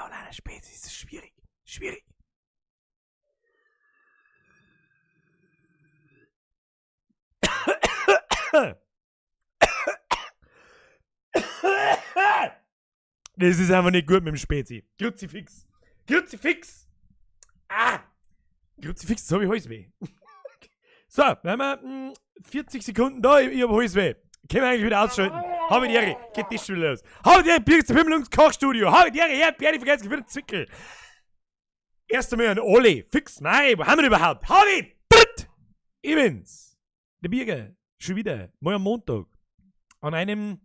Paulaner Spezi ist schwierig. Schwierig. Das ist einfach nicht gut mit dem Spezi. Kruzifix. Kruzifix. Ah! Kruzifix, jetzt hab ich Halsweh. So, dann haben wir 40 Sekunden da, ich hab Halsweh. Können wir eigentlich wieder ausschalten. Habe die Ehre, geht das schon wieder los. Habe die Ehre, Birgit zum Himmel Kochstudio. Habe die Ehre, Herr Bernie, vergesst, für den Zwickel. Erst einmal an alle. Fix, mei, wo haben wir überhaupt? Habe dritt! Ich bin's. Der Birger. Schon wieder. Mal am Montag. An einem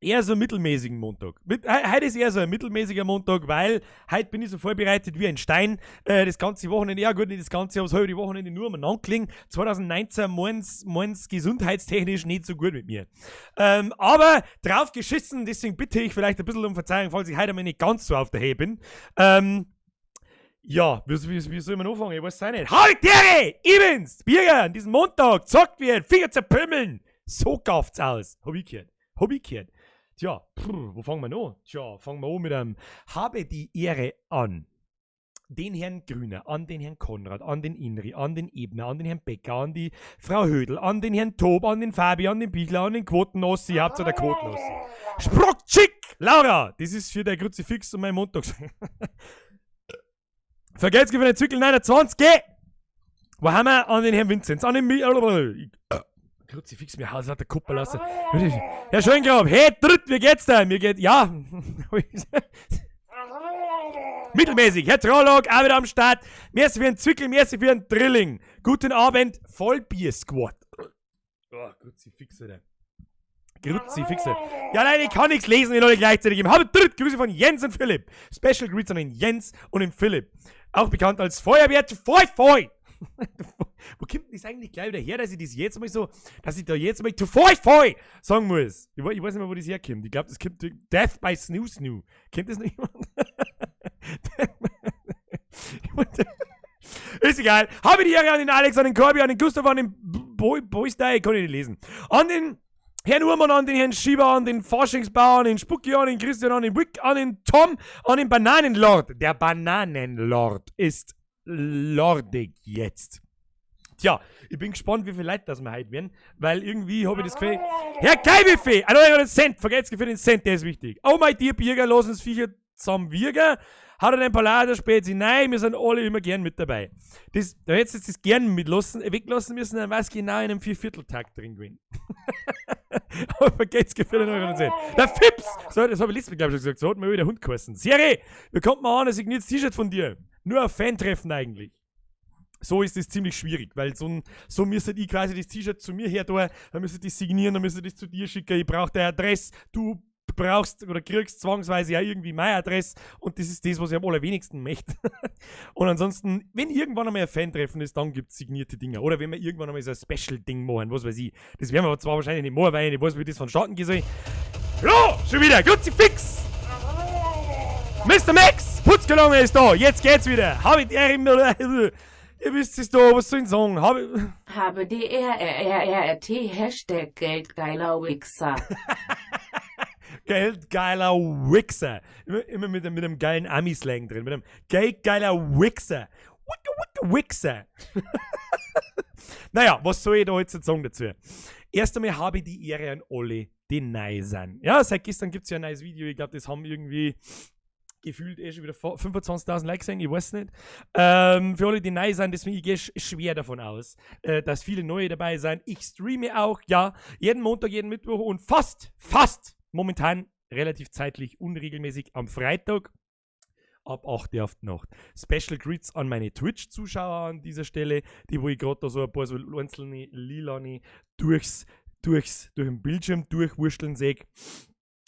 eher so mittelmäßigen Montag. Heute ist eher so ein mittelmäßiger Montag, weil heute bin ich so vorbereitet wie ein Stein. Das ganze Wochenende, ja gut, nicht das ganze, aber das halbe Wochenende nur umeinander gelegen. 2019 meins gesundheitstechnisch nicht so gut mit mir. Aber drauf geschissen, deswegen bitte ich vielleicht ein bisschen um Verzeihung, falls ich heute einmal nicht ganz so auf der Höhe bin. Ja, wie soll man anfangen? Ich weiß es auch nicht. Halt die Ehre! Ich bin's! Birger, an diesem Montag, zockt wird, Finger zerpümmeln! So gafft's aus. Hab ich gehört. Hab ich gehört. Tja, wo fangen wir an? Tja, fangen wir an mit einem Habe die Ehre an den Herrn Grüner, an den Herrn Konrad, an den Inri, an den Ebner, an den Herrn Becker, an die Frau Hödel, an den Herrn Tob, an den Fabi, an den Bichler, an den Quotenossi, Hauptsache der Quotenossi. Sprocktschick! Laura! Das ist für der Kruzifix und mein Montag. Vergelt's für den Zückel 29, geh! Wo haben wir? An den Herrn Vinzenz, an den Mi Kruzifix, mir Haus hat der Kuppel lassen. Herr Schöngrab, hey, dritt, wie geht's da? Mir geht, ja. Mittelmäßig. Herr Trollock, auch wieder am Start. Merci für einen Zwickel, merci für einen Drilling. Guten Abend, Vollbier-Squad. Oh, Kruzifix, Alter. Kruzifixe. Ja, nein, ich kann nichts lesen, wenn alle gleichzeitig geben. Habe dritt Grüße von Jens und Philipp. Special Greets an den Jens und den Philipp. Auch bekannt als Feuerwehr Foi Foi. Wo kommt denn das eigentlich gleich wieder her, dass ich das jetzt mal so, dass ich da jetzt mal to Foi Foi sagen muss? Ich weiß nicht mehr, wo das herkommt. Ich glaube, das kommt Death by Snoo Snoo. Kennt das noch jemand? Ist egal. Habe die Ehre an den Alex, an den Corby, an den Gustav, an den Boys Day, kann ich nicht lesen. An den Herrn Uhrmann, an den Herrn Schieber, an den Faschingsbauer, an den Spucki, an den Christian, an den Wick, an den Tom, an den Bananenlord. Der Bananenlord ist lordig jetzt. Tja, ich bin gespannt, wie viele Leute das wir heute werden, weil irgendwie habe ich das Gefühl. Herr Kaibuffet, 1 Euro den Cent, vergesst für den Cent, der ist wichtig. Oh my dear Birger, lass uns Viecher zusammen wirken. Hat er ein paar der Spezi? Nein, wir sind alle immer gern mit dabei. Das, da hättest du jetzt das gern mitlassen, weglassen müssen, dann wär's genau in einem Viervierteltakt drin gewesen. Aber vergesst für den Euro 10. Der Fips! So, das habe ich letztes Mal, glaube ich, schon gesagt. So hat mir wieder Hund geheißen. Seri, wie kommt man an, ein signiertes T-Shirt von dir? Nur auf Fan-Treffen eigentlich. So ist das ziemlich schwierig, weil so müsste ich quasi das T-Shirt zu mir her tun, dann müsste ich das signieren, dann müsste ich das zu dir schicken, ich brauche deine Adresse, du brauchst oder kriegst zwangsweise ja irgendwie meine Adresse und das ist das, was ich am allerwenigsten möchte. Und ansonsten, wenn irgendwann einmal ein Fan-Treffen ist, dann gibt's signierte Dinger. Oder wenn wir irgendwann einmal so ein Special-Ding machen, was weiß ich. Das werden wir aber zwar wahrscheinlich nicht machen, weil ich nicht weiß, wie das vonstatten gehen soll. Flo, schon wieder, Kruzifix! Mr. Max, Putzkolonne ist da, jetzt geht's wieder. Hab ich die Ehre, ihr wisst es da, was soll ich sagen? Hab ich Habe D R R R R R T Hashtag Geldgeiler Wichser. Geldgeiler Wichser. Immer, immer mit einem geilen Ami-Slang drin. Mit einem Geldgeiler Wichser. Wicke, wicke, Wichser. Naja, was soll ich da jetzt sagen dazu? Erst einmal habe ich die Ehre an alle, die neu sind. Ja, seit gestern gibt's ja ein neues Video. Ich glaub, das haben irgendwie gefühlt eh schon wieder 25.000 Likes sein, ich weiß nicht. Für alle, die neu sind, deswegen ich gehe schwer davon aus, dass viele neue dabei sind. Ich streame auch, ja, jeden Montag, jeden Mittwoch und fast momentan relativ zeitlich unregelmäßig am Freitag ab 8 Uhr auf die Nacht. Special Greets an meine Twitch-Zuschauer an dieser Stelle, die wo ich grad da so ein paar so einzelne Lilane durch den Bildschirm durchwursteln sehe.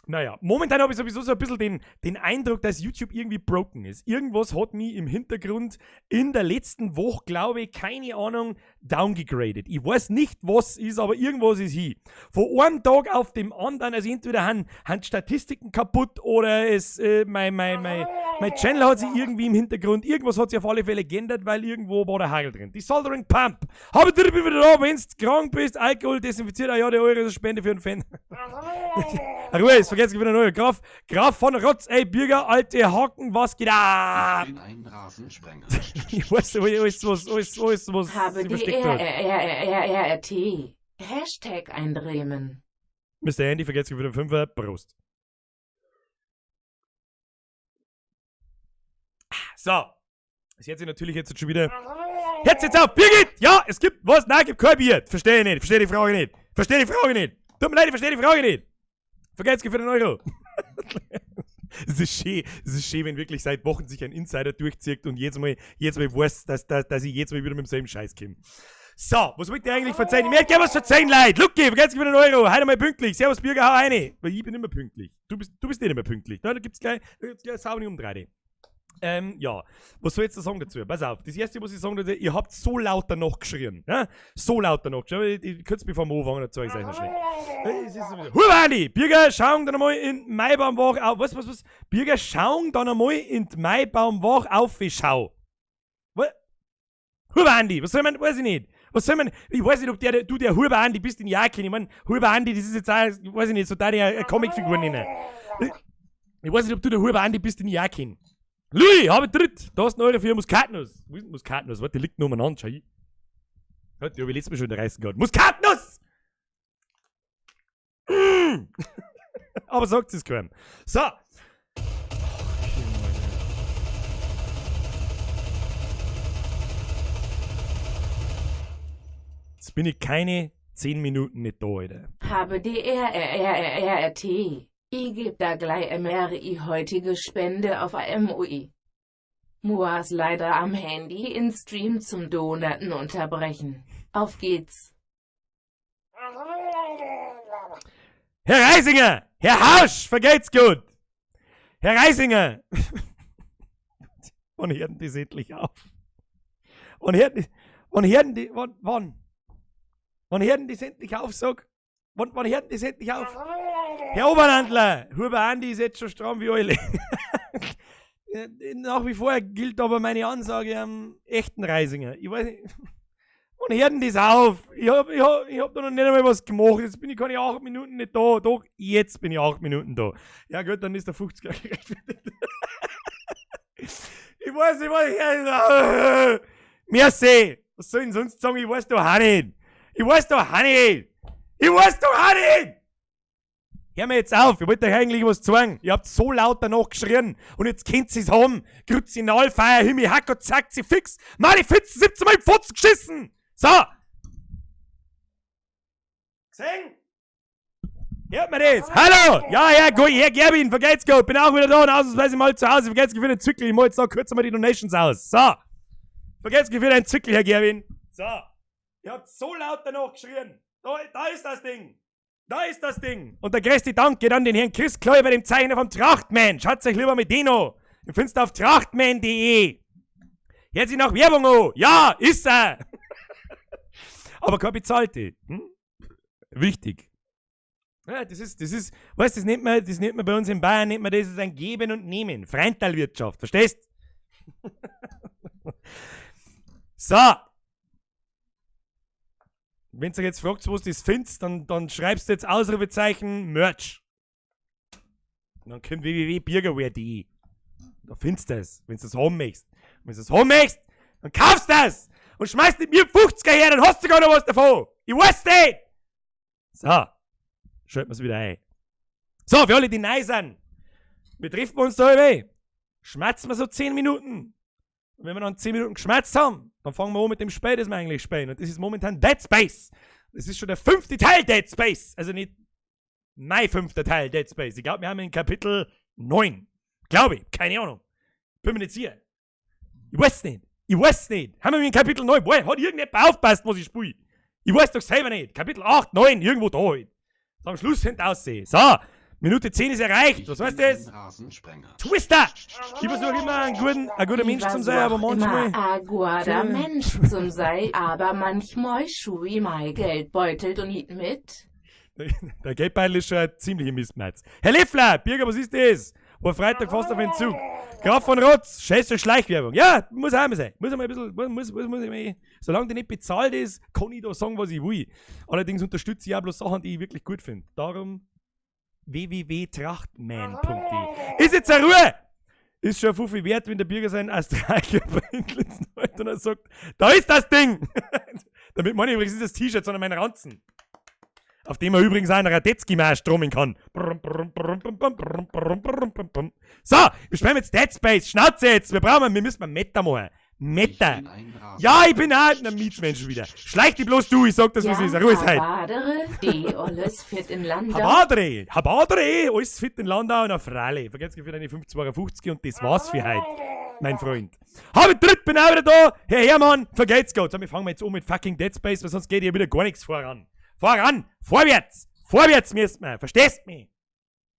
Naja, momentan habe ich sowieso so ein bisschen den Eindruck, dass YouTube irgendwie broken ist. Irgendwas hat mich im Hintergrund in der letzten Woche, glaube ich, keine Ahnung, downgegradet. Ich weiß nicht, was ist, aber irgendwas ist hier. Von einem Tag auf dem anderen, also entweder haben Statistiken kaputt oder mein Channel hat sich irgendwie im Hintergrund, irgendwas hat sich auf alle Fälle geändert, weil irgendwo war der Hagel drin. Die Soldering Pump. Hab ich dir wieder da, wenn's krank bist, Alkohol desinfiziert, ah ja, die Euro ist eine Spende für einen Fan. Ruhe, es vergesst wieder neue. Graf, Graf von Rotz, ey, Bürger, alte Haken, was geht ab? Ich bin ein Rasensprenger. Ich weiß nicht, alles, was, alles, alles, was Habe sie D versteckt R hat. R R R R R T. Hashtag eindremen. Mr. Andy vergesst wieder Fünfer, Prost. So. Das hört sich natürlich jetzt schon wieder. Hört's jetzt auf! Birgit! Ja, es gibt was? Nein, gibt kein Bier. Verstehe ich nicht. Verstehe die Frage nicht. Verstehe die Frage nicht. Tut mir leid, ich verstehe die Frage nicht. Vergesst für den Euro. Es ist schön, es ist schön, wenn wirklich seit Wochen sich ein Insider durchzieht und jedes Mal weiß, dass ich jedes Mal wieder mit demselben Scheiß komme. So, was wollt ihr eigentlich verzeihen? Ich möchte gerne was verzeihen, Leute. Lucky, vergesst für den Euro. Heute mal pünktlich. Servus, Bürger, hau rein. Weil ich bin immer pünktlich. Du bist nicht immer pünktlich. Da gibt's gleich sauber um 3. Ja, was soll ich jetzt da sagen dazu? Pass auf, das erste, was ich sagen dazu, ihr habt so laut danach geschrien. Ja? So laut danach geschrien. Ich könnt bevor wir anfangen, dann zeige ich es euch noch schnell. Es ist sowieso- Hubandi! Bürger, schauen dann einmal in Maibaumwach auf. Was, was, was? Bürger, schauen dann einmal in die Maibaumwach auf, wie schau. Was? Hubandi, was soll man, weiß ich nicht. Was soll man, ich weiß nicht, ob du der Huber Andi bist in Jahr Ich mein, Huber Andi, das ist jetzt auch, ich weiß nicht, so deine Comicfigur nennen. Ich weiß nicht, ob du der Huber Andi bist in Jahr kenn. Louis, hab ich dritt. Da ist eine Euro für Muskatnuss. Wo ist denn Muskatnuss? Warte, die liegt nur umeinander, schau ich. Warte, die hab ich letztes Mal schon in der Reißen gehabt. Muskatnuss! Mm. Aber sagt es keinem. So. Jetzt bin ich keine 10 Minuten nicht da, Alter. Habe D R R R R R R T. I geb da gleich MRI heutige Spende auf AMUI. Muas leider am Handy in Stream zum Donaten unterbrechen. Auf geht's. Herr Reisinger! Herr Hausch! Vergeht's gut! Herr Reisinger! Wann hört denn das endlich auf? Wann hört denn, wann hört denn die, wann, wann? Wann hört denn das endlich auf, sag? Wann hört denn das endlich auf? Herr Oberlandler! Huber Andi ist jetzt schon stramm wie alle. Nach wie vor gilt aber meine Ansage am echten Reisinger. Ich weiß nicht. Wann hört denn das auf? Ich hab da noch nicht einmal was gemacht. Jetzt bin ich keine 8 Minuten nicht da. Doch, jetzt bin ich 8 Minuten da. Ja gut, dann ist der 50er gerechtfertigt. Ich weiß nicht, was ich... Merci! Was soll ich denn sonst sagen? Ich weiß doch auch nicht. Ich weiß doch auch nicht. Ich weiß doch auch nicht! Hör mir jetzt auf, ich wollte euch eigentlich was zeigen. Ihr habt so laut danach geschrien und jetzt könnt ihr's haben. Grützinalfeier, Himmi, Hack und zack, sie fix. Mali 14, 17 Mal im Fotzen geschissen. So. Gesehen? Hört mir das? Hallo! Ja, ja, gut, Herr Gerwin, vergeht's gut. Bin auch wieder da und ausnahmsweise mal zu Hause. Vergeht's gut für den Zwickel. Ich mach jetzt noch kurz mal die Donations aus. So. Vergeht's gut für den Zwickel, Herr Gerwin. So. Ihr habt so laut danach geschrien. Da ist das Ding. Da ist das Ding. Und der größte Dank geht an den Herrn Chris Kläuber, dem Zeichner vom Trachtman. Schaut euch lieber mit Dino. Den findest du auf trachtman punkt de. Hört sich nach Werbung an. Ja, ist er. Aber kein bezahlte. Hm? Wichtig. Ja, das ist, weißt, das nennt man bei uns in Bayern, nennt man das, ist ein Geben und Nehmen. Freundteilwirtschaft, verstehst? So. Wenn du jetzt fragst, wo du das findest, dann schreibst du jetzt Ausrufezeichen Merch. Und dann kommt w w w punkt biergerware punkt de. Da findest du das, wenn du das haben möchtest. Wenn du das haben möchtest, dann kaufst du das! Und schmeißt mit mir 50er her, dann hast du gar noch was davon! Ich weiß nicht! So. Schalten wir's wieder ein. So, für alle, die neu sind. Wir treffen uns da immer. Schmerzen wir so 10 Minuten. Und wenn wir dann 10 Minuten geschmerzt haben, dann fangen wir an mit dem Spiel, das wir eigentlich spielen. Und das ist momentan Dead Space. Das ist schon der 5. Teil Dead Space. Also nicht mein 5. Teil Dead Space. Ich glaub, wir haben in Kapitel 9. Glaub ich. Keine Ahnung. Bin mir nicht sicher. Ich weiß nicht. Ich weiß nicht. Haben wir in Kapitel 9? Boah, hat irgendjemand aufgepasst, was ich spiele? Ich weiß doch selber nicht. Kapitel 8, 9, irgendwo da halt. So, am Schluss hinten aussehen. So, Minute 10 ist erreicht. Ich Was heißt bin ein das? Rasensprenger. Twister! Ich versuche immer ein guter Mensch zum sein, aber manchmal... Immer ein guter Mensch zum sein, aber manchmal schui mein Geldbeutel und nicht mit. Der Geldbeutel ist schon ein ziemlicher Mistmatz. Herr Leffler, Birger, was ist das? War Freitag fast auf Entzug. Graf von Rotz, scheiße Schleichwerbung. Ja, muss auch mal sein. Muss einmal ein bisschen, muss, muss, muss, muss ich mal, solange die nicht bezahlt ist, kann ich da sagen, was ich will. Allerdings unterstütze ich auch bloß Sachen, die ich wirklich gut finde. Darum www.trachtman.de. Ist jetzt eine Ruhe! Ist schon viel wert, wenn der Bürger seinen Astralkörper hinlässt und er sagt, da ist das Ding! Damit meine ich übrigens nicht das T-Shirt, sondern mein Ranzen. Auf dem er übrigens auch einen Radetzky-Marsch trommeln kann. So, wir spielen jetzt Dead Space. Schnauze jetzt! Wir müssen Meta machen. Meta. Ja, ich bin auch ein Mietsmensch schon wieder. Schleich dich bloß du, ich sag das, was ist. Ruhe ist halt. Habadere, die alles fit in Landau. Habadere, Habadere, alles fit in Landau und auf Fralle. Vergesst für deine 5,52 und das war's für heute, mein Freund. Habe dritt, bin auch wieder da. Herr Hermann, vergelt's Gott. So, wir fangen jetzt an mit fucking Dead Space, weil sonst geht hier wieder gar nichts voran. Voran! Vorwärts! Vorwärts müssen wir! Verstehst mich?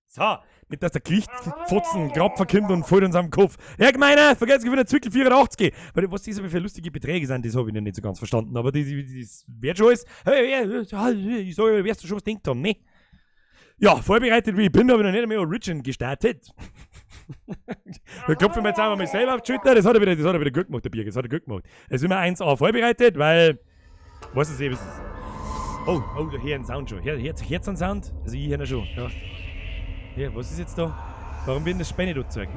So, nicht, dass der Gewichtfotzen grad verkommt und fällt uns am Kopf. Herr Gemeiner, vergesst für den Zwickel 84. Weil, was das aber für lustige Beträge sind, das habe ich noch nicht so ganz verstanden. Aber das wird schon alles. Ich sage, wirst du schon was denkt haben, ne? Ja, vorbereitet wie ich bin, habe ich noch nicht einmal Origin gestartet. Da klopfen wir jetzt einfach mal selber auf die Schulter. Das hat er wieder gut gemacht, der Birger. Das hat er gut gemacht. Es ist immer 1A vorbereitet, weil. Was ist was ist. Oh, oh, da hier ein Sound schon. Hier einen Sound? Also ich höre ihn schon. Ja. Ja, was ist jetzt da? Warum wird denn das Späne da gezeigt?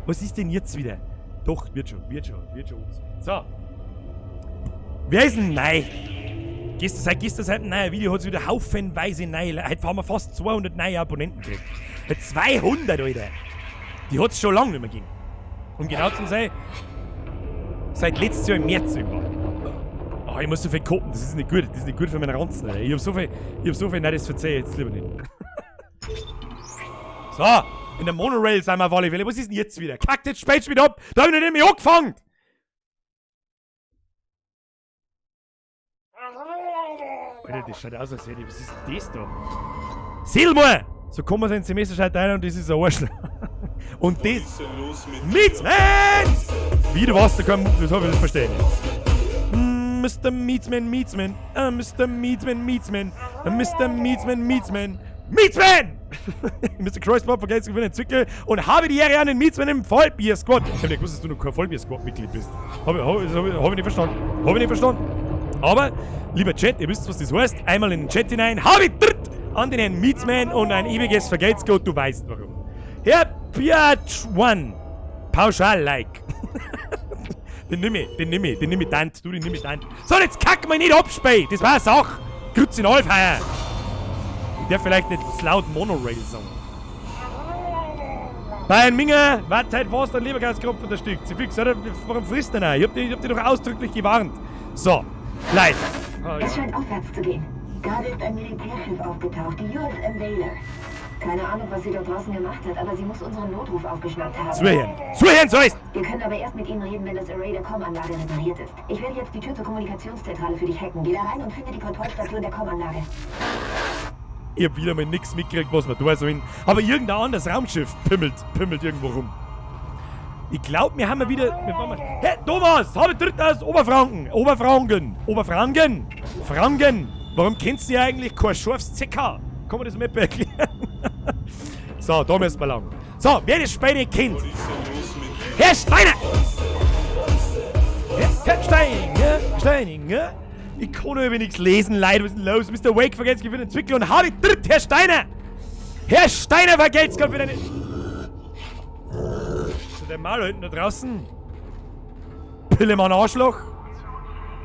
Was ist denn jetzt wieder? Doch, wird schon, wird schon, wird schon. So. Wer ist denn neu? Gestern seit einem neuen Video hat es wieder haufenweise neue. Heute haben wir fast 200 neue Abonnenten gekriegt. 200, Alter! Die hat es schon lange nicht mehr gegeben. Um genau zu sein, seit letztes Jahr im März irgendwann. Oh, ich muss so viel kopen, das ist nicht gut. Das ist nicht gut für meinen Ranzen, Alter. Ich hab so viel, nein, das verzeih ich jetzt lieber nicht. So, in der Monorail sind wir auf alle Fälle. Was ist denn jetzt wieder? Kackt jetzt spät schon wieder ab! Da hab ich noch nicht mehr angefangen! Alter, das schaut aus, als hätte ich. Was ist denn das da? Silmar! So kommen wir ins Semesterscheit rein und das ist ein Arschloch. Und das. Meatsman! Wieder was, da kann. Das hab ich nicht verstehen. Mr. Meatsman, Meatsman, Mr. Meatsman, Meatsman, Mr. Meatsman, Meatsman, Meatsman! Mr. Kreuzband vergelt's für den Zwickel und habe die Ehre an den Meatsman im Vollbier-Squad. Ich hab nicht gewusst, dass du noch kein Vollbier-Squad-Mitglied bist. Hab ich nicht verstanden. Hab ich nicht verstanden. Aber, lieber Chat, ihr wisst, was das heißt. Einmal in den Chat hinein, habe ich dritt an den Herrn Meatsman und ein ewiges Vergelt's Gott, du weißt warum. Herr Piatschwan, Pauschal-like. Den nimm ich, den nimm ich, den nimm ich dann, du, den nimm ich dann. So, jetzt kack mal nicht ab, Spey! Das war eine Sache! Grütz in Alfheier! Ich darf vielleicht nicht laut Monorail sagen. Bayern Minger, wart halt fast ein Lebergaskropf unterstützt. Sie fix, oder? Warum frisst denn auch? Ich hab dich doch ausdrücklich gewarnt. So, Leute. Oh, ja. Es scheint aufwärts zu gehen. Gerade ist ein Militärschiff aufgetaucht, die USM Valor. Keine Ahnung, was sie dort draußen gemacht hat, aber sie muss unseren Notruf aufgeschnappt haben. Zuhören! Zuhören sollst! Wir können aber erst mit ihnen reden, wenn das Array der Com-Anlage repariert ist. Ich werde jetzt die Tür zur Kommunikationszentrale für dich hacken. Geh da rein und finde die Kontrollstation der Com-Anlage. Ich hab wieder mal nix mitgekriegt, was wir da sollen. Aber irgendein anderes Raumschiff pimmelt irgendwo rum. Ich glaub, wir haben ja wieder. Wir hey, Thomas! Habe ich dritt aus Oberfranken! Oberfranken! Oberfranken! Franken! Warum kennst du ja eigentlich kein scharfes ZK? Kann man das mal erklären? So, da müssen wir lang. So, wer das Spiel nicht kennt. Herr Steiner! Herr Steiner! Steininger! Ich kann über nichts lesen, Leute. Was ist denn los? Mr. Wake vergelt's für den Zwickel und habe ich dritt, Herr Steiner! Herr Steiner vergelt's für deine. So, der Maler hinten da draußen. Pillemann Arschloch.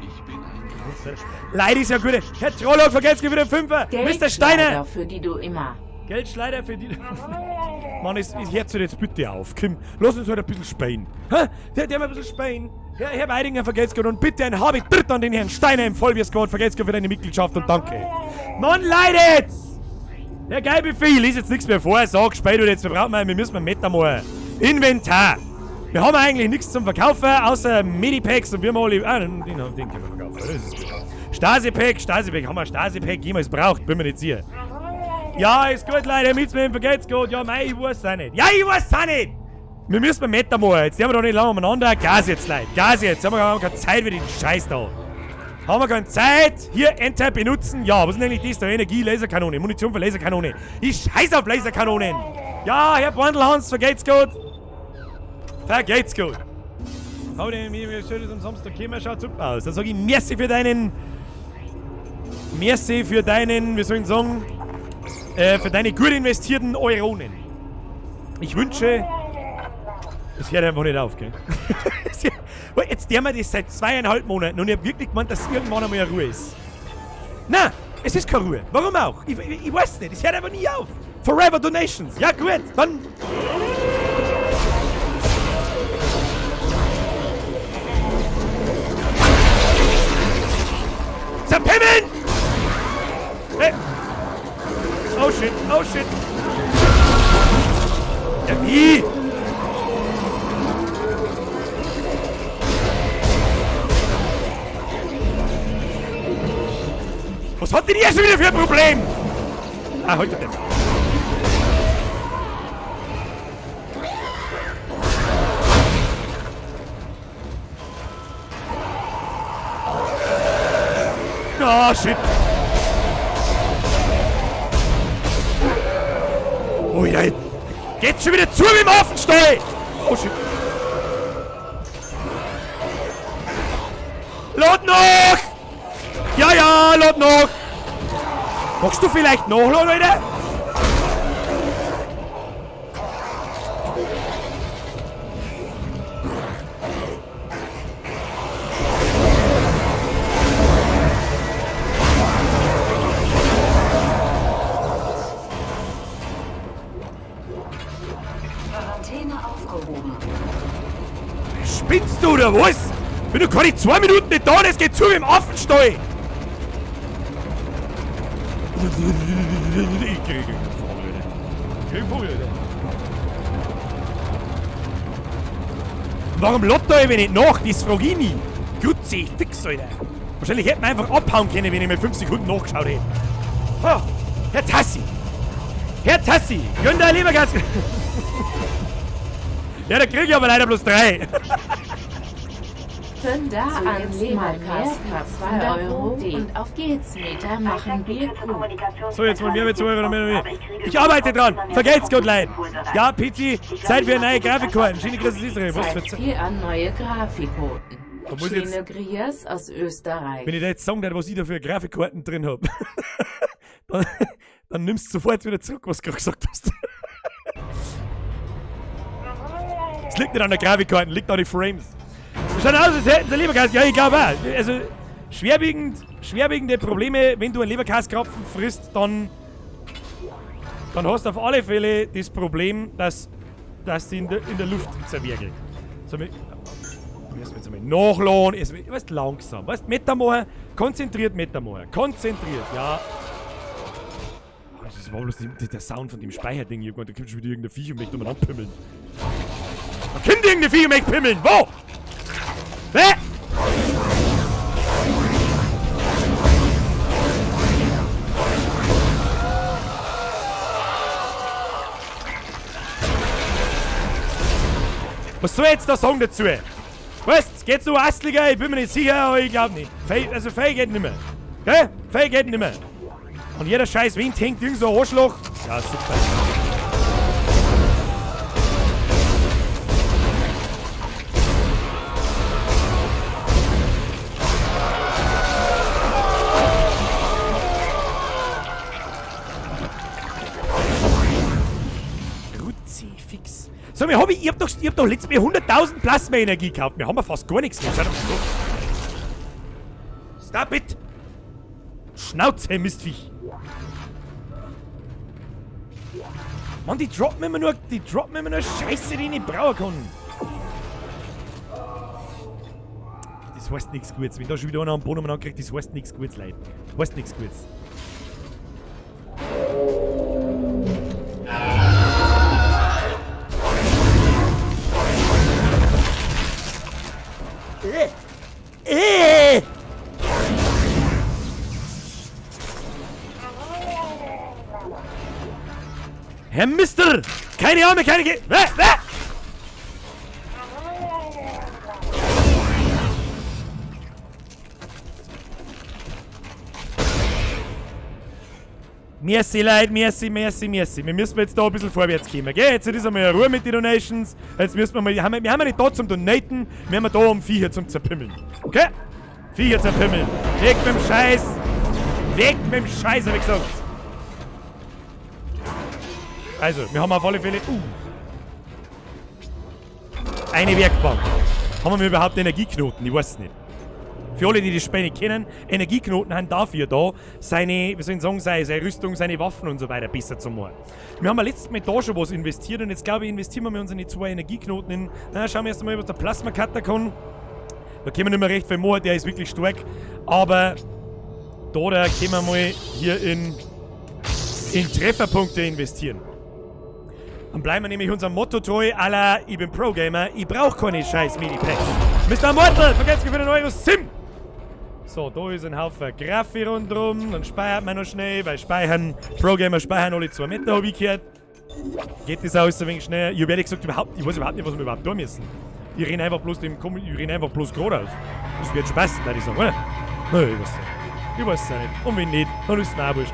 Ich bin ein Leid ist ja gut. Herr Trollock vergelt's für den Fünfer. Mr. Steiner! Für die du immer. Geldschleider für die. Mann, es hört jetzt bitte auf. Kim, lass uns halt ein bisschen speien. Hä? Der mal ein bisschen speien. Herr Weidinger, vergelt's Gott und bitte ein Habe dritt an den Herrn Steiner im Vollbier-Squad. Vergelt's Gott für deine Mitgliedschaft und danke. Mann, leidet's! Herr Geilbefehl, lies jetzt nichts mehr vor. Sag, spei du jetzt, wir brauchen mal, wir müssen mal Meta machen. Inventar. Wir haben eigentlich nichts zum Verkaufen, außer Medipacks und wir haben alle. Ah, den können wir verkaufen, das ist gut. Stasi-Pack, Stasi-Pack, haben wir Stasi-Pack jemals braucht, bin mir nicht sicher. Ja, ist gut, Leute, mit's mir vergeht's gut. Ja, mei, ich weiß auch nicht. Ja, ich weiß auch nicht! Wir müssen mal Meta machen. Jetzt nehmen wir doch nicht lange umeinander. Gas jetzt, Leute. Gas jetzt. Haben wir keine Zeit für den Scheiß da. Haben wir keine Zeit? Hier, Enter benutzen. Ja, was ist denn eigentlich das da? Energie, Laserkanone, Munition für Laserkanone. Ich scheiß auf Laserkanonen. Ja, Herr Bandelhans, vergeht's gut. Vergeht's gut. Hau den mir schön am Samstag kommen, schaut super aus. Dann sag ich merci für deinen. Merci für deinen, wie soll ich sagen? Für deine gut investierten Euronen. Ich wünsche... Es hört einfach nicht auf, gell? Jetzt der mir das seit 2,5 Monaten und ich hab wirklich gemeint, dass irgendwann einmal eine Ruhe ist. Na, es ist keine Ruhe. Warum auch? Ich weiß nicht. Es hört einfach nie auf. Forever Donations. Ja gut, dann... Zerpimmeln! Hey. Oh shit, oh shit. Ja, wie? Was hat denn ihr schon wieder für ein Problem? Ah, heute denn. Ah, shit. Oh ja, geht schon wieder zu mit dem Affenstall! Oh shit. Lad noch! Ja, ja, lad noch! Magst du vielleicht nachladen, Alter? Quarantäne aufgehoben. Spinnst du oder was? Bin doch keine 2 Minuten nicht da, das geht zu wie im Affenstall! Ich krieg einen Vogel, Alter. Ich krieg einen Vogel, Alter. Warum lädt da eben nicht nach? Das frag ich mich. Grüezi, fix, Alter. Wahrscheinlich hätte man einfach abhauen können, wenn ich mal 5 Sekunden nachgeschaut hätte. Oh, Herr Tassi! Herr Tassi! Gönn dein Lebergas! Ja, da krieg ich aber leider bloß 3. Fünda an Leberkas 2 Euro und auf geht's, Meter machen wir gut. So, jetzt mal mehr mit 2 Euro, mehr, mehr. Ich arbeite dran. Vergelt's Gott leid. Ja, PC, Zeit für eine neue Grafikkarte. Schöne Grüße aus Israel. Was für Zeit für eine neue Grafikkarten. Schöne Grüße aus Österreich. Wenn ich da jetzt sagen darf, was ich da für Grafikkarten drin hab, dann nimmst du sofort wieder zurück, was du gerade gesagt hast. Es liegt nicht an der Grafikkarte, liegt an den Frames. Schaut aus, als hätten sie Leberkäse. Ja, ich glaube auch. Also, schwerwiegende Probleme, wenn du einen Leberkäsekrapfen frisst, dann hast du auf alle Fälle das Problem, dass sie in der Luft zerwerkelt. So, wir müssen jetzt einmal nachladen. Erst, weißt, langsam. Weißt, Metamor, konzentriert Metamor. Konzentriert, ja. Oh, das war bloß der Sound von dem Speicherding. Irgendwann, da kommt schon wieder irgendein Viech und möchte umeinander pimmeln. Da kommt irgendein Viech und möchte pimmeln! Wo? Hä? Was soll jetzt der Song dazu? Weißt, geht's nur astliger? Ich bin mir nicht sicher, aber ich glaub nicht. Also Fei geht nimmer. Gell? Fei geht nimmer. Und jeder scheiß Wind hängt irgend so ein Arschloch. Ja, super. Fix. So, wir haben, ich hab doch letztes Mal 100.000 Plasma-Energie gekauft. Wir haben ja fast gar nichts mehr. Schau doch mal so. Stop it! Schnauze, Mistviech! Mann, die droppen immer nur, Scheiße, die ich nicht brauchen kann. Das heißt nichts Gutes. Wenn da schon wieder einer am Boden umeinander kriegt, das heißt nichts Gutes, Leute. Heißt nichts Gutes. Herr Mister! Keine Arme, keine Ge... Merci, Leute, merci, merci, merci. Wir müssen jetzt da ein bisschen vorwärts kommen, gell? Jetzt ist einmal Ruhe mit den Donations. Jetzt müssen wir mal... Wir haben ja nicht da zum Donaten, wir haben ja da um Viecher zum Zerpimmeln. Okay? Viecher zerpimmeln. Weg mit dem Scheiß! Weg mit dem Scheiß, hab ich gesagt. Also, wir haben auf alle Fälle... Eine Werkbank. Haben wir überhaupt Energieknoten? Ich weiß es nicht. Für alle, die das Spiel nicht kennen, Energieknoten sind dafür da, seine, wie soll ich sagen, seine Rüstung, seine Waffen und so weiter besser zu machen. Wir haben ja letztes Mal da schon was investiert und jetzt glaube ich, investieren wir mit unseren 2 Energieknoten in. Na, schauen wir erst einmal, was der Plasma Cutter kann. Da können wir nicht mehr recht viel machen, der ist wirklich stark. Aber da können wir mal hier in Trefferpunkte investieren. Dann bleiben wir nämlich unserem Motto treu, à la, ich bin Pro-Gamer, ich brauch keine scheiß Medipacks. Mr. Mortal, vergesst für den Euro Sim! So, da ist ein Haufen Graffi rundrum, dann speichert man noch schnell, weil speichern, Pro-Gamer speichern alle 2 Meter, hab ich gehört. Geht das alles ein wenig schneller? Ich hab ehrlich gesagt überhaupt, ich weiß überhaupt nicht, was wir überhaupt tun müssen. Ich renn einfach bloß ich renn einfach bloß geradeaus. Das wird schon passen, würde ich sagen, oder? Nö, ich weiß nicht. Ich weiß es auch nicht. Und wenn nicht, dann ist es mir auch wurscht.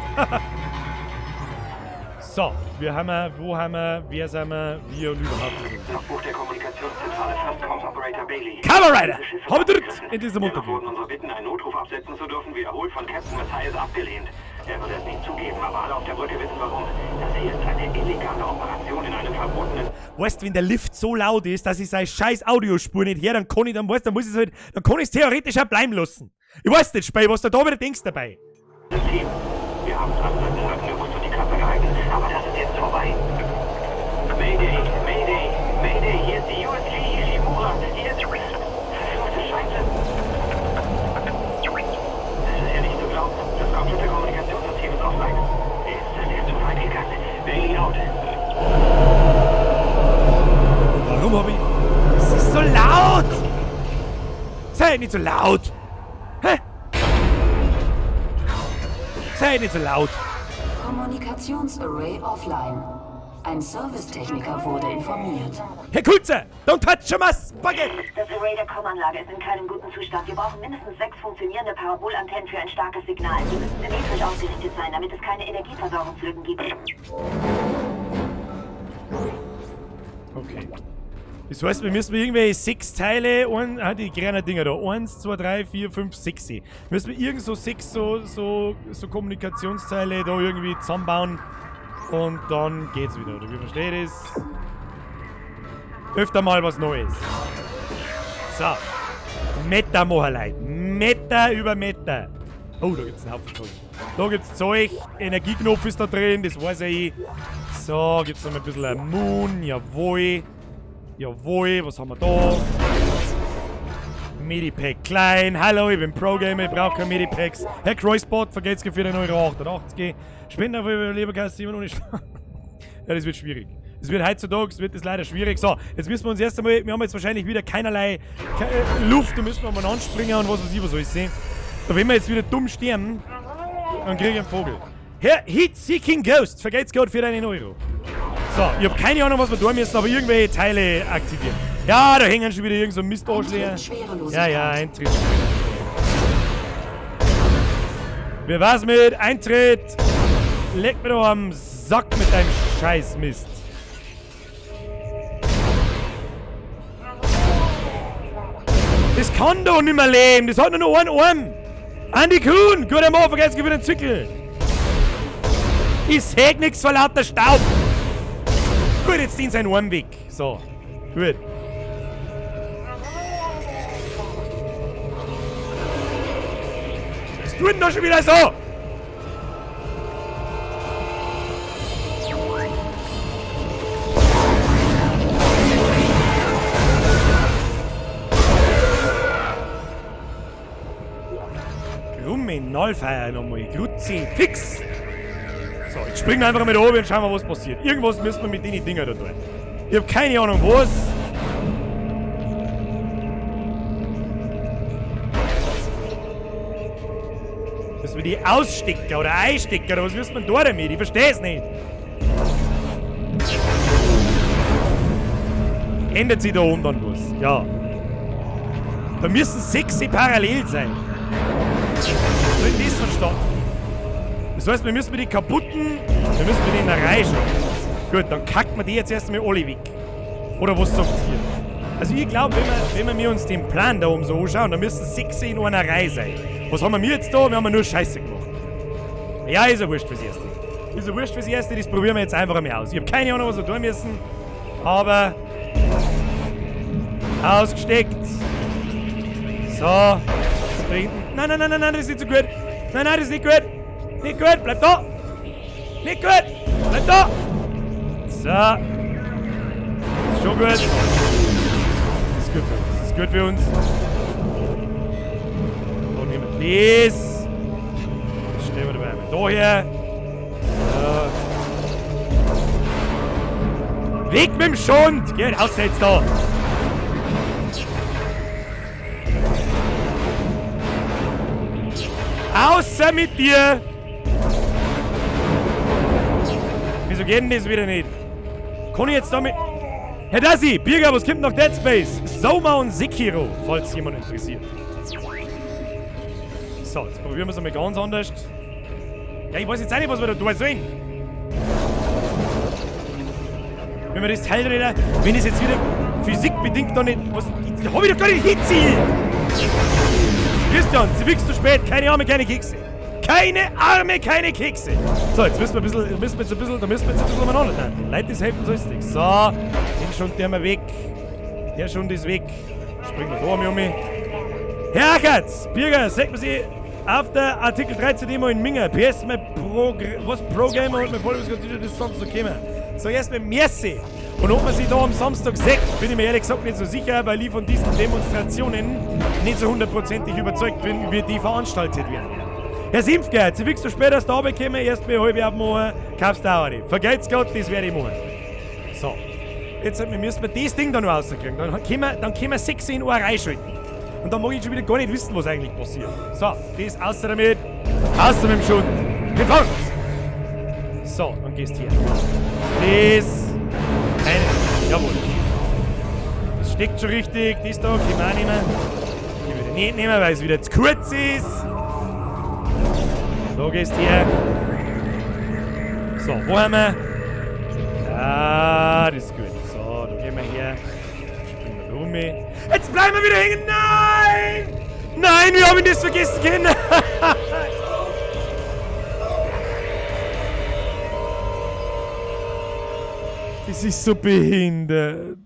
So, wir haben wir, wo haben wir, wer sind wir, wie und überhaupt. Logbuch der Kommunikationszentrale First Comms Operator Bailey. Kamen Rider! Hab ich dort in diesem Dennoch Motor. wurden unsere Bitten, einen Notruf absetzen zu dürfen, wiederholt von Captain Mathias abgelehnt. Er würde es nicht zugeben, aber alle auf der Brücke wissen warum. Das hier ist eine illegale Operation in einem verbotenen... Weißt du, wenn der Lift so laut ist, dass ich seine scheiß Audiospur nicht höre, dann kann ich, dann weißt, dann muss ich halt, dann kann ich's theoretisch auch bleiben lassen. Ich weiß nicht, Spey, was du da wieder denkst dabei. System. Wir haben es alle seit Monaten gewusst und die Klappe gehalten, aber das ist jetzt vorbei. Mayday, Mayday, Mayday, hier ist die USG Ishimura, hier ist... Verfluchte Scheiße. Das ist ja nicht zu glauben. Das komplette Kommunikationssystem ist offline. Ist das jetzt zu weit gegangen? Bailey out. Warum hab ich... Es ist so laut! Sei nicht so laut! Hä? Sei nicht so laut! Kommunikationsarray offline. Ein Servicetechniker wurde informiert. Herr Kulzer, don't touch my spaghetti! Das Array der Comm-Anlage ist in keinem guten Zustand. Wir brauchen mindestens 6 funktionierende Parabolantennen für ein starkes Signal. Die müssen symmetrisch ausgerichtet sein, damit es keine Energieversorgungslücken gibt. Okay. Das heißt, wir müssen irgendwelche 6 Teile, die kleinen Dinger da, 1, 2, 3, 4, 5, 6. Müssen wir irgend so 6 so Kommunikationsteile da irgendwie zusammenbauen und dann geht's wieder, oder wie versteht ihr das? Öfter mal was Neues. So. Meter machen Leute. Meter über Meter. Oh, da gibt's einen Haufen Zeug. Da gibt's Zeug. Energieknopf ist da drin, das weiß ich. So, gibt's noch mal ein bisschen ein Moon. Jawohl. Jawohl, was haben wir da? Medipack klein. Hallo, ich bin Pro-Gamer, ich brauche keine Medipacks. Herr Kreuzbot, vergeht's für den Euro 88. Spender für Leberkasse 7 ohne Spaß. Ja, das wird schwierig. Es wird heutzutage, wird das leider schwierig. So, jetzt müssen wir uns erst einmal, wir haben jetzt wahrscheinlich wieder keinerlei Luft, da müssen wir mal anspringen und was weiß ich, was alles sehen. Da wenn wir jetzt wieder dumm sterben, dann krieg ich einen Vogel. Herr Heat Seeking Ghost, vergeht's Gott für deinen Euro. So, ich hab keine Ahnung, was wir tun müssen, aber irgendwelche Teile aktivieren. Ja, da hängen schon wieder irgend so ein Mistarschläger. Ja, ja, Eintritt. Wie war's mit Eintritt? Leck mir doch am Sack mit deinem Scheißmist. Das kann doch nicht mehr leben. Das hat nur noch einen Arm. Andi Kuhn, guter Mann, vergesst für den Zwickel. Ich seh nix vor lauter Staub. Gut, jetzt dient sein Arm weg. So, gut. Was tut denn da schon wieder so? Krumme Nullfeier nochmal. Grutzi, fix! So, jetzt springen wir einfach mal da oben und schauen wir, was passiert. Irgendwas müssen wir mit den Dinger da tun. Ich hab keine Ahnung, was. Müssen wir die ausstecken oder einstecken oder was müssen wir da damit? Ich versteh's nicht. Ändert sich da oben dann was? Ja. Da müssen 6 parallel sein. So in das verstanden. Das heißt, wir müssen mit den kaputten, wir müssen mit denen reinschauen. Gut, dann kacken wir die jetzt erstmal alle weg. Oder was sagt ihr? Also ich glaub, wenn wir uns den Plan da oben so anschauen, dann müssen 6 in einer Reihe sein. Was haben wir jetzt da? Wir haben ja nur Scheiße gemacht. Ja, ist ja wurscht fürs Erste. Ist ja wurscht fürs Erste, das probieren wir jetzt einfach einmal aus. Ich habe keine Ahnung, was wir tun müssen, aber ausgesteckt. So. Da hinten. Nein, nein, nein, nein, nein, das ist nicht so gut. Nein, nein, das ist nicht gut. Nicht gut, bleib da. Nicht gut. Bleib da. So. Ist schon gut. Das ist gut für uns. Das ist gut für uns. Da nehmen wir das. Das stellen wir dabei einmal da her. So. Weg mit dem Schund! Geht raus jetzt da! Außer mit dir! Wieso geht denn das wieder nicht? Kann ich jetzt damit... Herr Dassi, Birger, was kommt nach Dead Space? Soma und Sekiro, falls jemand interessiert. So, jetzt probieren wir es einmal ganz anders. Ja, ich weiß jetzt auch nicht, was wir da tun sollen. Wenn wir das Teil wieder... Wenn das jetzt wieder physikbedingt noch nicht... Was, da hab ich doch gar nicht hinziehen! Christian, sie wichst zu spät. Keine Arme, keine Kekse. Keine Arme, keine Kekse. So, jetzt müssen wir ein bisschen, müssen wir jetzt ein bisschen, da müssen wir jetzt ein bisschen umeinander tanzen. Leute, das helfen uns nichts. So, den schon der mal weg. Der schon ist weg. Springen wir da um, Junge. Herr Ackertz, Birger, sagt man sie auf der Artikel 13 Demo in Minga. PS, mein Pro, was Pro Gamer und mein Volley, das Samstag gekommen. So, erstmal merci. Und ob man sich da am Samstag sieht, bin ich mir ehrlich gesagt nicht so sicher, weil ich von diesen Demonstrationen nicht so hundertprozentig überzeugt bin, wie die veranstaltet werden. Herr Simpfgert, Sie wichst so spät aus der Arbeit kommen, erst bei halb abmachen, kaufst du auch nicht. Vergelt's Gott, das werde ich machen. So, jetzt müssen wir das Ding da noch rauskriegen. Dann können wir 16 Uhr reinschalten. Und dann mag ich schon wieder gar nicht wissen, was eigentlich passiert. So, das außer damit. Außer mit dem Schund. Gefangen! So, dann gehst du hier. Das. Eine. Jawohl. Das steckt schon richtig. Das da können wir auch nehmen. Die würde ich nicht nehmen, weil es wieder zu kurz ist. Da gehst du her. So, wo haben wir? Ah, das ist gut. So, da gehen wir her. Springen wir da rum. Jetzt bleiben wir wieder hängen. Nein! Nein, wir haben das vergessen, Kinder. Das ist so behindert.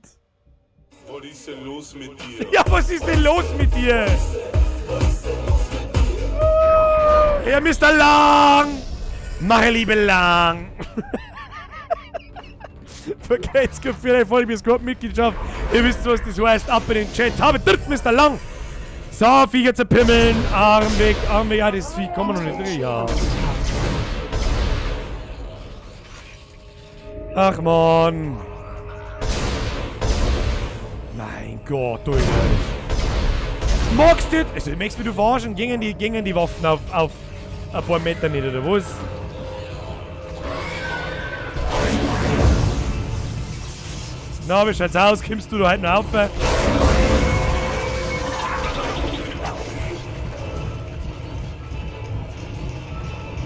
Was ist denn los mit dir? Ja, was ist denn los mit dir? Herr Mr. Lang! Mache liebe Lang! Vergeht's gut für eine Folge bis Mitgliedschaft. Ihr wisst, was das heißt. Ab in den Chat. Habe dritt Mr. Lang! So, Viecher zerpimmeln. Arm weg, Arm weg. Ja, das Vieh kommen wir noch nicht. Ja. Ach man. Mein Gott, du. Magst du? Also, möchtest du verarschen? Gingen die Waffen auf ein paar Meter nicht, oder was? Na, wie schaut's aus? Kommst du da heute noch auf?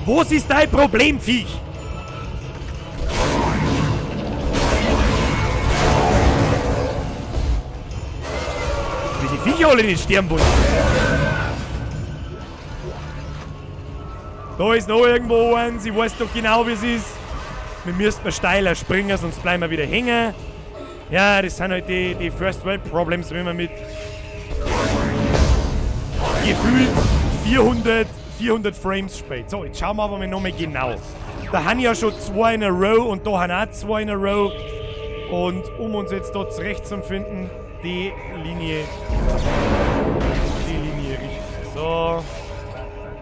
Was ist dein Problem, Viech? Wie die Viecher alle nicht sterben wollen. Da ist noch irgendwo eins, ich weiß doch genau, wie es ist. Wir müssen mal steiler springen, sonst bleiben wir wieder hängen. Ja, das sind halt die First World Problems, wenn man mit gefühlt 400 Frames spielt. So, jetzt schauen wir aber mal nochmal genau. Da haben ja schon zwei in a row und da haben auch zwei in a row. Und um uns jetzt da zurechtzufinden, die Linie richtig. So.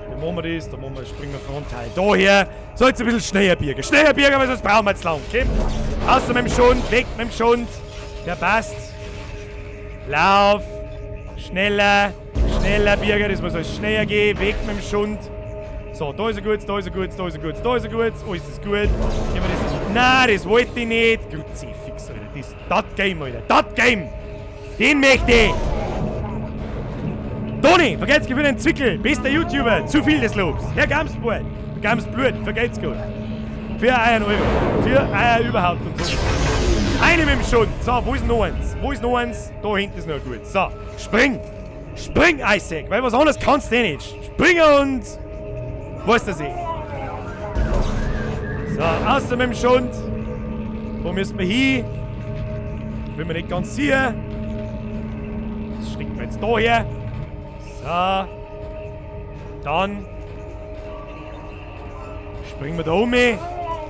Da machen wir das, da machen wir, springen wir frontal daher. So, jetzt ein bisschen schneller, Birger. Schneller, Birger, weil sonst brauchen wir jetzt lang. Okay? Außer mit dem Schund, weg mit dem Schund. Der passt. Lauf. Schneller. Schneller, Birger, das muss alles schneller gehen. Weg mit dem Schund. So, da ist er gut, da ist er gut, da ist er gut, da ist er gut. Alles ist gut. Können wir das... Nein, das wollte ich nicht. Kruzifix, Alter. Das Game, Alter. Das Game. Den möchte ich. Toni, vergelt's für den Zwickel. Bester YouTuber. Zu viel des Lobs. Herr Gamsblut. Gamsblut, vergelt's gut. Für einen Euro. Für Eier überhaupt und so. Eine mit dem Schund. So, wo ist noch eins? Wo ist noch eins? Da hinten ist noch gut. So, spring. Spring, Isaac. Weil was anderes kannst du nicht. Springen und... Weißt du das eh? So, außer mit dem Schund. Wo müssen wir hin? Bin mir nicht ganz sicher. Das stecken wir jetzt da her. So. Dann springen wir da um.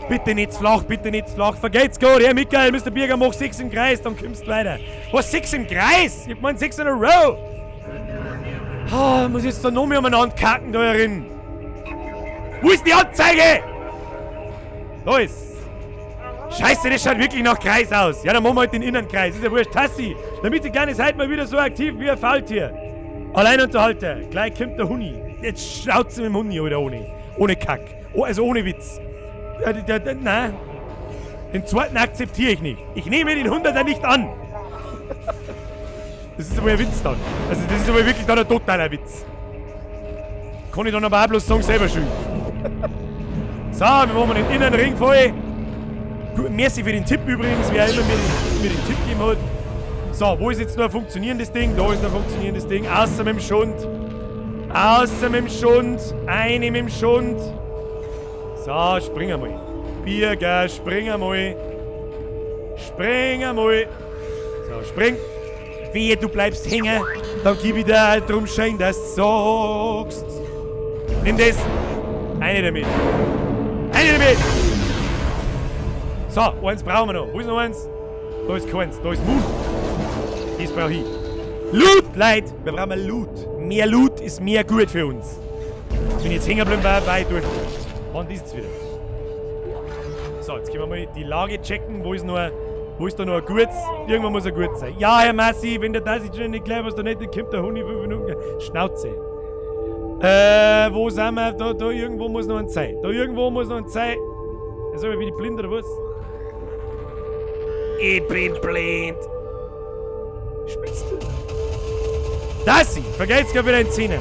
Bitte nicht zu flach, bitte nicht zu flach. Vergeht's gut. Herr Michael, Mr. Birger, mach 6 im Kreis, dann kommst du weiter. Was, 6 im Kreis? Ich mein 6 in a row. Ah, muss ich jetzt da noch mehr umeinander kacken da herin. Wo ist die Anzeige? Da ist. Scheiße, das schaut wirklich nach Kreis aus. Ja, dann machen wir halt den Innenkreis. Ist ja wurscht. Tassi, damit die kleine seid mal wieder so aktiv wie ein Faultier. Alleinunterhalter. Gleich kommt der Huni. Jetzt Schnauze mit dem Huni oder ohne. Ohne Kack. Oh, also ohne Witz. Nein. Den zweiten akzeptiere ich nicht. Ich nehme den 100er nicht an. Das ist aber ein Witz dann. Also das ist aber wirklich dann ein totaler Witz. Kann ich dann aber auch bloß sagen, selber schuld. So, wir machen den inneren Ring voll. Gut, merci für den Tipp übrigens, wer immer mir den Tipp gegeben hat. So, wo ist jetzt noch ein funktionierendes Ding? Da ist noch ein funktionierendes Ding. Außer mit dem Schund. Außer mit dem Schund. Eine mit dem Schund. So, spring einmal. Birger, spring einmal. Spring einmal. So, spring. Wehe, du bleibst hängen. Dann gib ich dir drum schön, dass du sagst. Nimm das. Eine damit. Eine damit. So, eins brauchen wir noch. Wo ist noch eins? Da ist keins. Da ist Moon. Das brauche ich. Loot, Leute. Wir brauchen Loot. Mehr Loot ist mehr gut für uns. Bin jetzt hängen geblieben, weil ich durch. Wann ist es wieder? So, jetzt können wir mal die Lage checken. Wo ist noch ein, wo ist da noch ein Gutes? Irgendwo muss ein Gutes sein. Ja, Herr Massi, wenn der da sich schon nicht gleich was da nicht, dann kommt der Huni 5 Minuten. Schnauze. Wo sind wir? Da irgendwo muss noch ein sein. Da irgendwo muss noch ein sein. Also, bin ich blind oder was? Ich bin blind. Spinnst du? Das ich! Vergeht's grad wieder in Zähne.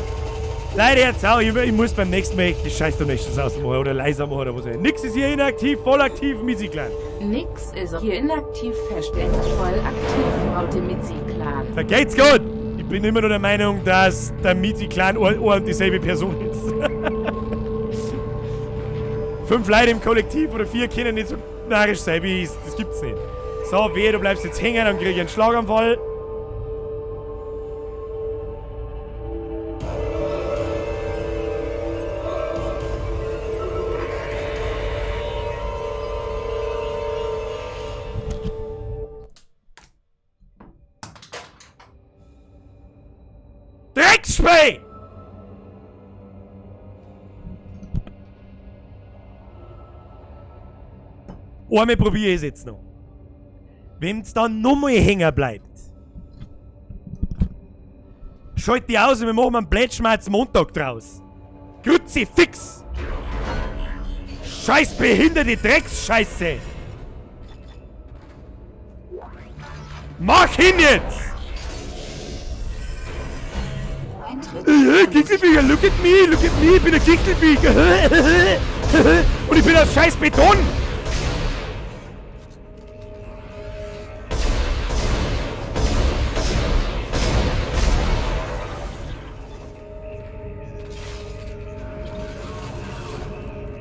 Leider jetzt auch, ich muss beim nächsten Mal echt die scheiß Donations ausmachen oder leiser machen oder was auch immer. Nix ist hier inaktiv, voll aktiv, Mitzi-Clan. Nix ist hier inaktiv, versteckt, voll aktiv, Raute Mitzi-Clan. Vergeht's gut! Ich bin immer noch der Meinung, dass der Mitzi-Clan ein und dieselbe Person ist. 5 Leute im Kollektiv oder 4 können nicht so narrisch sein wie ich. Das gibt's nicht. So, wehe, du bleibst jetzt hängen, dann krieg ich einen Schlaganfall. Drecksspray! Einmal probiere ich es jetzt noch. Wenn's dann nochmal hängen bleibt, schalt die aus und wir machen einen Blättschmerz Montag draus. Grüezi, fix! Scheiß behinderte Drecksscheiße! Mach hin jetzt! Kickelviecher, look at me, ich bin ein Kickelviecher. Und ich bin aus scheiß Beton!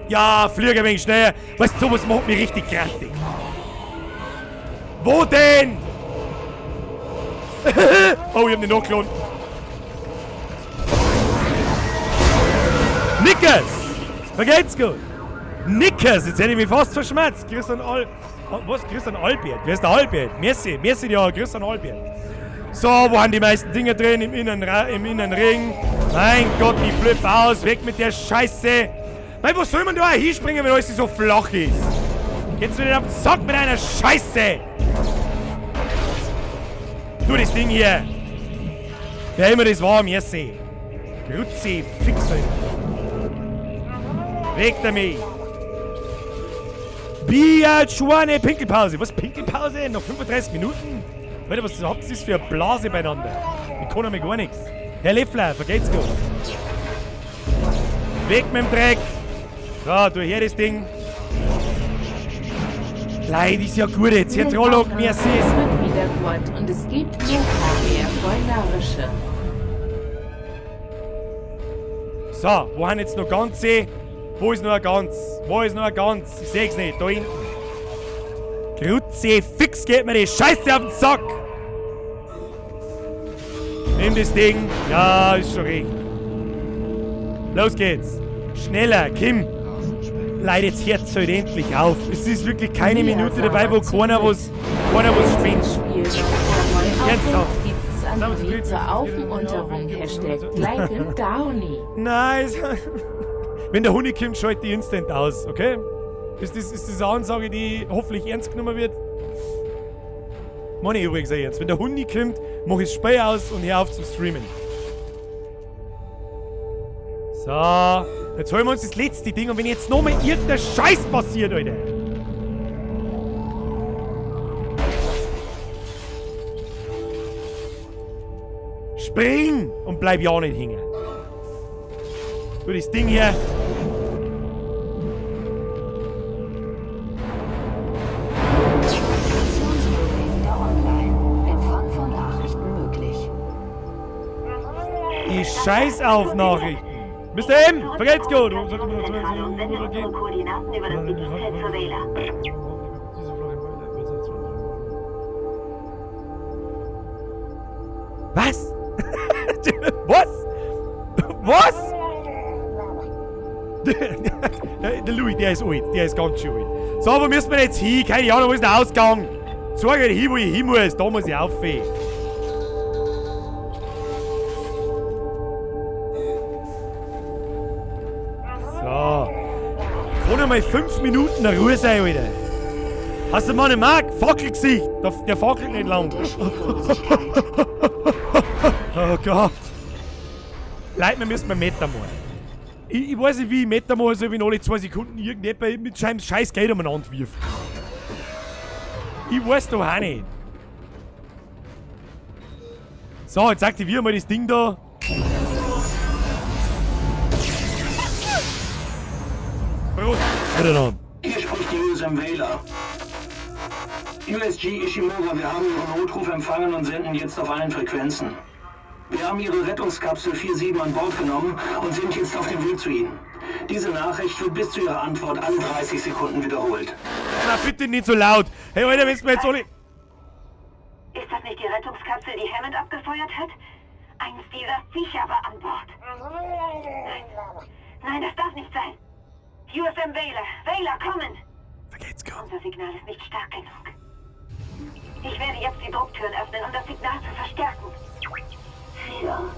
Ja, flieg ein wenig schneller. Weißt du, sowas macht mich richtig krantig. Wo denn? Oh, ich hab den nachgelohnt. Nickers! Vergeht's gut! Nickers! Jetzt hätte ich mich fast verschmerzt. Christian Al... Was? Christian Albert? Wer ist der Albert? Merci, merci dir, Christian Albert. So, wo haben die meisten Dinger drin? Im inneren Ring. Mein Gott, ich flipp aus. Weg mit der Scheiße. Nein, wo soll man da hinspringen, wenn alles so flach ist? Jetzt wieder auf den Sack mit einer Scheiße! Tu das Ding hier! Wer immer das war, merci. Grüezi, fix, Alter. Weg damit! Bier, Schwane, Pinkelpause. Was, Pinkelpause? Noch 35 Minuten? Alter, was habt ihr das für eine Blase beieinander? Ich kann nämlich gar nichts. Herr Leffler, vergeht's gut. Weg mit dem Dreck! So, tu her das Ding. Leid ist ja gut jetzt. Herr Trolloc, merci. Es wird wieder gut und es gibt mehr vollnarische. So, wo haben jetzt noch ganze... Wo ist noch ein Ganz? Wo ist noch ein Ganz? Ich seh's nicht, da hinten. Kruzifix geht mir die Scheiße auf den Sack! Nimm das Ding. Ja, ist schon recht. Los geht's. Schneller, Kim. Leute, jetzt hört's halt endlich auf. Es ist wirklich keine Minute dabei, wo keiner was spinnt. Ernsthaft. Gibt's zur Aufmunterung Hashtag Like Downy. Nice. Wenn der Hund kommt, schalte ich instant aus, okay? Ist das eine Ansage, die hoffentlich ernst genommen wird? Meine ich übrigens auch ernst. Wenn der Hund kommt, mach ich das Spiel aus und hör auf zum Streamen. So, jetzt holen wir uns das letzte Ding und wenn jetzt nochmal irgendein Scheiß passiert, Alter. Spring! Und bleib ja nicht hängen. Tu das Ding hier. Empfang von Nachrichten möglich. Ich scheiß auf Nachrichten. Mr. M, vergelt's gut. Koordinaten über das Bedienfeld zur Wähler. Was? Was? Was? Der Louis, der ist alt. Der ist ganz schön alt. So, wo müssen wir jetzt hin? Keine Ahnung, wo ist der Ausgang? Zeig halt hin, wo ich hin muss. Da muss ich auf. So. Kann ja mal 5 Minuten in Ruhe sein, Alter. Hast du mal einen Mark? Fackelgesicht. Der fackelt nicht lang. Oh Gott. Leute, wir müssen mal Meter machen. Ich weiß nicht, wie ich Meter machen soll, wenn alle 2 Sekunden irgendjemand mit seinem scheiß Geld umeinander wirft. Ich weiß doch auch nicht. So, jetzt aktivieren wir mal das Ding da. Prost. Miteinander. Hier spricht die USM Wähler. USG Ishimura, wir haben Ihren Notruf empfangen und senden jetzt auf allen Frequenzen. Wir haben Ihre Rettungskapsel 47 an Bord genommen und sind jetzt auf dem Weg zu Ihnen. Diese Nachricht wird bis zu Ihrer Antwort alle 30 Sekunden wiederholt. Na bitte nicht so laut. Hey Alter, wenn's mir jetzt alle... Ist das nicht die Rettungskapsel, die Hammond abgefeuert hat? Eins dieser Viecher war an Bord. Nein, nein, das darf nicht sein. USM Wähler, Wähler, kommen! Vergeht's gut. Unser Signal ist nicht stark genug. Ich werde jetzt die Drucktüren öffnen, um das Signal zu verstärken. Fehler.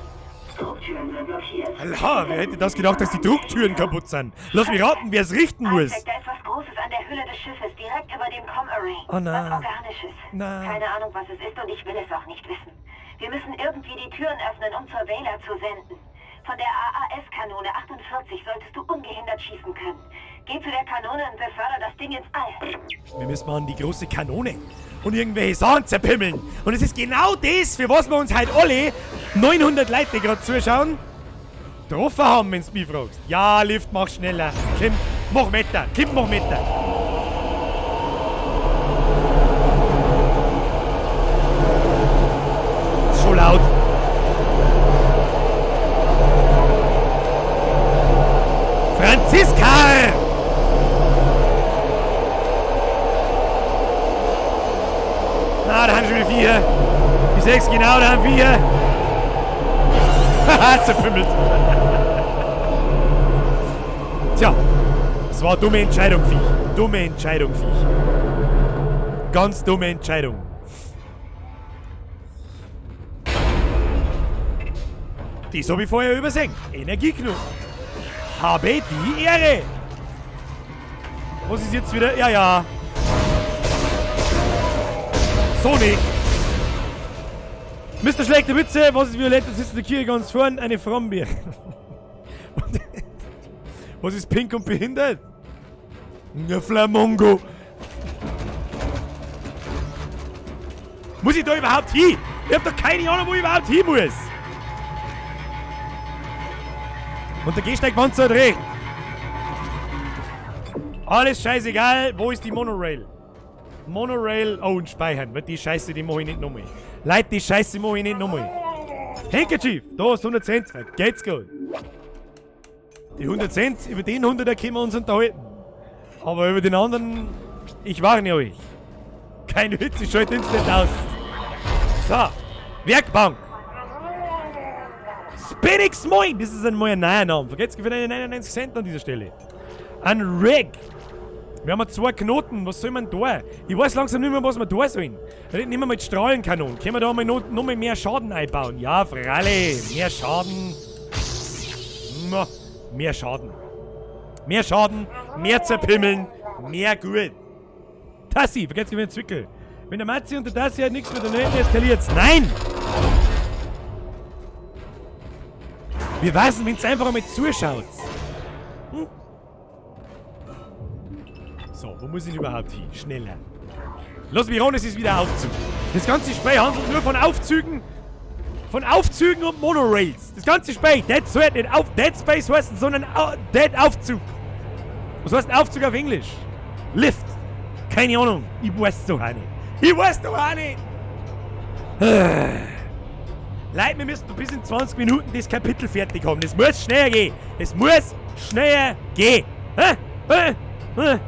Drucktüren sind blockiert. Alter, wer hätte das gedacht, dass die Drucktüren kaputt sind? Lass mich raten, wer es richten muss. Isaac, da ist was Großes an der Hülle des Schiffes, direkt über dem Com-Array. Oh nein. Was Organisches. Nein. Keine Ahnung, was es ist und ich will es auch nicht wissen. Wir müssen irgendwie die Türen öffnen, um zur Wähler zu senden. Von der AAS-Kanone 48 solltest du ungehindert schießen können. Geh zu der Kanone und beförder das Ding ins All. Wir müssen mal an die große Kanone und irgendwelche Sachen zerpimmeln. Und es ist genau das, für was wir uns heute alle 900 Leute gerade zuschauen, getroffen haben, wenn du mich fragst. Ja, Lift, mach schneller. Kim, mach Meter. Kim, mach Meter. Ist schon laut. Franziska! Na, da haben schon wieder 4. Die 6, genau, da haben 4. Haha, zerpümmelt. Tja, das war eine dumme Entscheidung, Viech. Dumme Entscheidung, Viech. Ganz dumme Entscheidung. Das habe ich vorher übersehen. Energieknoten. Habe die Ehre. Was ist jetzt wieder? Ja, ja. So nicht. Mr. Schlechte Witze, was ist violett? Das ist in der Kirche ganz vorn, eine Frombeere. Was ist pink und behindert? Ein Flamongo. Muss ich da überhaupt hin? Ich hab doch keine Ahnung, wo ich überhaupt hin muss. Und der Gehsteigpanzer hat recht. Alles scheißegal. Wo ist die Monorail? Monorail. Oh, und speichern. Die Scheiße, die mach ich nicht nochmal. Leute, die Scheiße mach ich nicht nochmal. Handkerchief. Da ist 100 Cent. Geht's gut. Die 100 Cent, über den 100er können wir uns unterhalten. Aber über den anderen, ich warne euch. Kein Witz, ich schalte instant aus. So, Werkbank. Spinix Moin, das ist ein neuer Name. Vergesst für eine 99 Cent an dieser Stelle. Ein Rig. Wir haben 2 Knoten, was soll man da? Ich weiß langsam nicht mehr, was wir da sollen. Nehmen wir mal die Strahlenkanonen. Können wir da mal noch mal mehr Schaden einbauen? Ja, freilich. Mehr Schaden. Mehr Schaden. Mehr Schaden, mehr zerpimmeln, mehr gut. Tassi, vergesst nicht den Zwickel. Wenn der Matzi und der Tassi halt nichts mehr daneben eskaliert's. Nein! Wir wissen, wenn's einfach einmal zuschaut. Hm? So, wo muss ich denn überhaupt hin? Schneller. Lass mich ran, es ist wieder Aufzug. Das ganze Spiel handelt nur von Aufzügen. Von Aufzügen und Monorails. Das ganze Spiel, das sollte nicht auf Dead Space heißen, sondern Dead Aufzug. Was heißt Aufzug auf Englisch? Lift. Keine Ahnung. Ich weiß doch auch nicht. Ich weiß doch auch nicht. Leute, wir müssen bis in 20 Minuten das Kapitel fertig haben. Das muss schneller gehen. Es muss schneller gehen. Hä? Hä? Hä?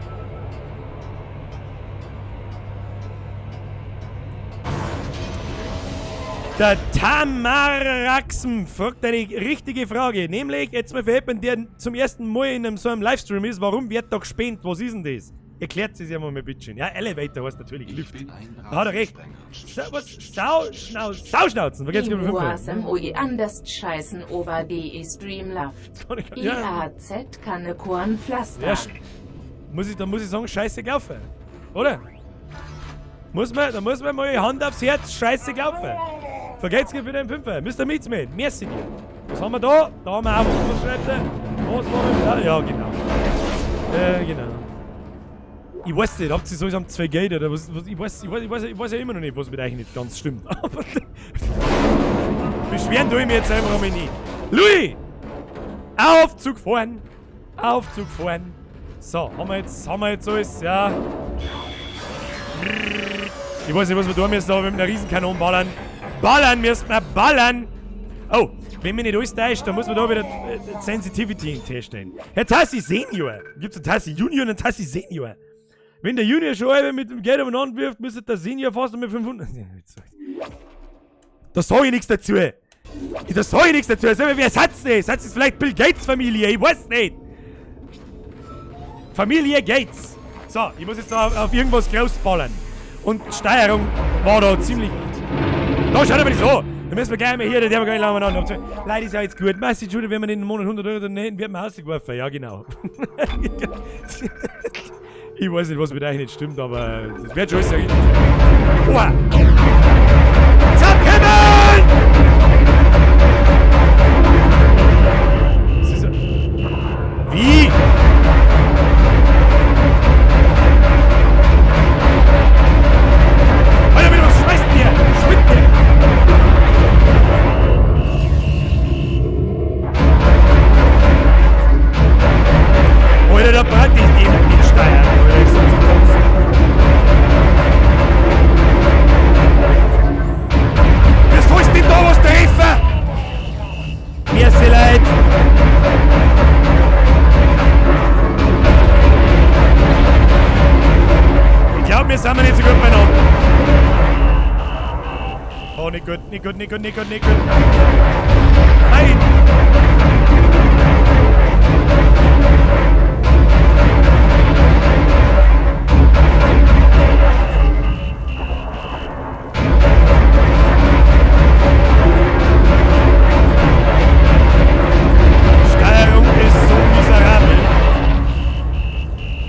Der Tamaraxen fragt eine richtige Frage, nämlich, jetzt mal für jemanden, der zum ersten Mal in einem, so einem Livestream ist, warum wird da gespennt? Was ist denn das? Erklärt es ja mal bitte schön. Ja, Elevator heißt natürlich Lift. Da hat er recht. Was? Sauschnauzen. Vergesst nicht, I anders scheißen ober DE Streamlaft. IAZ kann Kornpflaster. Ja, da muss ich sagen, scheiße gelaufen. Oder? Da muss man mal Hand aufs Herz, scheiße gelaufen. Vergesst nicht für den Fünfer. Mr. Meatsman, merci dir. Was haben wir da? Da haben wir auch was. Was schreibt er? Was war da? Ja, genau. Genau. Ich weiß nicht, habt ihr sowieso am 2 Geld oder was? Ich weiß ja immer noch nicht, was mit euch nicht ganz stimmt. Aber beschweren tue ich mir jetzt einfach einmal nicht. Louis! Aufzug fahren! Aufzug fahren! So, haben wir jetzt alles, ja. Ich weiß nicht, was wir tun müssen, aber mit einer Riesenkanone ballern. Ballern müssen wir, ballern! Oh, wenn mich nicht alles täuscht, dann muss man da wieder Sensitivity herstellen. Herr Tassi Senior! Gibt's einen Tassi Junior und einen Tassi Senior? Wenn der Junior schon halb mit dem Geld umeinander wirft, müsste der Senior fast mit 500. Da sag ich nichts dazu! Da sag ich nichts dazu! Sag mal, wer hat's denn? Hat's jetzt vielleicht Bill Gates Familie? Ich weiß nicht! Familie Gates! So, ich muss jetzt da auf irgendwas groß ballern. Und die Steuerung war da ziemlich. Da schaut aber nicht so! Da müssen wir gleich mal hier, der haben wir gar nicht lange miteinander. Leute, ist ja jetzt gut. Meistens, Entschuldigung, wenn man in den Monat 100 Euro dann hätten, wird man rausgeworfen. Ja, genau. Ich weiß nicht, was mit euch nicht stimmt, aber das wird schon alles. Oha! Zapfhimmel! Das ist ja. Wie? Alter, bitte, was schmeißt denn hier? Spinnt der? Alter, da brennt ich den Steier. Alter, ich soll zu kotzen. Wie sollst denn da was treffen? Merci, Leute. Ich glaube, wir sind nicht so gut beieinander. Oh, nicht gut, nicht gut, nicht gut, nicht gut, nicht gut. Nein!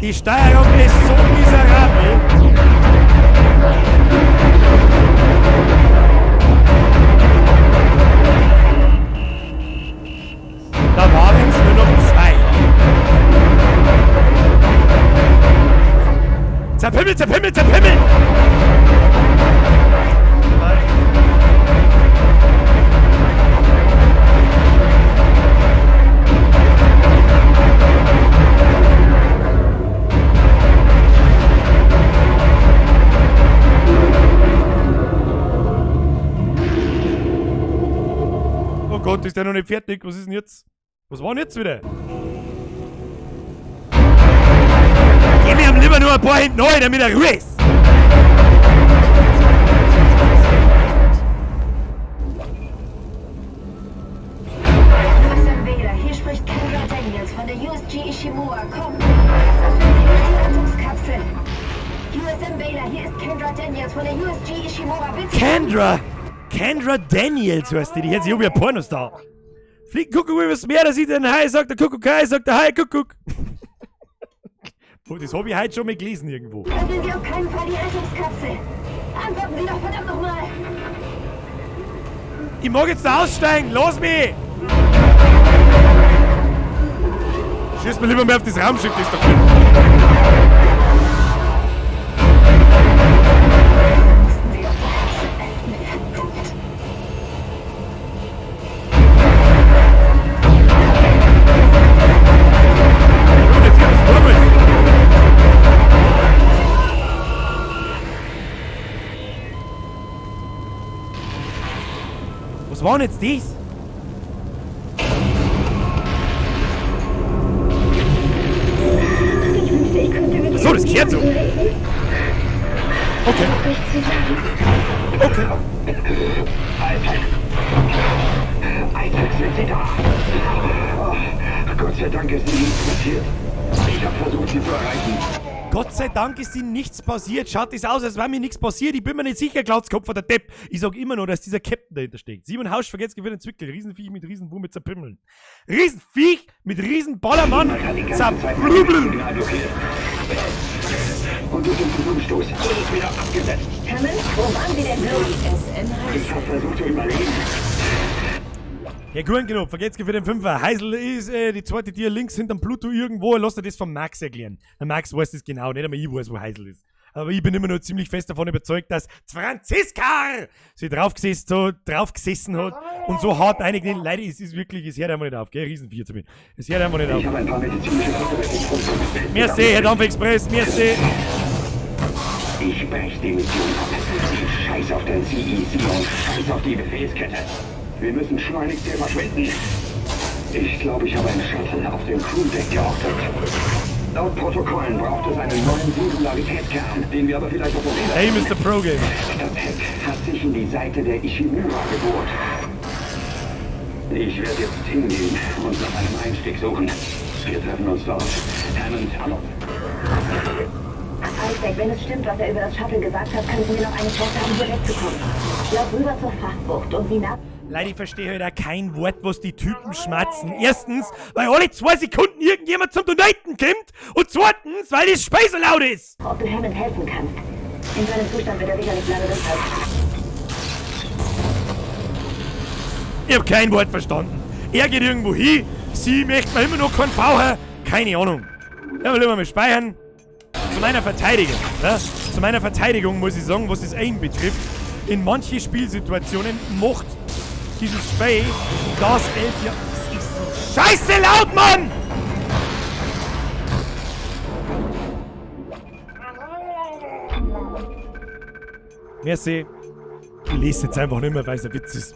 Die Steuerung ist so miserabel. Da waren es nur noch 2. Zerpimmel, zerpimmel, zerpimmel! Oh Gott, ist der noch nicht fertig? Was ist denn jetzt? Was war denn jetzt wieder? ihm lieber nur ein paar hinten rein, damit er Ruhe ist. USM Wähler, hier spricht Kendra Daniels von der USG Ishimura. Komm, öffnen Sie nicht die Rettungskapsel. USM Baylor, hier ist Kendra Daniels von der USG Ishimura. Bitte. Kendra! Kendra Daniels heißt die, die hört sich an wie ein Pornostar. Fliegt Kuckuck übers Meer, da sieht er einen Hai, sagt der Kuckuck, Hai, sagt der Hai, Kuckuck. Das hab ich heute schon mal gelesen irgendwo. Öffnen Sie auf keinen Fall die Rettungskapsel. Antworten Sie doch verdammt nochmal. Ich mag jetzt da aussteigen, lass mich! Schieß mir lieber mehr auf das Raumschiff, das da kommt. Mussten Sie doch die Kapsel öffnen, verdammt. Und jetzt geht's vorwärts. Was war denn jetzt das? Ich wünschte, ich könnte mit Ach so, das kehrt so. Ihnen reden. Okay, Nichts zu sagen. okay. Isaac. Isaac, sind Sie da? Oh, Gott sei Dank ist Ihnen nichts passiert. Ich habe versucht, Sie zu erreichen. Gott sei Dank ist ihnen nichts passiert. Schaut das aus, als wäre mir nichts passiert. Ich bin mir nicht sicher, Glatzkopf oder Depp. Ich sag immer noch, dass dieser Captain dahinter steckt. Simon Hausch vergesst gewinnt den Zwickel. Riesenviech mit Riesenwurm zerpimmeln. Riesenviech mit Riesenballermann zerbrübbeln. Und durch den Zusammenstoß wurde es wieder abgesetzt. Hammond, wo waren Sie denn bloß? SN Ich habe versucht zu überleben. Herr Gurkengenop, vergesst für den Fünfer. Heisel ist die zweite Tier links hinterm Pluto irgendwo. Lass dir das vom Max erklären. Der Max weiß das genau, nicht einmal ich weiß, wo Heisel ist. Aber ich bin immer noch ziemlich fest davon überzeugt, dass Franziska sich draufgesessen hat und so hart einige. Leider, es ist wirklich, es hört einfach nicht auf, gell? Riesenvieh zu mir. Es hört einfach nicht Ich auf. habe ein paar medizinische Geräte. Merci, Herr Dampf Express, merci. Ich brech die Mission ab. Ich scheiß auf den CEC und scheiß auf die Befehlskette. Wir müssen schleunigst hier verschwinden. Ich glaube, ich habe ein Shuttle auf dem Crewdeck geortet. Laut Protokollen braucht es einen neuen Singularitätskern, den wir aber vielleicht operieren. Hey, Mr. Pro Gamer. Das Heck hat sich in die Seite der Ishimura gebohrt. Ich werde jetzt hingehen und nach einem Einstieg suchen. Wir treffen uns dort. Hammond, hallo. Isaac, wenn es stimmt, was er über das Shuttle gesagt hat, könnten wir noch eine Chance haben, hier wegzukommen. Lauf rüber zur Frachtbucht und sieh nach. Leider, ich verstehe halt auch kein Wort, was die Typen schmatzen. Erstens, weil alle 2 Sekunden irgendjemand zum Donaten kommt. Und zweitens, weil das Spiel so laut ist. Ob du Hammond helfen kannst. In seinem Zustand wird er sicher nicht lange durchhalten. Ich hab kein Wort verstanden. Er geht irgendwo hin, sie möchte mir immer noch kein V. Keine Ahnung. Ja, aber lieber mal speichern. Zu meiner Verteidigung, ne? Zu meiner Verteidigung muss ich sagen, was das Aim betrifft, in manchen Spielsituationen macht dieses Spiel das 11 Jahre. Das ist so scheiße laut, Mann! Merci. Ich lese jetzt einfach nicht mehr, weil es ein Witz ist.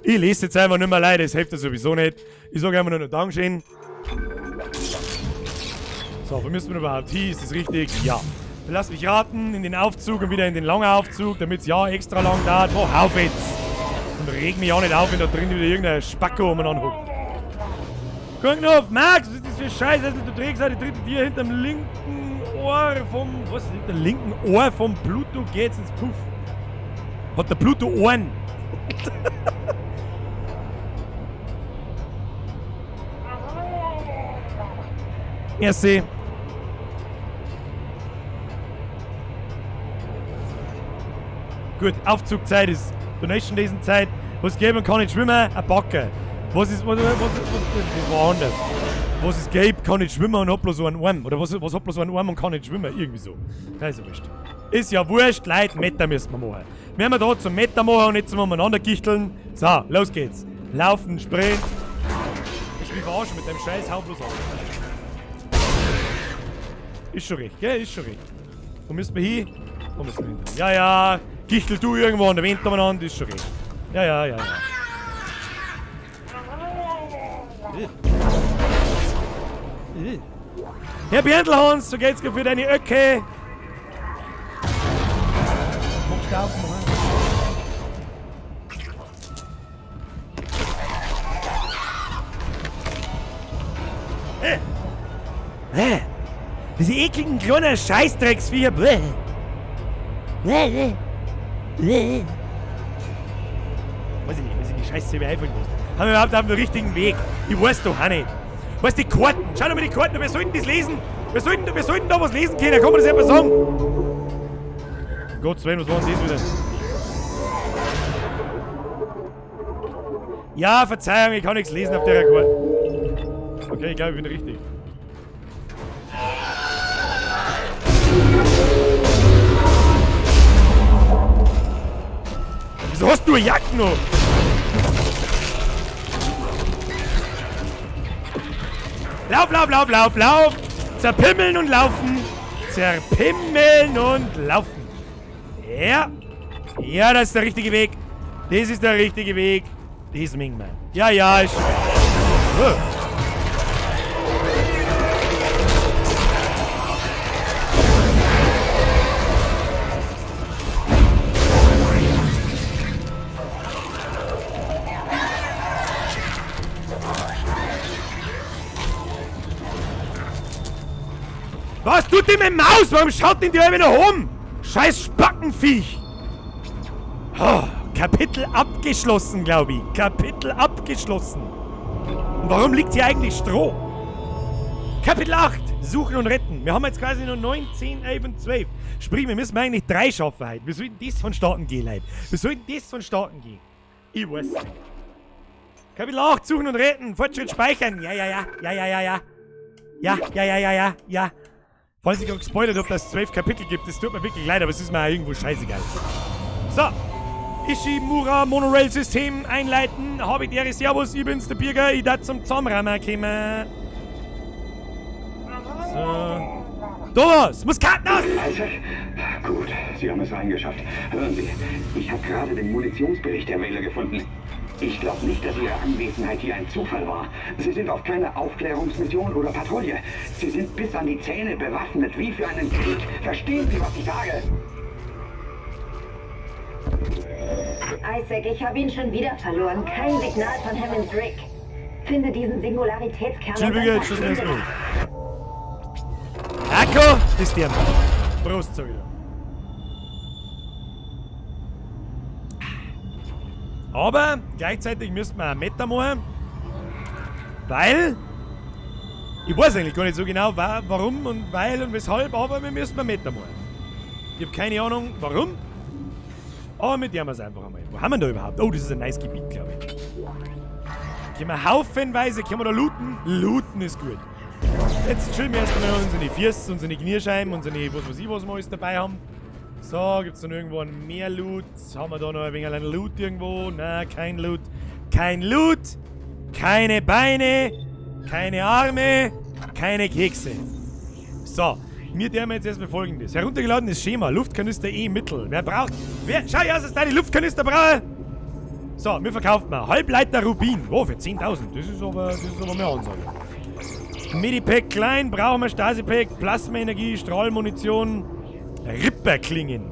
Ich lese jetzt einfach nicht mehr, leider, es hilft ja sowieso nicht. Ich sage einfach nur noch Dankeschön. So, wo müssen wir überhaupt hin? Ist das richtig? Ja. Lass mich raten, in den Aufzug und wieder in den langen Aufzug, damit's ja extra lang dauert. Mach auf jetzt! Und reg mich auch nicht auf, wenn da drin wieder irgendein Spacko umeinander hockt. Guck noch auf, Max, was ist das für Scheiße? Du trägst auch die dritte Tier hinterm linken Ohr vom... Was? Hinterm linken Ohr vom Pluto geht's ins Puff. Hat der Pluto Ohren? Merci. Gut, Aufzugzeit ist Donation Days Zeit. Was geben kann ich schwimmen? Ein Backe. Was ist, was, was, was, das war anders. Was ist gelb, kann nicht schwimmen und hat bloß so einen Arm. Oder was hat bloß so einen Arm und kann nicht schwimmen? Irgendwie so. Das ist ja wurscht. Ist ja wurscht, Leute, Meter müssen wir machen. Wir haben da zum Meter machen und nicht zum umeinander gichteln. So, los geht's. Laufen, springen. Ich will verarschen mit dem Scheiß, hau bloß auf. Ist schon recht, gell? Ist schon recht. Wo müssen wir hin? Wo müssen wir hin? Ja, ja. Gichtel du irgendwo an der Wand umeinander, ist schon recht. Ja, ja, ja, ja. Herr Berndl-Hans, so geht's für deine Öcke. Magst du aufmachen? Diese ekligen kleinen Scheißdrecksviecher. Bäh. Bäh. Bäh. Weiß ich nicht, was ich die Scheiße über einfallen muss. Haben wir überhaupt auf dem richtigen Weg? Ich weiß doch auch nicht. Weißt du, die Karten? Schau doch mal die Karten, wir sollten das lesen. Wir sollten da was lesen können, kann man das jemand sagen? Um Gottes Willen, was war denn das wieder? Ja, Verzeihung, ich kann nichts lesen auf der Karte. Okay, ich glaube, ich bin richtig. Wieso hast du eine Jacke noch? Lauf, lauf, lauf, lauf, lauf! Zerpimmeln und laufen! Zerpimmeln und laufen! Ja! Ja, das ist der richtige Weg! Das ist der richtige Weg! Das mengen wir. Ja, ja, ist schon. Oh. Was tut denn meine Maus? Warum schaut denn die alle nach oben? Scheiß Spackenviech! Oh, Kapitel abgeschlossen, glaube ich. Kapitel abgeschlossen. Und warum liegt hier eigentlich Stroh? Kapitel 8. Suchen und retten. Wir haben jetzt quasi nur 9, 10, 11 und 12. Sprich, wir müssen eigentlich 3 schaffen heute. Wir sollten das vonstatten gehen, Leute. Wir sollten das vonstatten gehen. Ich weiß nicht. Kapitel 8. Suchen und retten. Fortschritt speichern. Ja, ja, ja. Ja, ja, ja, ja. Ja, ja, ja, ja, ja, ja. Falls ich gerade gespoilert habe, dass es 12 Kapitel gibt, das tut mir wirklich leid, aber es ist mir auch irgendwo scheißegal. So. Ishimura Monorail System einleiten. Habe ich die Ehre, Servus, ich bin's, der Birger. Ich darf zum Zusammenrammer kommen. So. Da was! Muss Karten aus! Isaac? Gut, Sie haben es reingeschafft. Hören Sie, ich habe gerade den Munitionsbericht der Wähler gefunden. Ich glaube nicht, dass Ihre Anwesenheit hier ein Zufall war. Sie sind auf keine Aufklärungsmission oder Patrouille. Sie sind bis an die Zähne bewaffnet, wie für einen Krieg. Verstehen Sie, was ich sage? Isaac, ich habe ihn schon wieder verloren. Kein Signal von Hammond Rick. Finde diesen Singularitätskern. Entschuldige, jetzt schießen wir. Akku ist der Mann. Prost, sag ich da. Aber gleichzeitig müssen wir auch Meta machen, weil ich weiß eigentlich gar nicht so genau, warum und weil und weshalb, aber wir müssen mal Meta machen. Ich habe keine Ahnung, warum, aber mit dem wir es einfach einmal. Wo haben wir denn da überhaupt? Oh, das ist ein nice Gebiet, glaube ich. Können wir haufenweise, können wir da looten? Looten ist gut. Jetzt chillen wir erstmal unsere Füße, unsere Knierscheiben, unsere was weiß ich, was wir alles dabei haben. So, gibt's dann irgendwo mehr Loot? Haben wir da noch ein wenig einen Loot irgendwo? Na, kein Loot. Kein Loot! Keine Beine! Keine Arme! Keine Kekse. So, mir dürfen wir jetzt erstmal Folgendes. Heruntergeladenes Schema, Luftkanister E Mittel. Wer braucht... Wer... Schau, ja, ist da die Luftkanister brauche! So, mir verkauft man Halbleiter Rubin. Oh, für 10.000. Das ist aber mehr Ansage. Medipack klein, brauchen wir Stasi-Pack, Plasmaenergie, Strahlmunition, Ripperklingen.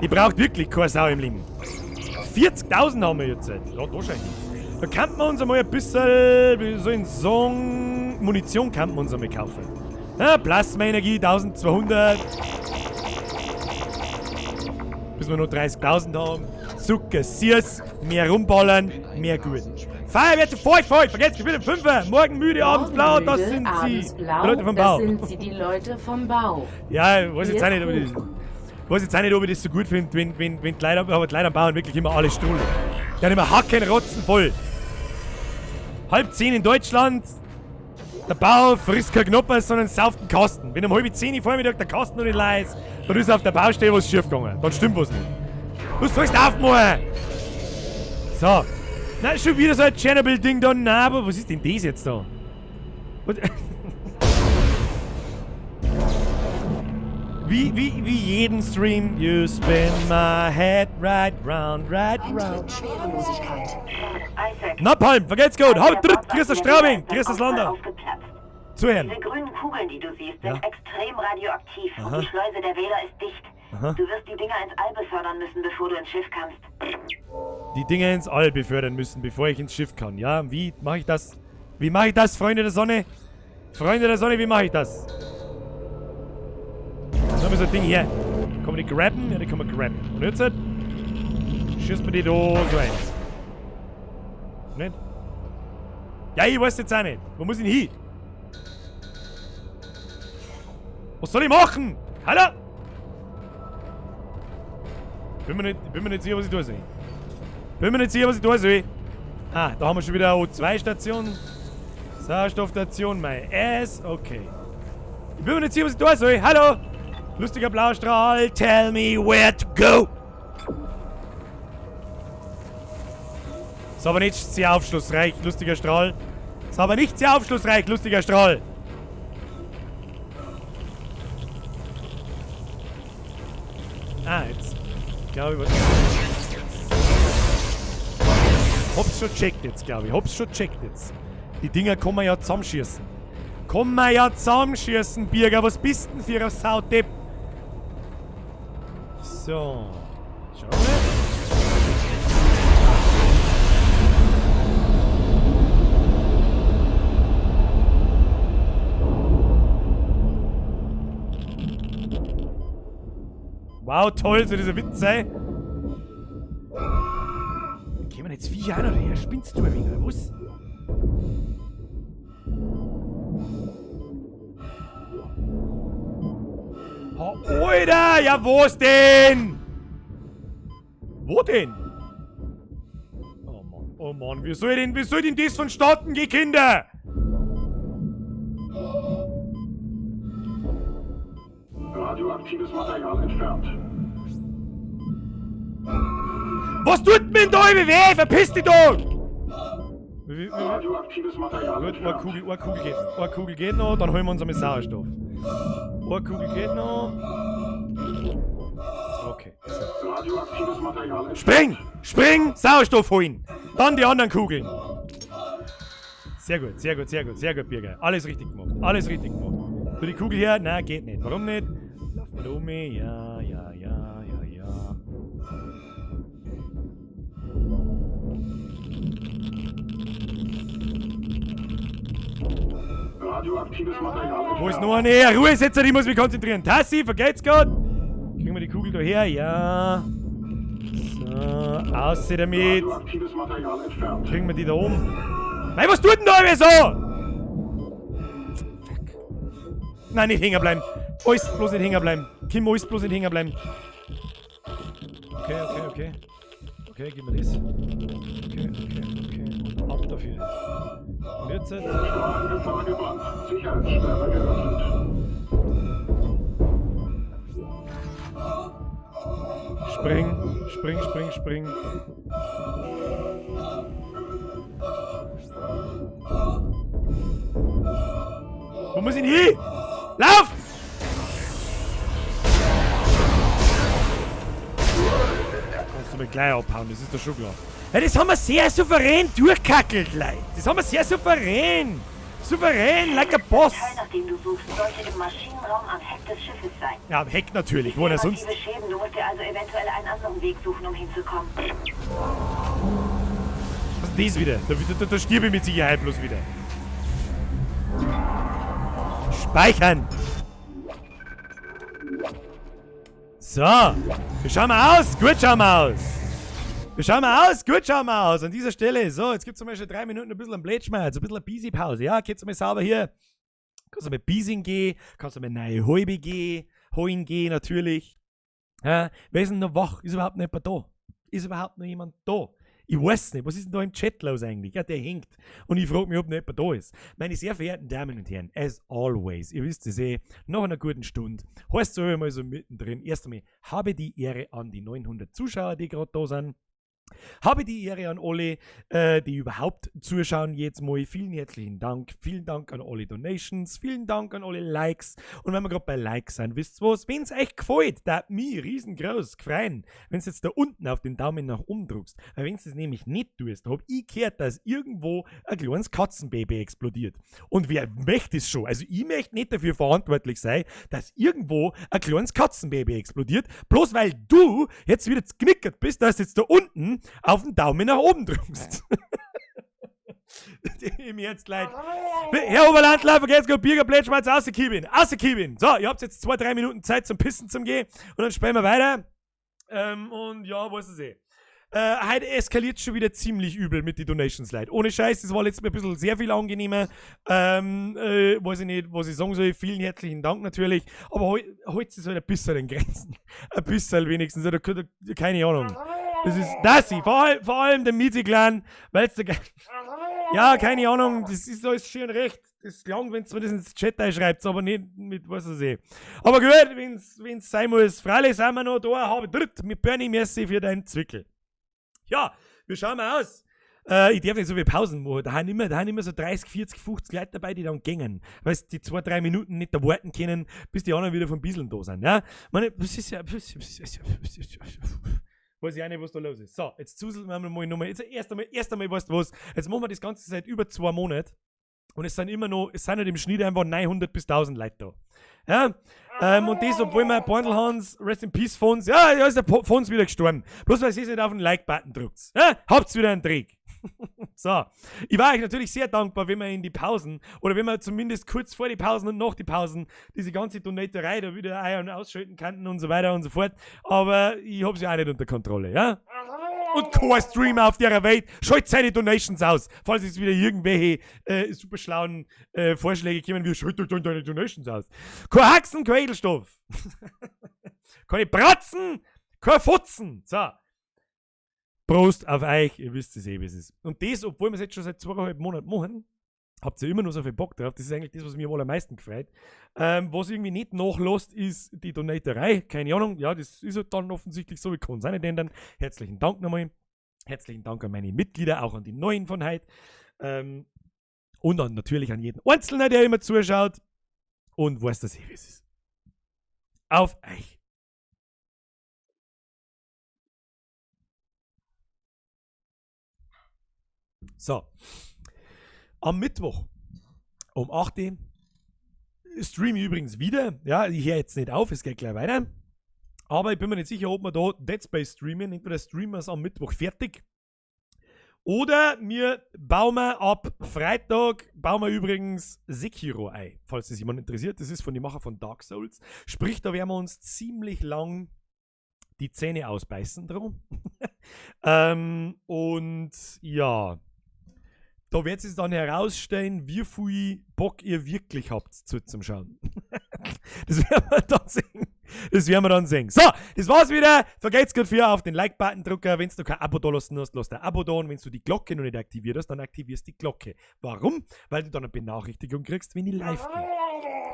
Die braucht wirklich keine Sau im Leben. 40.000 haben wir jetzt. Ja, wahrscheinlich. Da könnten wir uns einmal ein bisschen, wie soll ich sagen, Munition könnten wir uns einmal kaufen. Ja, Plasmaenergie 1200. Bis wir nur 30.000 haben. Zucker, süß, mehr rumballern, mehr gut. Feuerwehr zu 5, 5, vergesst gefühlt um 5. Morgen müde, abends blau, das sind sie. Die Leute vom Bau. Das sind sie, die Leute vom Bau. Ja, ich weiß jetzt auch nicht, ob ich das, weiß jetzt auch nicht, ob ich das so gut finde, wenn die Leute, aber die Leute am Bauern wirklich immer alle Stuhl. Die haben immer Hacken, Rotzen voll. 9:30 in Deutschland. Der Bauer frisst kein Knoppers, sondern sauft den Kasten. Wenn um 9:30 Vormittag der Kasten noch nicht leer ist, dann ist auf der Baustelle was schief gegangen. Dann stimmt was nicht. Was sollst du aufmachen? So. Na, schon wieder so ein Tschernobyl-Ding da. Na, aber was ist denn das jetzt da? Was? Wie jeden Stream. You spin my head right round, right round. Schwerelosigkeit. Napalm, vergelt's gut. Haut dritt, grüß das Straubing, grüß das Lander. Zuhören. Diese grünen Kugeln, die du siehst, sind Ja. extrem radioaktiv Aha. und die Schleuse der Wähler ist dicht. Aha. Du wirst die Dinger ins All befördern müssen, bevor du ins Schiff kannst. Die Dinger ins All befördern müssen, bevor ich ins Schiff kann. Ja, wie mache ich das? Wie mache ich das, Freunde der Sonne? Freunde der Sonne, wie mache ich das? Dann haben wir so ein Ding hier. Kann man die grabben? Ja, die kann man grabben. Und jetzt schießt man die da so rein. Nicht? Ja, ich weiß jetzt auch nicht. Wo muss ich denn hin? Was soll ich machen? Hallo? Bin mir nicht sicher, was ich tun soll. Bin mir nicht sicher, was ich tun soll. Ah, da haben wir schon wieder eine O2-Station. Sauerstoffstation, my ass. Okay. Ich bin mir nicht sicher, was ich tun soll. Hallo? Lustiger blauer Strahl. Tell me where to go. Ist aber nicht sehr aufschlussreich, lustiger Strahl. Ist aber nicht sehr aufschlussreich, lustiger Strahl. Ah, jetzt glaube ich, was. Hab's schon checkt jetzt, glaube ich. Hab's schon checkt jetzt. Die Dinger kann man ja zusammenschießen. Kann man ja zusammenschießen, Birger. Was bist denn für ein Saudepp? So. Schauen wir mal. Wow, toll, so dieser Witz sei. Kämen jetzt Viecher an oder her? Spinnst du ein wenig, oder was? Ha, Alter! Ja, wo ist denn? Wo denn? Oh Mann, oh Mann, wie soll denn das vonstatten gehen, Kinder? Radioaktives Material entfernt. Was tut mir denn da weh? Verpiss dich doch! Radioaktives Material Gut, entfernt. eine Kugel geht. Eine Kugel geht noch, dann holen wir uns einmal Sauerstoff. Eine Kugel geht noch. Okay. So. Radioaktives Material entfernt. Spring! Spring! Sauerstoff holen! Dann die anderen Kugeln. Sehr gut, sehr gut, sehr gut, sehr gut, Birger. Alles richtig gemacht. Alles richtig gemacht. So, die Kugel her? Nein, geht nicht. Warum nicht? Lauf mal um. Ja, ja, ja, ja, ja. Radioaktives Material Wo ist noch eine? Ruhe, Setzer, ich muss mich konzentrieren. Tassi, vergeht's grad. Kriegen wir die Kugel da her? Ja. So, außer damit. Radioaktives Material entfernt. Kriegen wir die da oben? Nein, was tut denn da immer so? Fuck. Nein, nicht hängen bleiben. Alles bloß nicht hängen bleiben. Kim, alles bloß nicht hängen bleiben. Okay, okay, okay. Okay, gib mir das. Okay, okay, okay. Und ab dafür. Und jetzt? Strahlengefahr gewandt. Sicherheitssperre geöffnet. Spring, spring, spring, spring. Wo muss ich denn hin? Lauf! Kannst du mir gleich abhauen, das ist doch schon klar. Ja, das haben wir sehr souverän durchkackelt, Leute. Das haben wir sehr souverän. Souverän, like a boss. Das Teil, nach dem du suchst, sollte im Maschinenraum am Heck des Schiffes sein. Ja, am Heck natürlich. Wo denn sonst? Massive Schäden, du musst dir also eventuell einen anderen Weg suchen, um hinzukommen. Was ist denn das wieder? Da stirb ich mit Sicherheit bloß wieder. Speichern! So, wir schauen mal aus. Gut schauen wir aus. Wir schauen mal aus. Gut schauen wir aus. An dieser Stelle. So, jetzt gibt's zum Beispiel 3 Minuten ein bisschen einen Blätschmerz, ein bisschen eine Busy-Pause. Ja, geht's mal sauber hier. Kannst du mal Biesing gehen, kannst du mal neue Halbe gehen, holen gehen natürlich. Ja, wer ist denn noch wach? Ist überhaupt noch jemand da? Ist überhaupt noch jemand da? Ich weiß nicht, was ist denn da im Chat los eigentlich? Ja, der hängt. Und ich frag mich, ob noch jemand da ist. Meine sehr verehrten Damen und Herren, as always, ihr wisst es eh, nach einer guten Stunde, heißt es immer mal so mittendrin, erst einmal, habe die Ehre an die 900 Zuschauer, die gerade da sind. Habe die Ehre an alle, die überhaupt zuschauen jetzt mal. Vielen herzlichen Dank. Vielen Dank an alle Donations. Vielen Dank an alle Likes. Und wenn wir gerade bei Likes sind, wisst ihr was? Wenn's euch gefällt, da mich riesengroß gefreuen, wenn's jetzt da unten auf den Daumen nach oben drückst. Weil wenn's das nämlich nicht tust, hab ich gehört, dass irgendwo ein kleines Katzenbaby explodiert. Und wer möchte es schon? Also ich möchte nicht dafür verantwortlich sein, dass irgendwo ein kleines Katzenbaby explodiert, bloß weil du jetzt wieder geknickert bist, dass jetzt da unten auf den Daumen nach oben drückst. Im Ernst, leid. Herr Oberlandler, vergesst kein Bier, Plätschmalz, außerkiebin, außerkiebin. So, ihr habt jetzt 2, 3 Minuten Zeit zum Pissen zum Gehen und dann spielen wir weiter. Und ja, weiß es eh. Heute eskaliert schon wieder ziemlich übel mit den Donations, Leute. Ohne Scheiß, das war letztes Mal ein bisschen sehr viel angenehmer. Weiß ich nicht, was ich sagen soll. Vielen herzlichen Dank natürlich. Aber heute ist es halt ein bisschen in Grenzen. Ein bisschen wenigstens. Oder, keine Ahnung. Das ist das, vor allem der Miezi-Clan, weil's der ja, keine Ahnung, das ist alles schön recht. Das klang, wenn's mir das ins Chat einschreibt, aber nicht mit, was weiß ich. Aber gut, wenn's sein muss, freilich sind wir noch da, habe dritt mit Bernie, merci für deinen Zwickel. Ja, wir schauen mal aus. Ich darf nicht so viele Pausen machen. Da haben immer so 30, 40, 50 Leute dabei, die dann gängen. Weil sie die 2, 3 Minuten nicht da warten können, bis die anderen wieder vom Bisseln da sind. Ja? Ich meine, das ist ja, weiß ich auch nicht, was da los ist. So, jetzt zuseln wir mal nochmal. Jetzt erst einmal, weißt du was? Jetzt machen wir das Ganze seit über 2 Monaten. Und es sind immer noch, es sind halt im Schnitt einfach 900 bis 1000 Leute da. Ja? Und das, obwohl wir Beutelhans, Rest in Peace Fons, ja, da ist der Fons wieder gestorben. Bloß weil ihr nicht auf den Like-Button drückt. Ja? Habt's wieder einen Dreck. So, ich war euch natürlich sehr dankbar, wenn wir in die Pausen oder wenn wir zumindest kurz vor die Pausen und nach die Pausen diese ganze Donaterei da wieder ein- und ausschalten könnten und so weiter und so fort. Aber ich hab's ja auch nicht unter Kontrolle, ja? Und kein Streamer auf der Welt schaltet seine Donations aus, falls jetzt wieder irgendwelche super schlauen Vorschläge kommen, wie schaltet deine Donations aus. Kein Haxen, kein Edelstoff. Keine Bratzen, kein Futzen. So. Prost auf euch, ihr wisst es eh, wie es ist. Und das, obwohl wir es jetzt schon seit 2,5 Monaten machen, habt ihr immer noch so viel Bock drauf. Das ist eigentlich das, was mich am allermeisten gefreut. Was irgendwie nicht nachlässt, ist die Donaterei. Keine Ahnung, ja, das ist halt dann offensichtlich so. Ich kann es auch nicht ändern. Herzlichen Dank nochmal. Herzlichen Dank an meine Mitglieder, auch an die Neuen von heute. Und dann natürlich an jeden Einzelnen, der immer zuschaut. Und weiß, dass eh, wie es ist. Auf euch. So, am Mittwoch um 8 Uhr streame ich übrigens wieder. Ja, ich höre jetzt nicht auf, es geht gleich weiter. Aber ich bin mir nicht sicher, ob wir da Dead Space streamen. Entweder streamen wir es am Mittwoch fertig oder wir bauen wir ab Freitag, bauen wir übrigens Sekiro ein, falls das jemand interessiert. Das ist von den Macher von Dark Souls. Sprich, da werden wir uns ziemlich lang die Zähne ausbeißen drum. Und ja, da wird es dann herausstellen, wie viel Bock ihr wirklich habt zum Schauen. Das werden wir dann sehen. Das werden wir dann sehen. So, das war's wieder. Vergesst gut für auf den Like-Button drücken. Wenn du kein Abo da lassen hast, lass dein Abo da. Und wenn du die Glocke noch nicht aktiviert hast, dann aktivierst die Glocke. Warum? Weil du dann eine Benachrichtigung kriegst, wenn ich live gehe.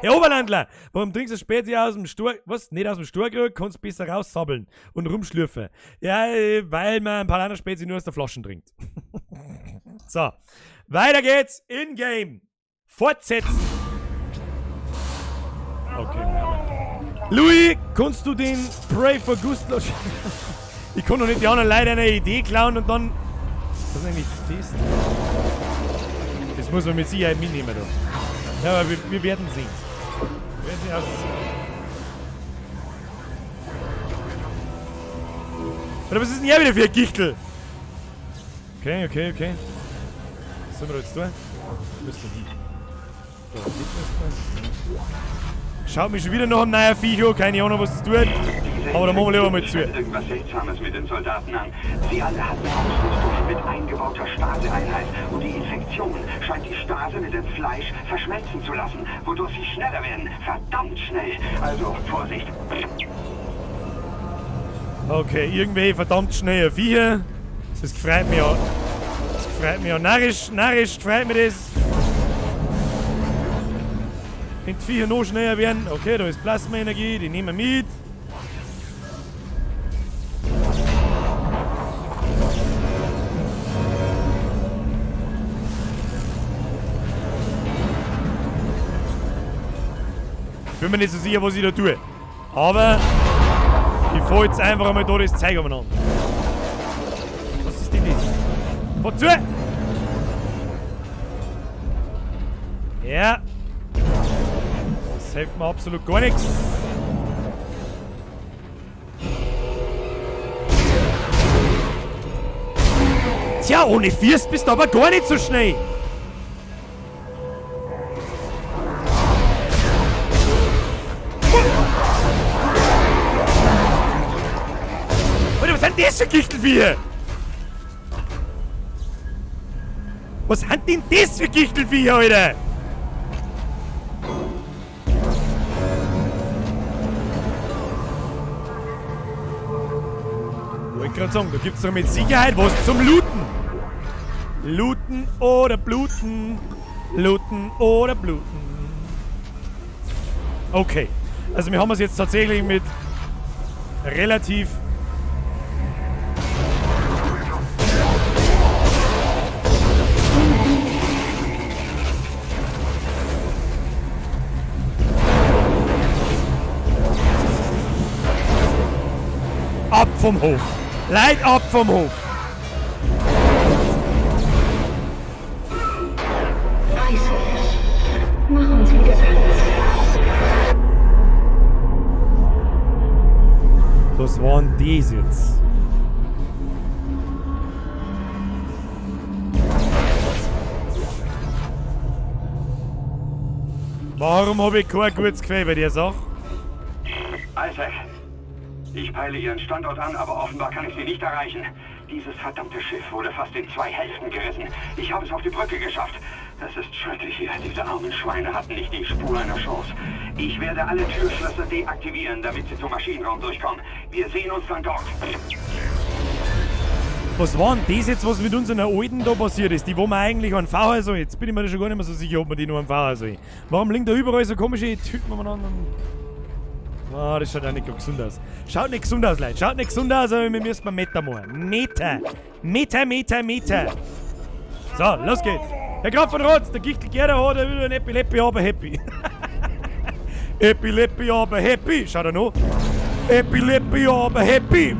Herr Oberlandler, warum trinkst du Spezi aus dem Stor... Was? Nicht aus dem Storkrug? Kannst besser raussabbeln und rumschlürfen. Ja, weil man ein paar andere Spezi nur aus der Flaschen trinkt. So, weiter geht's in-game. Fortsetzen. Okay. Louis, kannst du den Pray for Gustloff... Ich kann doch nicht die anderen Leute eine Idee klauen und dann... Was ist eigentlich das? Das muss man mit Sicherheit mitnehmen da. Ja, aber wir werden sehen. Wir werden sehen aus. Oder was ist denn hier wieder für ein Gichtel? Okay, okay, okay. Was sollen wir da jetzt tun? Müssen wir hin. Da, schaut mich schon wieder nach einem neuen Viech an, keine Ahnung, was das tut. Aber da machen wir lieber mal zu. Irgendwas Seltsames mit den Soldaten an. Sie alle hatten Ausrüstung mit eingebauter Staseeinheit und die Infektion scheint die Stase mit dem Fleisch verschmelzen zu lassen, wodurch sie schneller werden. Verdammt schnell. Also, Vorsicht. Okay, irgendwelche verdammt schnelle Viecher. Das gefreut mich ja. Das gefreut mich ja. Narrisch, narrisch gefreut mich das. Wenn die Viecher noch schneller werden. Okay, da ist Plasmaenergie, die nehmen wir mit. Ich bin mir nicht so sicher, was ich da tue. Aber ich fahr jetzt einfach einmal da das Zeug umeinander. Was ist denn das? Fahr zu! Ja. Das hilft mir absolut gar nichts. Tja, ohne First bist du aber gar nicht so schnell. Alter, was sind das für Gichtelviecher? Was sind denn das für Gichtelviecher, Alter? Wollte gerade sagen, da gibt's doch mit Sicherheit was zum Looten. Looten oder bluten. Looten oder bluten. Okay. Also wir haben es jetzt tatsächlich mit relativ ab vom Hof. Leid ab vom Hof. Isaac, mach uns wieder ganz. Was waren das jetzt? Warum habe ich kein gutes Gefühl bei der Sache? Isaac, ich peile Ihren Standort an, aber offenbar kann ich Sie nicht erreichen. Dieses verdammte Schiff wurde fast in zwei Hälften gerissen. Ich habe es auf die Brücke geschafft. Das ist schrecklich hier. Diese armen Schweine hatten nicht die Spur einer Chance. Ich werde alle Türschlösser deaktivieren, damit sie zum Maschinenraum durchkommen. Wir sehen uns dann dort. Was war denn das jetzt, was mit unseren Alten da passiert ist? Die, wo man eigentlich an VH soll. Jetzt bin ich mir da schon gar nicht mehr so sicher, ob man die nur am VH soll. Warum liegen da überall so komische Typen umeinander? Ah, das schaut auch nicht gesund aus. Schaut nicht gesund aus, Leute. Schaut nicht gesund aus, aber wir müssen mal Meter machen. Meter. Meter, Meter, Meter. So, los geht's. Herr Graf von Rotz, der Gichtel Gerda hat er wieder ein Epileppi, aber happy. Epileppi, aber happy. Schaut er noch. Epileppi, aber happy.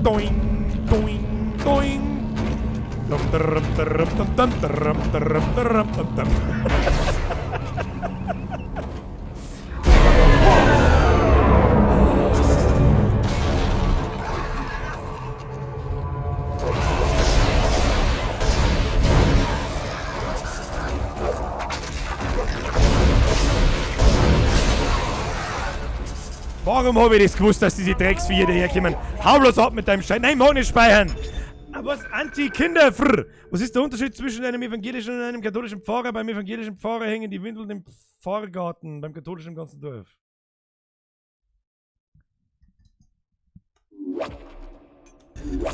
Doing, doing, doing. Dum, dum, dum, dum, dum, dum, dum, dum, dum, dum. Warum habe ich das gewusst, dass diese Drecksviecher daherkommen? Hau bloß ab mit deinem Scheiß. Nein, mag nicht speichern! Aber was? Anti-Kinder-Frr! Was ist der Unterschied zwischen einem evangelischen und einem katholischen Pfarrer? Beim evangelischen Pfarrer hängen die Windeln im Pfarrgarten, beim katholischen im ganzen Dorf.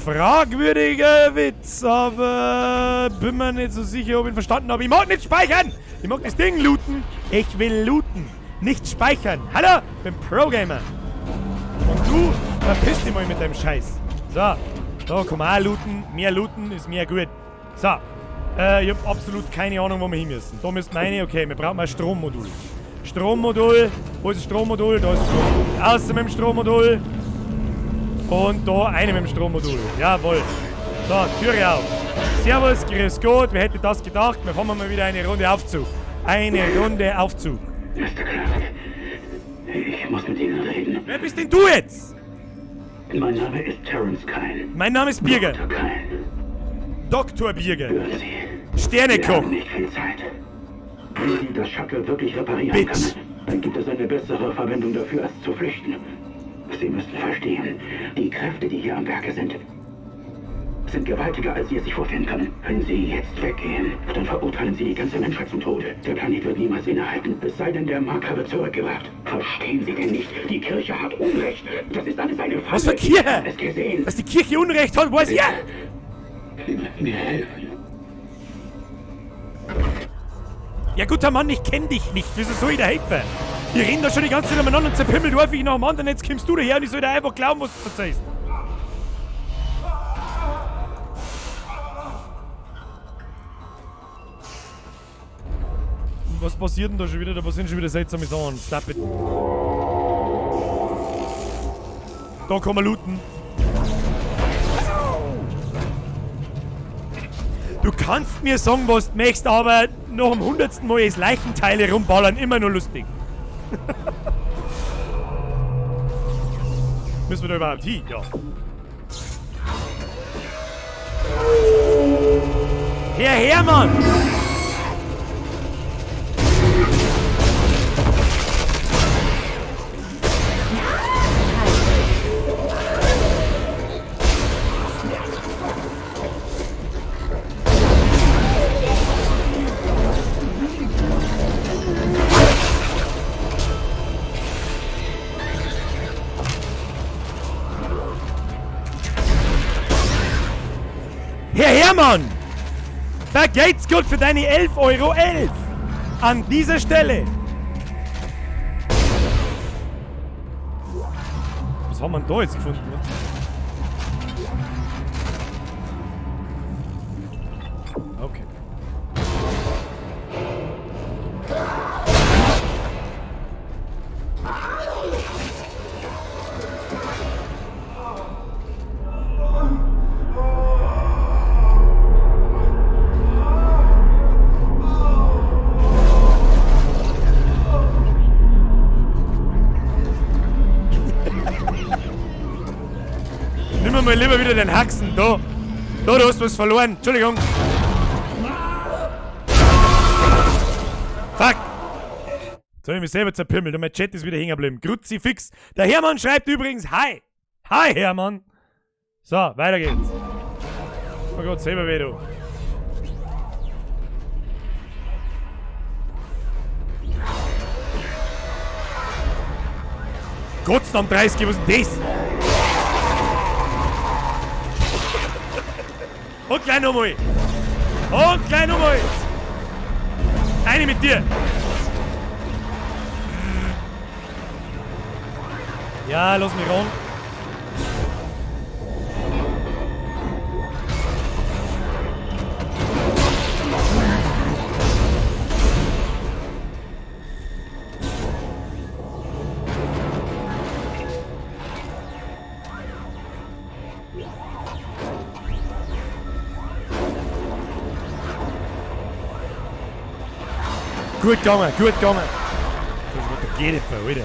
Fragwürdiger Witz, aber bin mir nicht so sicher, ob ich ihn verstanden habe. Ich mag nicht speichern! Ich mag das Ding looten! Ich will looten! Nicht speichern! Hallo! Ich bin Pro-Gamer! Und du verpiss dich mal mit deinem Scheiß. So, da kann man auch looten. Mehr looten ist mehr gut. So, ich hab absolut keine Ahnung, wo wir hin müssen. Da müssen wir rein. Okay, wir brauchen ein Strommodul. Strommodul. Wo ist das Strommodul? Da ist das Strommodul. Außer mit dem Strommodul. Und da eine mit dem Strommodul. Jawohl. So, Türe auf. Servus, grüß Gott. Wer hätte das gedacht? Wir fahren mal wieder eine Runde Aufzug. Eine Runde Aufzug. Mr. Clark, ich muss mit Ihnen reden. Wer bist denn du jetzt? Mein Name ist Terence Kyne. Mein Name ist Birger. Dr. Kyne. Dr. Birger. Hören Sie. Sternekoch. Wir haben nicht viel Zeit. Wenn Sie das Shuttle wirklich reparieren Bitch. können, dann gibt es eine bessere Verwendung dafür, als zu flüchten. Sie müssen verstehen, die Kräfte, die hier am Werke sind, sind gewaltiger, als Sie es sich vorstellen können. Wenn Sie jetzt weggehen, dann verurteilen Sie die ganze Menschheit zum Tode. Der Planet wird niemals innehalten, es sei denn, der Marker wird zurückgebracht. Verstehen Sie denn nicht? Die Kirche hat Unrecht. Das ist alles eine Falle. Was für Kirche? Ich hab es gesehen. Dass die Kirche Unrecht hat, weiß ich ja. Sie müssen mir helfen. Ja, guter Mann, ich kenn dich nicht. Wieso soll ich dir helfen? Wir reden da schon die ganze Zeit umeinander und zerpimmelt häufig nach dem anderen. Jetzt kommst du daher und ich soll dir einfach glauben, was du erzählst. Was passiert denn da schon wieder? Da passieren schon wieder seltsame Sachen. Stop it. Da kann man looten. Du kannst mir sagen, was du möchtest, aber noch am 100. Mal ist Leichenteile rumballern immer nur lustig. Müssen wir da überhaupt hin? Ja. Herr Hermann! Herr Hermann! Vergelt's Gott für deine 11,11 Euro! An dieser Stelle! Was haben wir denn da jetzt gefunden? Okay. Nimm mal lieber wieder den Haxen. Da. Da, du hast was verloren. Entschuldigung. Fuck. Jetzt hab ich mich selber zerpimmelt und mein Chat ist wieder hängen geblieben. Kruzifix. Der Hermann schreibt übrigens Hi. Hi, Hermann. So, weiter geht's. Oh Gott, selber weh, du. Gott sei Dank 30, was ist denn das? Und gleich nochmal. Und gleich nochmal. Eine mit dir. Ja, lass mich ran. Gut gegangen, gut gegangen. Das geht nicht mehr, Alter.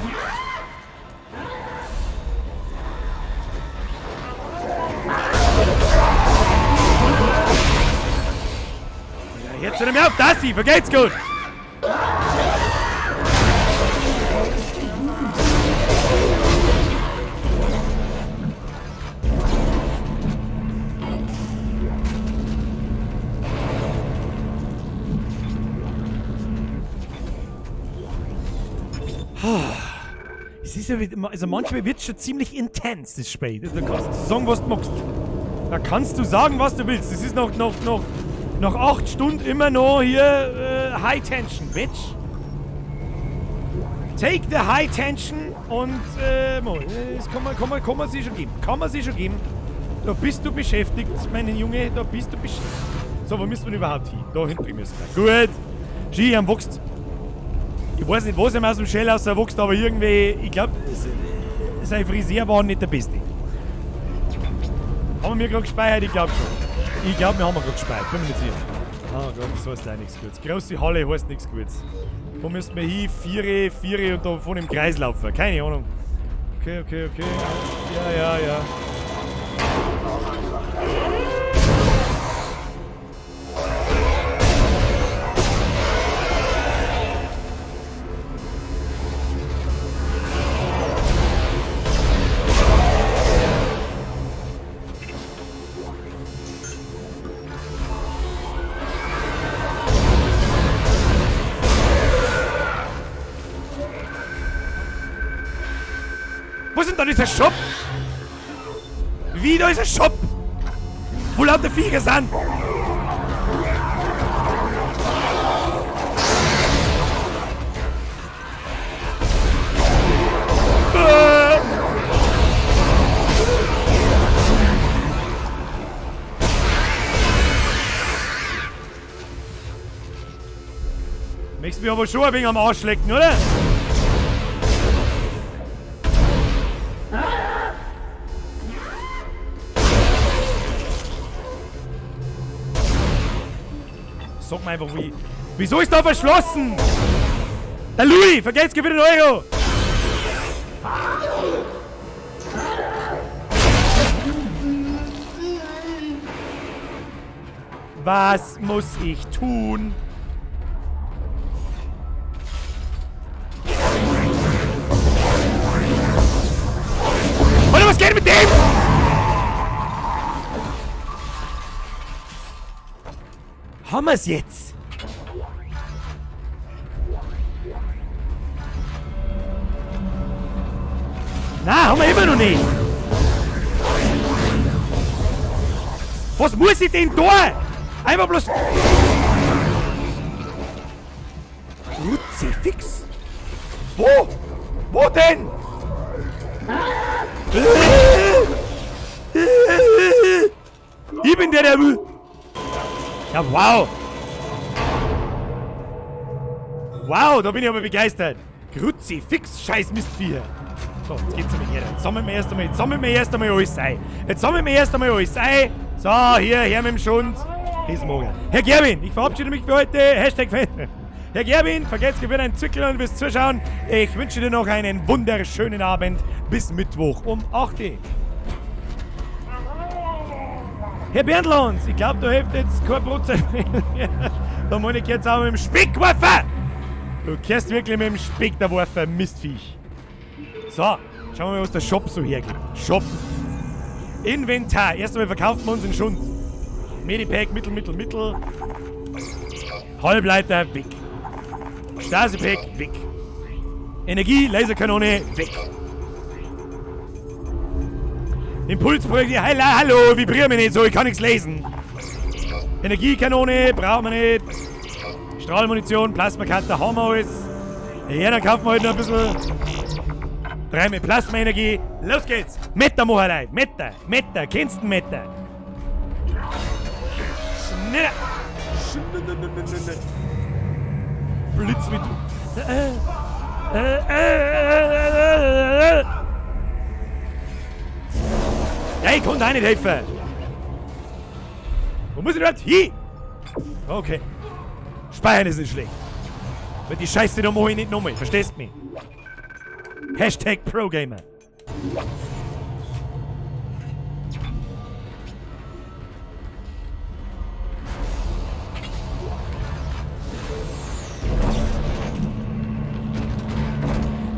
Ja, jetzt hör mir auf, Dassi, vergeht's gut. Es ist ja, also manchmal wird es schon ziemlich intens, das Spiel. Da kannst du sagen, was du magst. Da kannst du sagen, was du willst. Das ist noch 8 Stunden immer noch hier High Tension, Bitch. Take the High Tension und das kann man sich schon geben. Kann man sich schon geben. Da bist du beschäftigt, mein Junge, da bist du beschäftigt. So, wo müssen wir denn überhaupt hin? Da hinten müssen wir. Gut. Ski, am wächst. Ich weiß nicht, was ihm aus dem Shell rauswächst, aber irgendwie, ich glaube, sein Friseur war nicht der Beste. Haben wir gerade gespeichert? Ich glaube schon. Ich glaube, wir haben gerade gespeichert. Bin mir nicht sicher. Oh Gott, das heißt leider nichts Gutes. Große Halle heißt nichts Gutes. Wo müssen wir hin? 4, 4 und da vorne im Kreis laufen. Keine Ahnung. Okay, okay, okay. Ja, ja, ja. Wo ist denn da dieser Shop? Wie, da ist ein Shop? Wo lauter Viecher sind? Möchtest mich aber schon ein wenig am Arsch lecken, oder? Sag mir einfach, wie. Wieso ist da verschlossen? Der Louis, vergesst für den Euro! Was muss ich tun? Alter, was geht mit dem? Haben wir's jetzt? Na, haben wir immer noch nicht. Was muss ich denn da? Einmal bloß... Kruzifix? Wo? Wo denn? Ich bin der, der will. Ja, wow. Wow, da bin ich aber begeistert. Kruzifix, scheiß Mistviecher. So, jetzt geht's einmal her. Jetzt sammeln wir erst einmal, jetzt sammeln wir erst einmal alles ein. Jetzt sammeln wir erst einmal alles ein. So, hier, her mit dem Schund. Das mag er. Herr Gerwin, ich verabschiede mich für heute. Hashtag Fan. Herr Gerwin, vergesst für einen Zickel und fürs Zuschauen. Ich wünsche dir noch einen wunderschönen Abend. Bis Mittwoch um 8 Uhr. Herr Berndlons, ich glaube, da hilft jetzt kein Brotzeit mehr. Da meine ich jetzt auch mit dem Speck geworfen. Du kehrst wirklich mit dem Speck da werfen, Mistviech. So, schauen wir mal, was der Shop so hergibt. Shop. Inventar. Erst einmal verkauft man uns den Schund. Medipack, Mittel, Mittel, Mittel. Halbleiter, weg. Stasi-Pack, weg. Energie, Laserkanone, weg. Impulsprojekt, hallo, hallo, vibrier mich nicht so, ich kann nichts lesen. Energiekanone, brauchen wir nicht. Strahlmunition, Plasmakarte, haben wir alles. Ja, dann kaufen wir halt noch ein bisschen. 3 mit Plasmaenergie. Los geht's! Meta Mohalei! Meta! Meta! Kennst du Meta? Schneller! Schneller! Blitz mit. Ja, ich konnte auch nicht helfen! Wo muss ich überhaupt hin? Okay. Speichern ist nicht schlecht. Weil die Scheiße da mache ich nicht nochmal. Verstehst du mich? Hashtag ProGamer.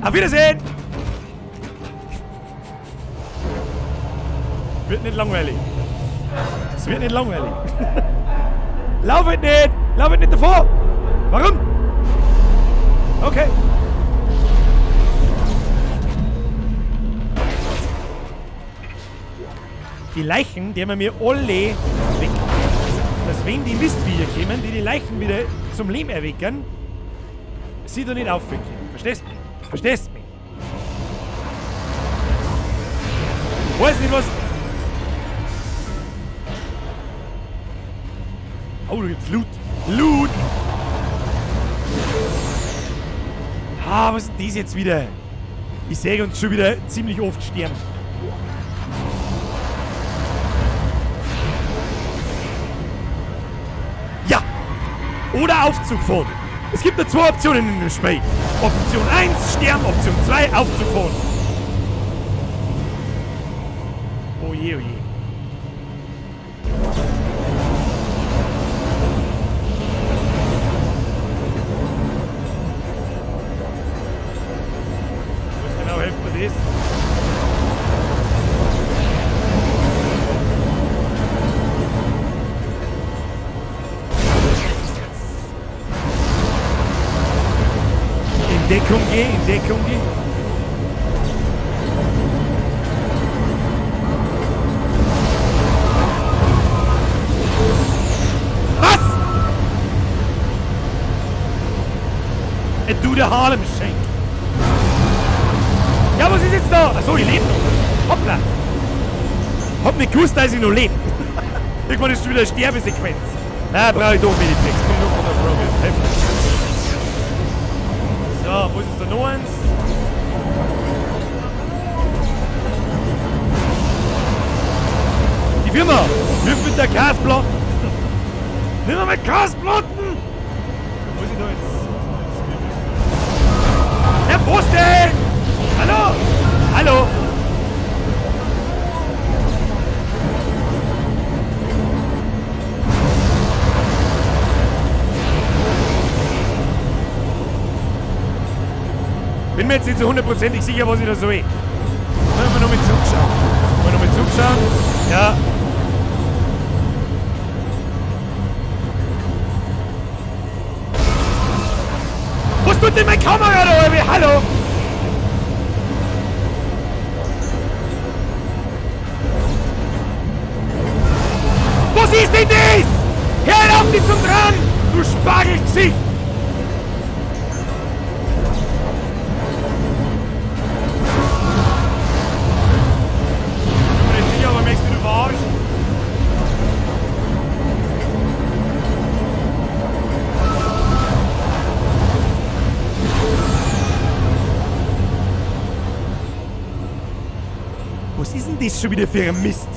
Auf Wiedersehen! Wird nicht langweilig. Es wird nicht langweilig. Laufet nicht! Laufet nicht davor! Warum? Okay. Die Leichen, die haben wir alle weg. Dass wenn die Mistviecher kommen, die die Leichen wieder zum Leben erwecken, sie da nicht aufwecken. Verstehst du mich? Verstehst du mich? Ich weiß nicht was... Oh, da gibt's Loot. Loot! Ah, was ist denn das jetzt wieder? Ich sehe uns schon wieder ziemlich oft sterben. Ja! Oder Aufzug fahren. Es gibt nur zwei Optionen in dem Spiel. Option 1, sterben. Option 2, Aufzug fahren. Oh je, oh je. Was genau hilft mir das? In Deckung gehen, in Deckung gehen. Was? Du der Harlem Shake. Ja, was ist jetzt da? Achso, ich lebe noch. Hoppla. Hab nicht gewusst, dass ich noch lebe. Irgendwann ist schon wieder eine Sterbesequenz. Na, brauche ich doch Medipacks. Bin ich noch von der Progress. Gasplatten! Nimm mal Gasplatten! Wo muss ich da jetzt? Ja, wo ist denn? Hallo? Hallo? Bin mir jetzt nicht so hundertprozentig sicher, was ich da soll. Wollen wir noch mit zurückschauen? Wollen wir noch mit zurückschauen? Ja. Was tut denn meine Kamera da, Alter? Hallo? Was ist denn das? Hör auf, dich zum Dran! Du Spargelgesicht! Ich bin mir nicht sicher, aber möchtest du mich verarschen? Was ist denn das schon wieder für ein Mist?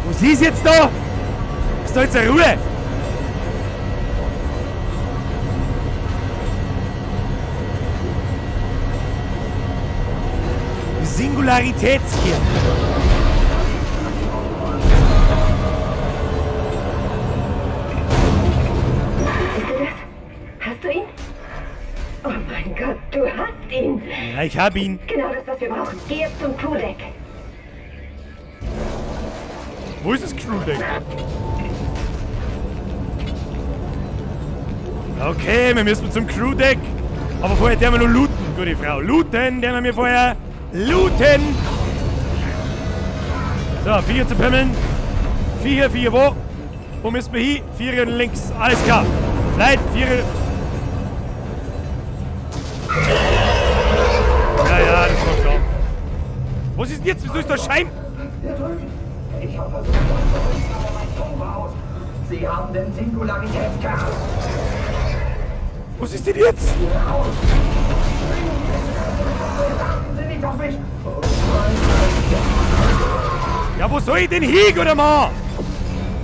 Was ist jetzt da? Ist da jetzt eine Ruhe? Singularitätskern. Siehst du das? Hast du ihn? Oh mein Gott, du hast ihn! Ja, ich hab ihn. Genau das, was wir brauchen. Geh jetzt zum Crewdeck. Wo ist das Crewdeck? Okay, wir müssen zum Crewdeck. Aber vorher dürfen wir noch looten, gute Frau. Looten, dürfen wir vorher. Looten! So, 4 zu pimmeln. 4, 4, wo? Wo müssen wir hin? 4 und links. Alles klar. Leid, 4. Ja, ja, das war klar. Was ist denn jetzt? Wieso ist da Schein? Ich habe versucht, aber mein Ton war aus. Sie haben den Singularitätskern. Was ist denn jetzt? Raus! Warten Sie nicht auf mich! Ja, wo soll ich denn hin, guter Mann?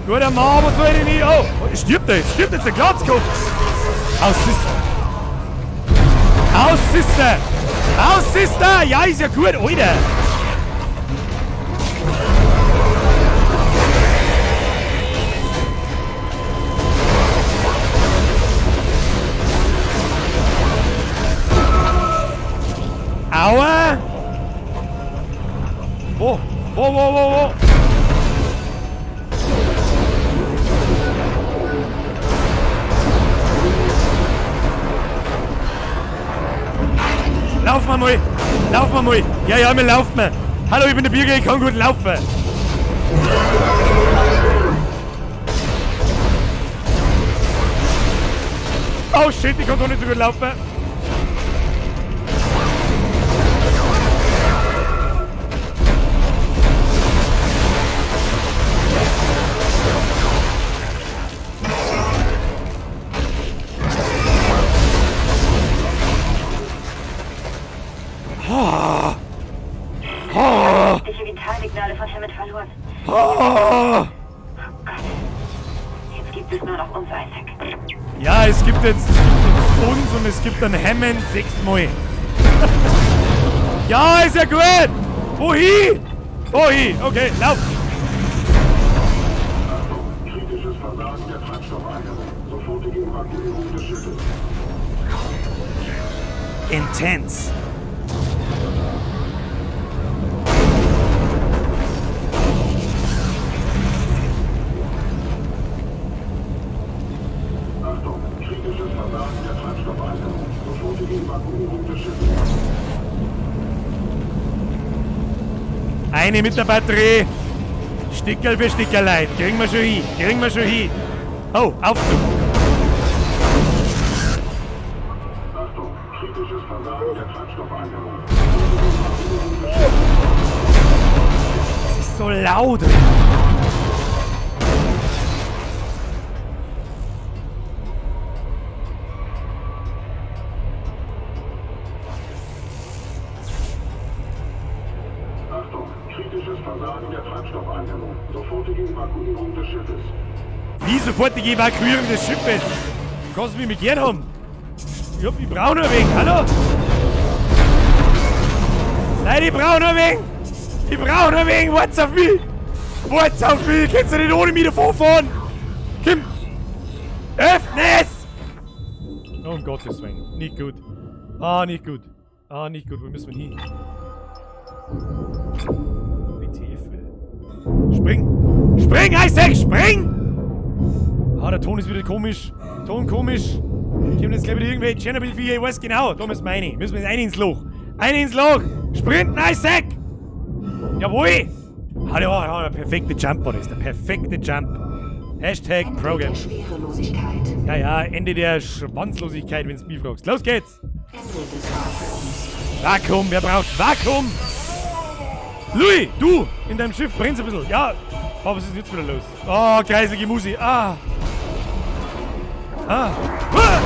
Guter Mann, wo soll ich denn hin? Oh, stirbt er jetzt? Stirbt jetzt der Glatzkopf? Aus ist er! Aus ist er! Aus ist er! Ja, ist ja gut, Alter! Aua! Wo? Wo, wo, wo, wo? Laufen wir mal! Laufen wir mal! Ja, ja, wir laufen mal! Hallo, ich bin der Birger, ich kann gut laufen! Oh shit, ich kann doch nicht so gut laufen! Sämtliche Vitalsignale von Hammond verloren. Oh. Oh Gott. Jetzt gibt es nur noch uns, Isaac. Ja, es gibt jetzt uns und es gibt dann Hammond 6-mal. Ja, ist ja gut! Wohin? Wohin? Okay, lauf! Achtung, kritisches Versagen der Treibstoffeinheit. Sofortige Evakuierung des Schiffes. Intense. Achtung, kritisches Eine mit der Batterie. Stickerl für Stickerlein. Kriegen wir schon hin. Kriegen wir schon hin. Oh, Aufzug. Achtung, kritisches Versagen der Treibstoffeinwirkung. Das ist so laut. Achtung, kritisches Versagen der Treibstoffeindämmung. Sofortige Evakuierung des Schiffes. Wie sofortige Evakuierung des Schiffes? Du kannst mich mit gern haben. Ich hab die brauch nur ein wenig. Hallo? Nein, ich brauch nur ein wenig. Ich brauch nur ein wenig. Wart's auf mich. Wart's auf mich. Kannst du nicht ohne mich davon fahren? Komm. Öffne es! Oh, um Gottes Willen. Nicht gut. Ah, nicht gut. Ah, nicht gut. Wo müssen wir hin? WTF. Spring! Spring, Isaac! Spring! Ah, der Ton ist wieder komisch. Ton komisch. Kommen jetzt gleich wieder irgendwelche Tschernobyl-Viecher, ich weiß genau. Da müssen wir rein. Müssen wir jetzt rein ins Loch. Rein ins Loch! Sprinten, Isaac! Jawohl! Ah, ja, ja, der perfekte Jump war das. Der perfekte Jump. Hashtag Ende Program. der Schwerelosigkeit. Ja, ja, Ende der Schwanzlosigkeit, wenn's mich fragst. Los geht's! Ende des Vakuums. Vakuum, wer braucht Vakuum? Louis, du, in deinem Schiff brennst ein bisschen. Ja, oh, was ist denn jetzt wieder los? Oh, kreiselige Musi. Ah. Ah. Ah.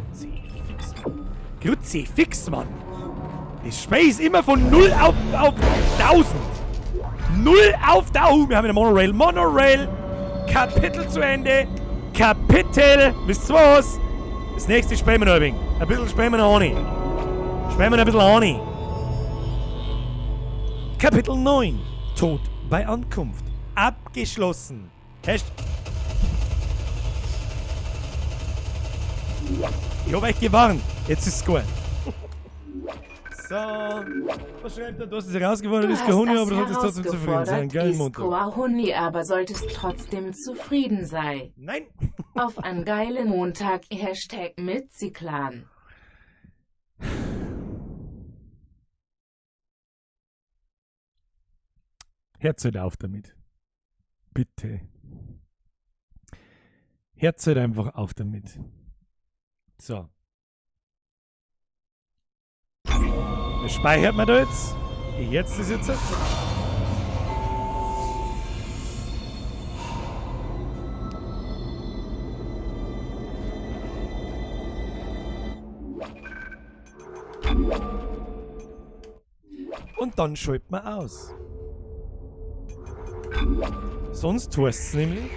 Kruzifix, Mann. Kruzifix, Mann. Das Spiel ist immer von 0 auf 1000. 0 auf 1000. Wir haben eine Monorail. Monorail. Kapitel zu Ende. Kapitel. Wisst ihr was? Das nächste spielen wir noch ein wenig. Ein bisschen spielen wir noch an. Spielen wir noch ein bisschen an. Kapitel 9. Tod bei Ankunft. Abgeschlossen. Hashtag. Ich hab euch gewarnt. Jetzt ist's gut. So. Was schreibt er? Du hast es herausgefordert, Du ist hast kein Huni, das aber du solltest trotzdem zufrieden sein. Gell, herausgefordert, Montag? Iskoa Huni, aber solltest trotzdem zufrieden sein. Nein. Auf einen geilen Montag, Hashtag Mitziklan. Hört halt auf damit. Bitte. Hört halt einfach auf damit. So. Was speichert man da jetzt? Jetzt ist jetzt. Und dann schaltet man aus. Sonst heißt's nämlich,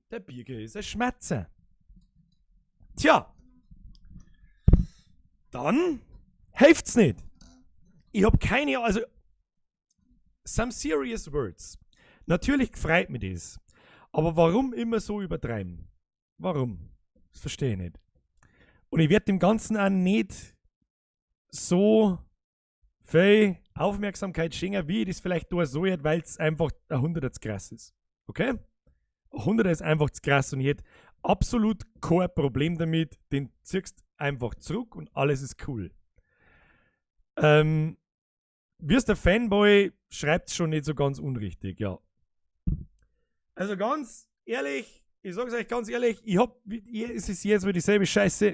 der Birger ist ein Schmatzer. Tja, dann hilft's nicht. Ich hab keine, also, some serious words. Natürlich freut mich das. Aber warum immer so übertreiben? Warum? Das verstehe ich nicht. Und ich werde dem Ganzen auch nicht so viel Aufmerksamkeit schenken, wie ich das vielleicht tun soll, weil es einfach ein Hunderter zu krass ist. Okay? Ein Hunderter ist einfach zu krass und ich hätte absolut kein Problem damit, den ziehst einfach zurück und alles ist cool. Wirst der Fanboy, schreibt's schon nicht so ganz unrichtig, ja. Also ganz ehrlich, ich sag's euch ganz ehrlich, es ist jetzt wieder dieselbe Scheiße.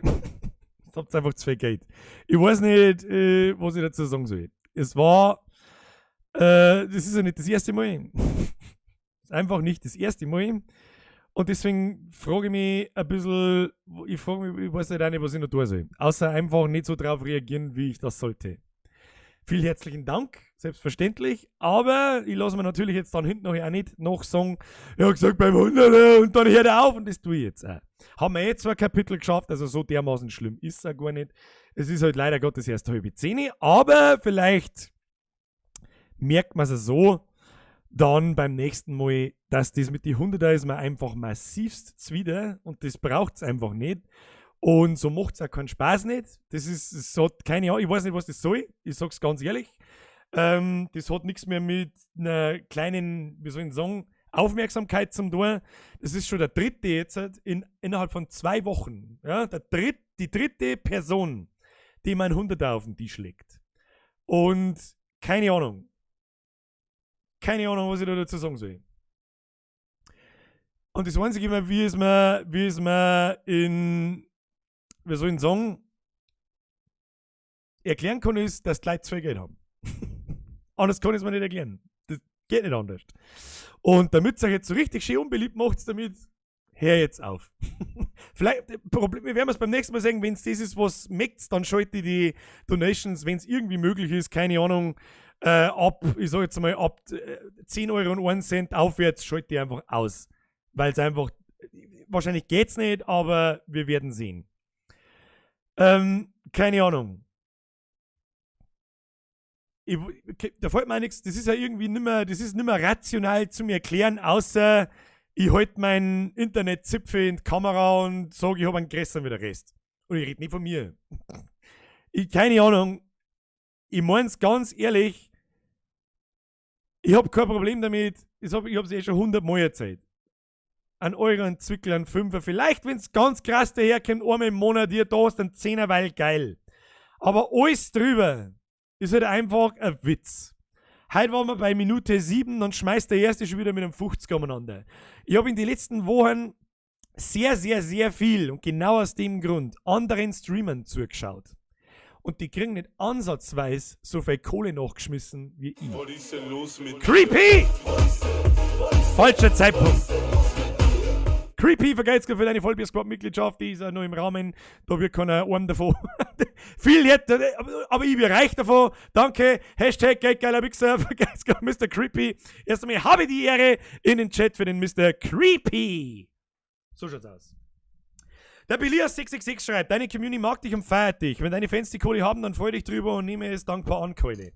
Jetzt habt's einfach zu viel Geld. Ich weiß nicht, was ich dazu sagen soll. Es war, das ist ja nicht das erste Mal. Das ist einfach nicht das erste Mal. Und deswegen frage ich mich ein bisschen, ich frage mich, ich weiß nicht auch nicht, was ich noch tun soll. Außer einfach nicht so drauf reagieren, wie ich das sollte. Vielen herzlichen Dank, selbstverständlich. Aber ich lasse mir natürlich jetzt dann hinten noch auch nicht noch sagen, ich hab gesagt beim 100er und dann hört er auf und das tue ich jetzt auch. Haben wir eh 2 Kapitel geschafft, also so dermaßen schlimm ist es auch gar nicht. Es ist halt leider Gottes erst 9:30, aber vielleicht merkt man es so dann beim nächsten Mal, dass das mit die 100er ist mir einfach massivst zuwider und das braucht's einfach nicht. Und so macht's auch keinen Spaß nicht. Das ist, es hat keine Ahnung, ich weiß nicht, was das soll. Ich sag's ganz ehrlich. Das hat nichts mehr mit einer kleinen, wie soll ich denn sagen, Aufmerksamkeit zum tun. Das ist schon der dritte jetzt innerhalb von 2 Wochen. Ja, die dritte Person, die mein Hunderter auf den Tisch legt. Und keine Ahnung. Keine Ahnung, was ich da dazu sagen soll. Und das Einzige, wie es mir in, wie soll ich sagen, erklären kann, ist, dass die Leute zu viel Geld haben. Anders kann ich es mir nicht erklären. Das geht nicht anders. Und damit es euch jetzt so richtig schön unbeliebt macht, damit, hör jetzt auf. Vielleicht, Problem, wir werden es beim nächsten Mal sagen, wenn es das ist, was mögt, dann schalte ich die Donations, wenn es irgendwie möglich ist, keine Ahnung, ab, ich sag jetzt mal, ab 10 Euro und 1 Cent aufwärts, schalte ich einfach aus. Weil es einfach, wahrscheinlich geht's nicht, aber wir werden sehen. Keine Ahnung. Da fällt mir auch nichts, das ist ja irgendwie nimmer, das ist nimmer rational zu mir erklären, außer ich halte mein Internetzipfel in die Kamera und sage, ich habe einen größeren wie der Rest. Und ich rede nicht von mir. Ich, keine Ahnung. Ich mein's ganz ehrlich, ich habe kein Problem damit. Ich hab's eh schon 100 Mal erzählt. Ein Euro, ein Zwickel, ein Fünfer. Vielleicht, wenn's ganz krass daherkommt, einmal im Monat, hier da ist ein Zehner, weil geil. Aber alles drüber ist halt einfach ein Witz. Heute waren wir bei Minute 7, dann schmeißt der erste schon wieder mit einem 50er umeinander. Ich habe in den letzten Wochen sehr, sehr, sehr viel und genau aus dem Grund anderen Streamern zugeschaut. Und die kriegen nicht ansatzweise so viel Kohle nachgeschmissen wie ich. Was ist denn los mit Creepy! Falscher Zeitpunkt. Creepy, vergelt's für deine Vollbier-Squad-Mitgliedschaft, die ist ja noch im Rahmen, da wird keiner arm davon. Viel jetzt, aber ich bin reich davon. Danke. #GeldgeilerWichser, vergelt's Gott, Mr. Creepy. Erst einmal habe ich die Ehre in den Chat für den Mr. Creepy. So schaut's aus. Der Belias666 schreibt, deine Community mag dich und feiert dich. Wenn deine Fans die Kohle haben, dann freu dich drüber und nehme es dankbar an, Keule.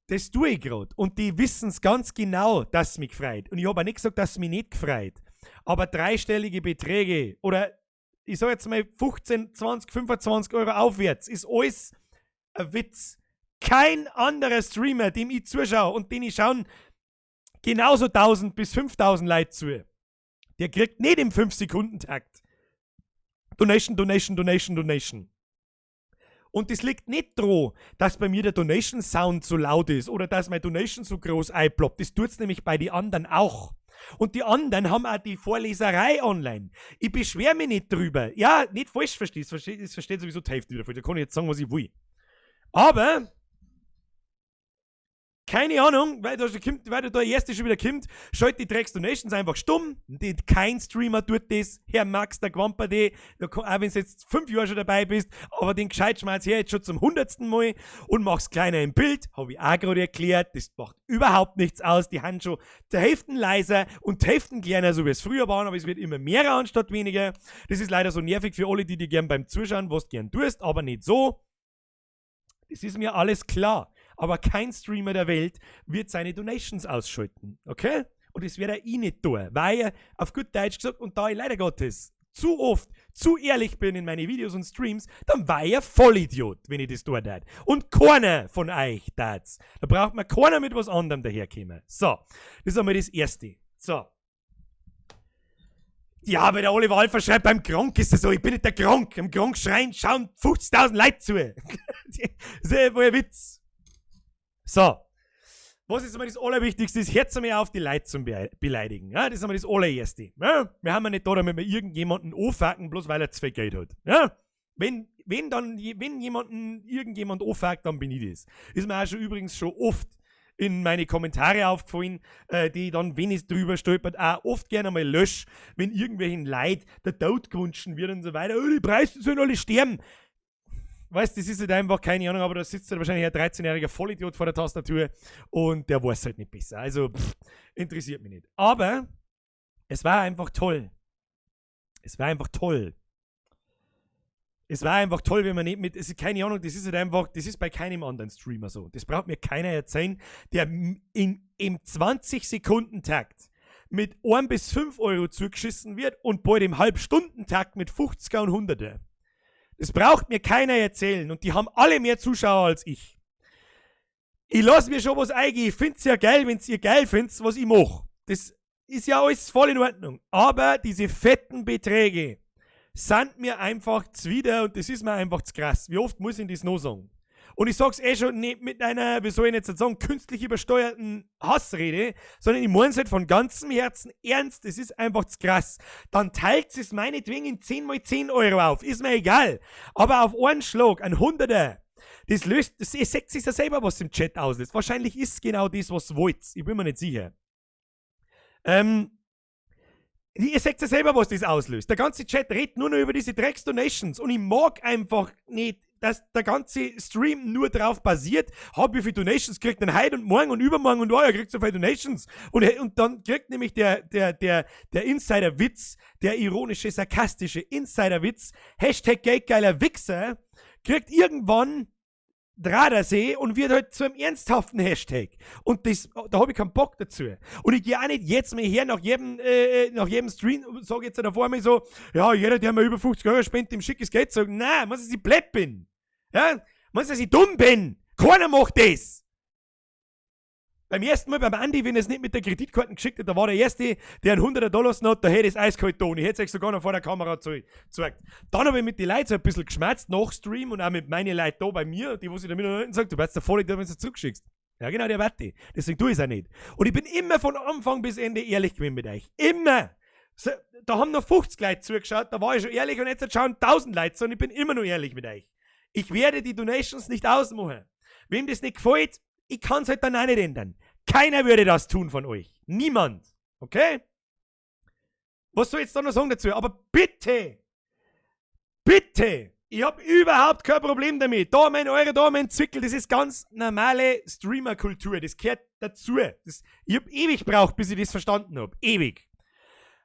Das tue ich grad. Und die wissen's ganz genau, dass es mich freut. Und ich habe auch nicht gesagt, dass es mich nicht gefreut. Aber dreistellige Beträge oder ich sag jetzt mal 15, 20, 25 Euro aufwärts ist alles ein Witz. Kein anderer Streamer, dem ich zuschaue und den ich schauen genauso 1000 bis 5000 Leute zu, der kriegt nicht im 5-Sekunden-Takt Donation, Donation, Donation, Donation. Und das liegt nicht dran, dass bei mir der Donation Sound so laut ist oder dass mein Donation so groß einploppt. Das tut's nämlich bei den anderen auch. Und die anderen haben auch die Vorleserei online. Ich beschwere mich nicht drüber. Ja, nicht falsch verstehst. Das versteht sowieso die Hälfte wieder falsch. Da kann ich jetzt sagen, was ich will. Aber keine Ahnung, weil da der erste schon wieder kommt, schalt die Drecks Donations einfach stumm. Kein Streamer tut das. Herr Max, der Quamperde, auch wenn du jetzt 5 Jahre schon dabei bist, aber den Gescheitschmerz her jetzt schon zum 100. Mal und mach's kleiner im Bild, habe ich auch gerade erklärt, das macht überhaupt nichts aus. Die haben schon die Hälften leiser und die Hälften kleiner, so wie es früher waren, aber es wird immer mehr anstatt weniger. Das ist leider so nervig für alle, die dir gern beim Zuschauen, was du gern tust, aber nicht so. Das ist mir alles klar. Aber kein Streamer der Welt wird seine Donations ausschalten. Okay? Und das wird er eh nicht tun. Weil er, auf gut Deutsch gesagt, und da ich leider Gottes zu oft zu ehrlich bin in meine Videos und Streams, dann war ich ein Vollidiot, wenn ich das tun tät. Und keiner von euch tat's. Da braucht man keiner mit was anderem daherkommen. So, das ist einmal das Erste. So. Ja, aber der Oliver Alpha schreibt, beim Gronkh ist es so, ich bin nicht der Gronkh. Im Gronkh schreien, schauen 50.000 Leute zu. Das ist ja wohl ein Witz. So. Was ist einmal das Allerwichtigste? Ist, hört einmal auf, die Leute zu beleidigen. Ja, das ist einmal das Allererste. Ja, wir haben ja nicht da, damit wir irgendjemanden anfucken, bloß weil er zu viel Geld hat. Ja? Wenn jemanden irgendjemand anfuckt, dann bin ich das. Ist mir auch schon übrigens schon oft in meine Kommentare aufgefallen, die ich dann, wenn ich drüber stolpert, auch oft gerne mal lösch, wenn irgendwelchen Leuten der Tod gewünscht wird und so weiter. Oh, die Preise sollen alle sterben. Weißt, das ist halt einfach keine Ahnung, aber da sitzt halt wahrscheinlich ein 13-jähriger Vollidiot vor der Tastatur und der weiß halt nicht besser. Also, pff, interessiert mich nicht. Aber es war einfach toll. Es war einfach toll. Es war einfach toll, wenn man nicht mit, es ist keine Ahnung, das ist halt einfach, das ist bei keinem anderen Streamer so. Das braucht mir keiner erzählen, der im 20-Sekunden-Takt mit 1 bis 5 Euro zugeschissen wird und bei dem Halbstundentakt mit 50er und 100er. Das braucht mir keiner erzählen und die haben alle mehr Zuschauer als ich. Ich lass mir schon was eingehen. Ich find's ja geil, wenn's ihr geil findet, was ich mach. Das Ist ja alles voll in Ordnung. Aber diese fetten Beträge sind mir einfach zwider und das ist mir einfach zu krass. Wie oft muss ich das noch sagen? Und ich sag's eh schon nicht mit einer, wie soll ich jetzt sagen, künstlich übersteuerten Hassrede, sondern ich mein's halt von ganzem Herzen ernst, das ist einfach zu krass. Dann teilt es meinetwegen in 10 mal 10 Euro auf, ist mir egal. Aber auf einen Schlag, ein Hunderter, das löst, das, ihr seht sich ja selber, was im Chat auslöst. Wahrscheinlich ist genau das, was wollt. Ich bin mir nicht sicher. Ihr seht ja selber, was das auslöst. Der ganze Chat redet nur noch über diese Drecks-Donations und ich mag einfach nicht, dass der ganze Stream nur drauf basiert, hab wie viele Donations kriegt denn heute und morgen und übermorgen und oh, er kriegt so viele Donations. Und dann kriegt nämlich der Insider-Witz, der ironische, sarkastische Insider-Witz, Hashtag Geldgeiler Wichser, kriegt irgendwann Dradersee und wird halt zu einem ernsthaften Hashtag. Und das, da habe ich keinen Bock dazu. Und ich gehe auch nicht jetzt mehr her nach jedem Stream und sage jetzt davor mal so, ja, jeder, der mir über 50 Euro spendet, dem schickes Geld, sagen, nein, muss ich blöd bin. Ja, muss dass ich dumm bin. Keiner macht das. Beim ersten Mal beim Andi, wenn er es nicht mit der Kreditkarte geschickt hat, da war der Erste, der einen 100er Dollar hat, da hätte ich es eiskalt da und ich hätte es euch sogar noch vor der Kamera gezeigt. Dann habe ich mit den Leuten so ein bisschen geschmerzt nach Stream und auch mit meinen Leuten da bei mir, die, wo sich damit noch sagt, du weißt der voll, wenn du es zurückschickst. Ja, genau, der warte. Deswegen tue ich es auch nicht. Und ich bin immer von Anfang bis Ende ehrlich gewesen mit euch. Immer! So, da haben noch 50 Leute zugeschaut, da war ich schon ehrlich und jetzt schauen 1000 Leute zu und ich bin immer noch ehrlich mit euch. Ich werde die Donations nicht ausmachen. Wem das nicht gefällt, ich kann's halt dann auch nicht ändern. Keiner würde das tun von euch. Niemand. Okay? Was soll ich jetzt da noch sagen dazu? Aber bitte, bitte, ich hab überhaupt kein Problem damit. Da mein Euro, da mein Zwickel, das ist ganz normale Streamer-Kultur. Das gehört dazu. Das, ich hab ewig gebraucht, bis ich das verstanden hab. Ewig.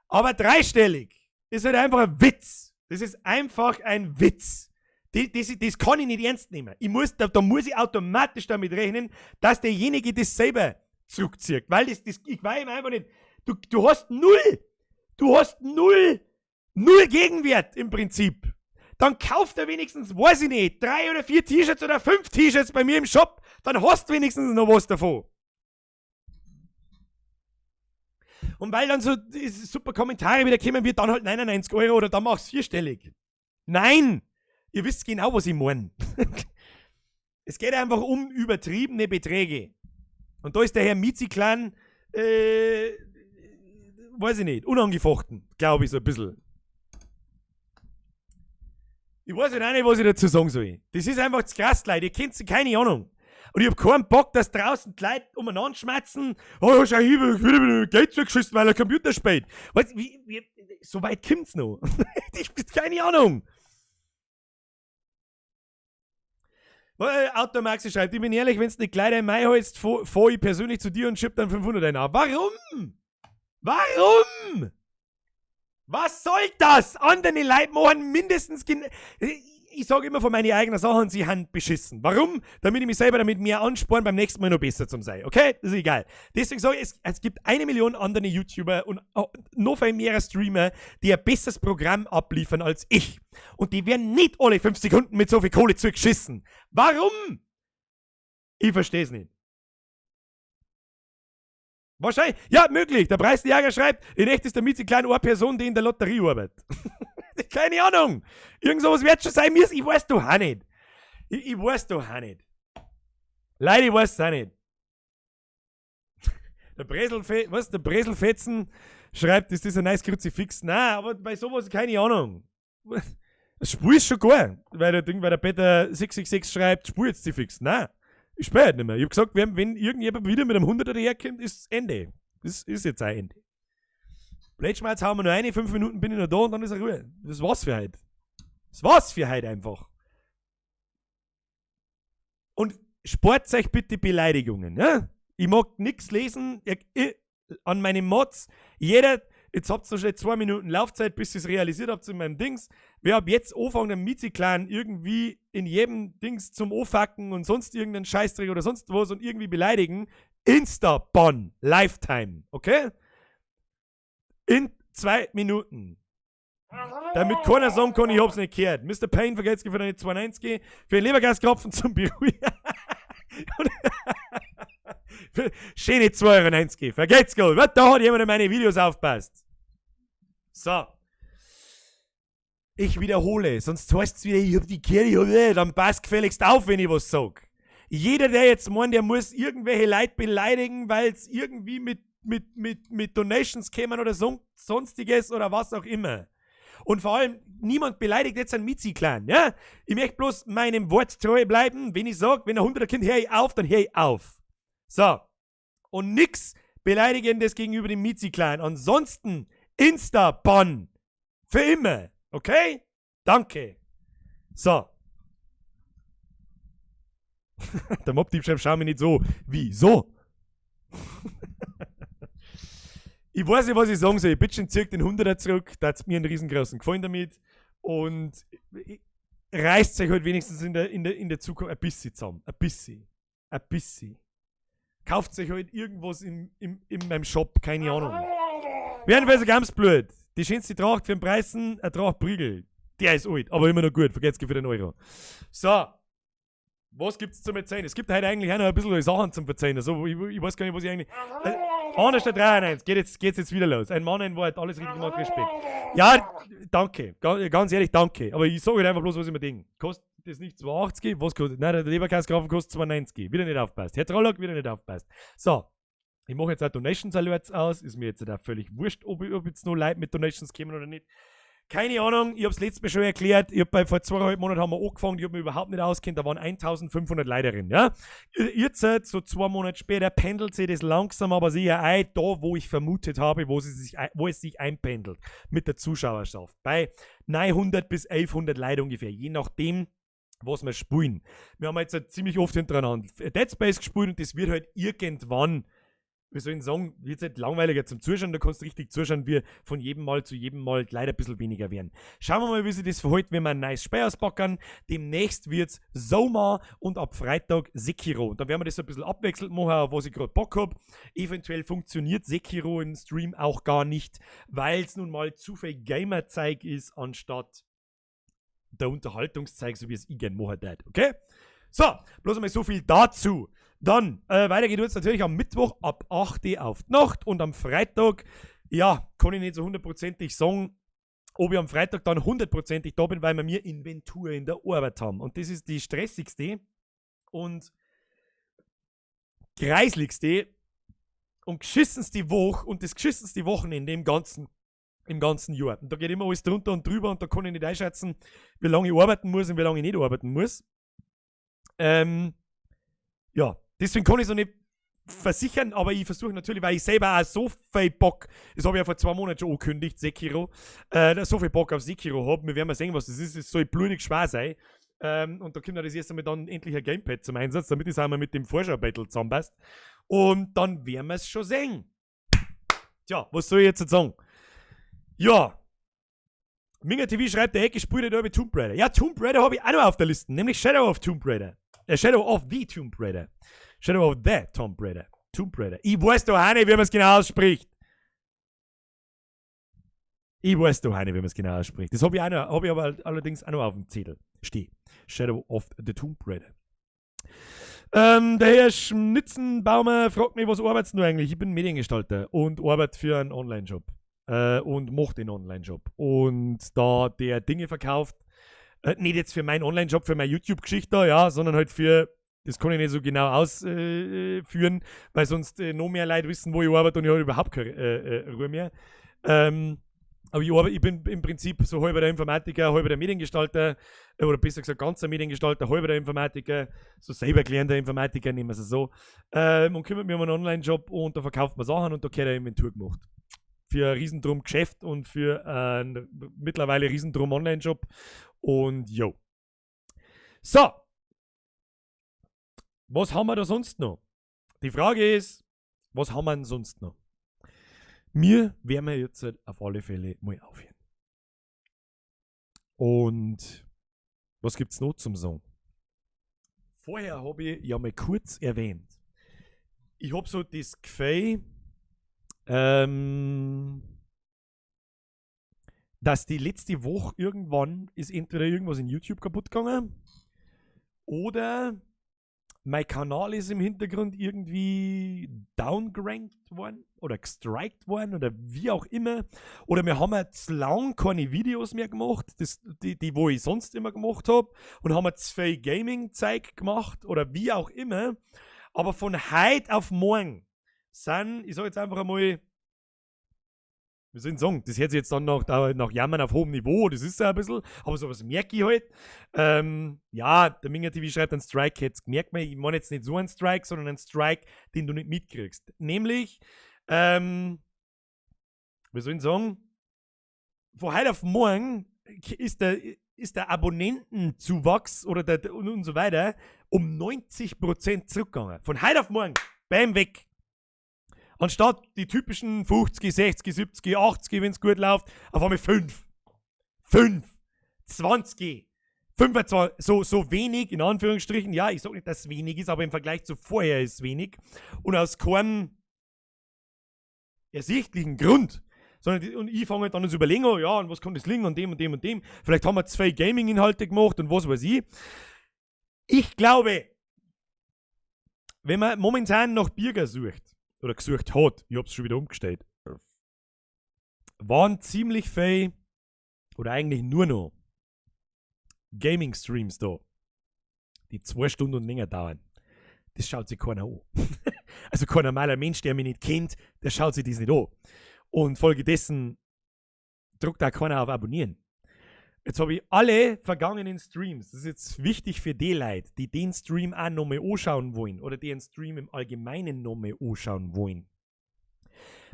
Aber dreistellig ist halt einfach ein Witz. Das ist einfach ein Witz. Das kann ich nicht ernst nehmen. Da muss ich automatisch damit rechnen, dass derjenige das selber zurückzieht. Weil ich weiß einfach nicht. Du hast null. Du hast null Gegenwert im Prinzip. Dann kauft er wenigstens, weiß ich nicht, 3 oder 4 T-Shirts oder 5 T-Shirts bei mir im Shop. Dann hast du wenigstens noch was davon. Und weil dann so super Kommentare wieder kommen, wird dann halt 99 Euro oder dann machst du vierstellig. Nein! Ihr wisst genau, was ich meine. Es geht einfach um übertriebene Beträge. Und da ist der Herr Mizi-Clan, weiß ich nicht, unangefochten, glaube ich so ein bisschen. Ich weiß auch nicht, was ich dazu sagen soll. Das ist einfach zu krass, Leute. Ihr kennt keine Ahnung. Und ich hab keinen Bock, dass draußen die Leute umeinander schmerzen. Oh, schau hier, ich bin Geld zugeschissen, weil er Computer spielt. Weißt du, so weit kommt's noch. Ich hab keine Ahnung. Automaxi schreibt, ich bin ehrlich, wenn's nicht gleich im Mai holst, fahr ich persönlich zu dir und schieb dann 500 ein. Warum? Warum? Was soll das? Andere Leute machen mindestens... Ich sage immer von meinen eigenen Sachen, sie haben beschissen. Warum? Damit ich mich selber damit mehr ansporn, beim nächsten Mal noch besser zu sein. Okay? Das ist egal. Deswegen sage ich, es gibt 1 Million andere YouTuber und noch viel mehr Streamer, die ein besseres Programm abliefern als ich. Und die werden nicht alle 5 Sekunden mit so viel Kohle zugeschissen. Warum? Ich verstehe es nicht. Wahrscheinlich, ja, möglich. Der Preisjäger schreibt, in echt ist der Mizi klein eine Person, die in der Lotterie arbeitet. Keine Ahnung. Irgend sowas wird schon sein müssen. Ich weiß doch auch nicht. Ich weiß doch auch nicht. Leider, ich weiß es auch nicht. Der Breselfetzen schreibt, ist das ein nice Kruzifix? Nein, aber bei sowas keine Ahnung. Das Spiel ist schon geil. Weil der Peter 666 schreibt, spiel jetzt die fix. Nein, ich spiele halt nicht mehr. Ich hab gesagt, wenn irgendjemand wieder mit einem 100er daherkommt, ist Ende. Das ist jetzt ein Ende. Blödschmerz hauen wir nur eine, 5 Minuten bin ich noch da und dann ist er Ruhe. Das war's für heute. Das war's für heute einfach. Und spart euch bitte Beleidigungen. Ja? Ich mag nix lesen an meinen Mods. Jeder, jetzt habt ihr noch schnell 2 Minuten Laufzeit, bis ihr es realisiert habt in meinem Dings. Wer ab jetzt anfangen, den Mizi-Clan irgendwie in jedem Dings zum Ofacken und sonst irgendeinen Scheißdreck oder sonst was und irgendwie beleidigen, Insta-Ban, Lifetime, okay? In 2 Minuten. Damit keiner sagen kann, ich hab's nicht gehört. Mr. Payne vergeht's für eine 2,90, für den Lebergaskropfen zum Beruhigen. Schöne 2,90 Euro. Vergelt's Gott. Da hat jemand in meine Videos aufpasst. So. Ich wiederhole, sonst heißt es wieder, ich hab die Kerl, dann passt gefälligst auf, wenn ich was sag. Jeder, der jetzt meint, der muss irgendwelche Leute beleidigen, weil es irgendwie mit Donations kämen oder so, sonstiges oder was auch immer. Und vor allem, niemand beleidigt jetzt einen Mizi-Clan, ja? Ich möchte bloß meinem Wort treu bleiben. Wenn ich sag, wenn ein 100er Kind, hör ich auf, dann hör ich auf. So. Und nix Beleidigendes gegenüber dem Mizi-Clan. Ansonsten, Insta-Ban. Für immer. Okay? Danke. So. Der Mob-Dieb schreibt, schau mich nicht so. Wieso? Ich weiß nicht, was ich sagen soll. Bitte zirkt den 100er zurück. Da hat mir einen riesengroßen Gefallen damit. Und reißt sich halt wenigstens in der Zukunft ein bisschen zusammen. Ein bisschen. Ein bisschen. Kauft sich halt irgendwas in meinem Shop, keine Ahnung. Jedenfalls ganz blöd. Die schönste Tracht für den Preisen, ein Tracht Prügel. Der ist alt, aber immer noch gut. Vergesst für den Euro. So. Was gibt's zum Erzählen? Es gibt heute eigentlich auch noch ein bisschen Sachen zum Erzählen. Also, ich weiß gar nicht, was ich eigentlich. Anders der 93, geht's jetzt wieder los. Ein Mann, ein Wort, alles richtig gemacht, Respekt. Ja, danke. Ganz ehrlich, danke. Aber ich sage halt einfach bloß, was ich mir denke. Kostet das nicht 2,80? Was kostet? Nein, der Leberkäsgrafen kostet 2,90. Wieder nicht aufpasst. Herr Trollock, wieder nicht aufpasst. So. Ich mache jetzt auch Donations Alerts aus. Ist mir jetzt auch völlig wurscht, ob jetzt noch Leute mit Donations kommen oder nicht. Keine Ahnung, ich hab's letztes Mal schon erklärt. Ich hab bei, vor 2,5 Monaten haben wir angefangen, ich hab mich überhaupt nicht auskennt, da waren 1500 Leute drin, ja. Jetzt, so 2 Monate später, pendelt sich das langsam aber sicher ein, da wo ich vermutet habe, wo es sich einpendelt mit der Zuschauerschaft. Bei 900 bis 1100 Leute ungefähr, je nachdem, was wir spielen. Wir haben jetzt halt ziemlich oft hintereinander Dead Space gespielt und das wird halt irgendwann, wie soll ich sagen, wird halt langweiliger zum Zuschauen, da kannst du richtig zuschauen, wie von jedem Mal zu jedem Mal leider ein bisschen weniger werden. Schauen wir mal, wie sich das verhält, wenn wir ein neues Spiel auspacken. Demnächst wird's Soma und ab Freitag Sekiro. Und dann werden wir das so ein bisschen abwechselnd machen, auf was ich gerade Bock hab. Eventuell funktioniert Sekiro im Stream auch gar nicht, weil es nun mal zu viel Gamer-Zeug ist, anstatt der Unterhaltungszeug, so wie es ich gern machen tät. Okay? So, bloß einmal so viel dazu. Dann, weiter geht es natürlich am Mittwoch ab 8 Uhr auf die Nacht und am Freitag, ja, kann ich nicht so hundertprozentig sagen, ob ich am Freitag dann hundertprozentig da bin, weil wir mir Inventur in der Arbeit haben. Und das ist die stressigste und greisligste und geschissenste Woche und das geschissenste Wochenende im ganzen Jahr. Und da geht immer alles drunter und drüber und da kann ich nicht einschätzen, wie lange ich arbeiten muss und wie lange ich nicht arbeiten muss. Ja, deswegen kann ich so nicht versichern, aber ich versuche natürlich, weil ich selber auch so viel Bock, das habe ich ja vor 2 Monaten schon angekündigt, Sekiro, so viel Bock auf Sekiro habe, wir werden mal sehen, was das ist, es soll blutig schwer sein. Und da kommt dann das erste Mal dann endlich ein Gamepad zum Einsatz, damit es einmal mit dem Vorschau-Battle zusammenpasst. Und dann werden wir es schon sehen. Tja, was soll ich jetzt sagen? Ja. Minga TV schreibt, der Ecke spielt da mit Tomb Raider. Ja, Tomb Raider habe ich auch noch auf der Liste, nämlich Shadow of Tomb Raider. Shadow of the Tomb Raider. Shadow of the Tomb Raider. Tomb Raider. Ich weiß doch auch nicht, wie man es genau ausspricht. Ich weiß doch auch nicht, wie man es genau ausspricht. Das habe ich, auch noch, hab ich aber allerdings auch noch auf dem Zettel stehen. Shadow of the Tomb Raider. Der Herr Schnitzenbaumer fragt mich, was arbeitest du eigentlich? Ich bin Mediengestalter und arbeite für einen Online-Shop. Und mache den Online-Shop. Und da der Dinge verkauft, nicht jetzt für meinen Online-Shop, für meine YouTube-Geschichte da, ja, sondern halt für, das kann ich nicht so genau ausführen, weil sonst noch mehr Leute wissen, wo ich arbeite, und ich habe überhaupt keine Ruhe mehr. Aber ich bin im Prinzip so halber der Informatiker, halber der Mediengestalter, oder besser gesagt ganzer Mediengestalter, halber der Informatiker, so selber gelernter Informatiker, nehmen wir es so. Und kümmert mich um einen Online-Shop und da verkauft man Sachen und da gehört eine Inventur gemacht. Für ein Riesendrum Geschäft und für ein mittlerweile Riesendrum Online-Shop. Und jo. So. Was haben wir da sonst noch? Die Frage ist, was haben wir denn sonst noch? Mir werden wir jetzt halt auf alle Fälle mal aufhören. Und was gibt's noch zum Sagen? Vorher habe ich ja mal kurz erwähnt. Ich habe so das Gefühl, dass die letzte Woche irgendwann ist entweder irgendwas in YouTube kaputt gegangen oder Mein Kanal ist im Hintergrund irgendwie downgerankt worden oder gestrikt worden oder wie auch immer. Oder wir haben jetzt lang keine Videos mehr gemacht, das, die, die wo ich sonst immer gemacht habe. Und haben jetzt viel Gaming-Zeug gemacht oder wie auch immer. Aber von heute auf morgen sind, ich sag jetzt einfach einmal, wie soll ich sagen, das hört sich jetzt dann nach Jammern auf hohem Niveau, das ist ja ein bisschen, aber sowas merke ich halt. Ja, der Minger TV schreibt, einen Strike jetzt merkt man, ich meine jetzt nicht so einen Strike, sondern einen Strike, den du nicht mitkriegst. Nämlich, wie soll ich sagen, von heute auf morgen ist der Abonnentenzuwachs oder der, und so weiter um 90% zurückgegangen. Von heute auf morgen, bam, weg. Anstatt die typischen 50, 60, 70, 80, wenn es gut läuft, auf einmal 5. 5. 20. 25, so wenig, in Anführungsstrichen. Ja, ich sag nicht, dass es wenig ist, aber im Vergleich zu vorher ist es wenig. Und aus keinem ersichtlichen Grund. Sondern und ich fange dann an zu überlegen, oh ja, und was kann das liegen an dem und dem und dem. Vielleicht haben wir zwei Gaming-Inhalte gemacht und was weiß ich. Ich glaube, wenn man momentan nach Birger sucht, oder gesucht hat, ich hab's schon wieder umgestellt, waren ziemlich viel, oder eigentlich nur noch, Gaming-Streams da, die 2 Stunden und länger dauern. Das schaut sich keiner an. Also kein normaler Mensch, der mich nicht kennt, der schaut sich das nicht an. Und folgedessen druckt da keiner auf Abonnieren. Jetzt habe ich alle vergangenen Streams, das ist jetzt wichtig für die Leute, die den Stream auch nochmal anschauen wollen oder die einen Stream im Allgemeinen nochmal anschauen wollen.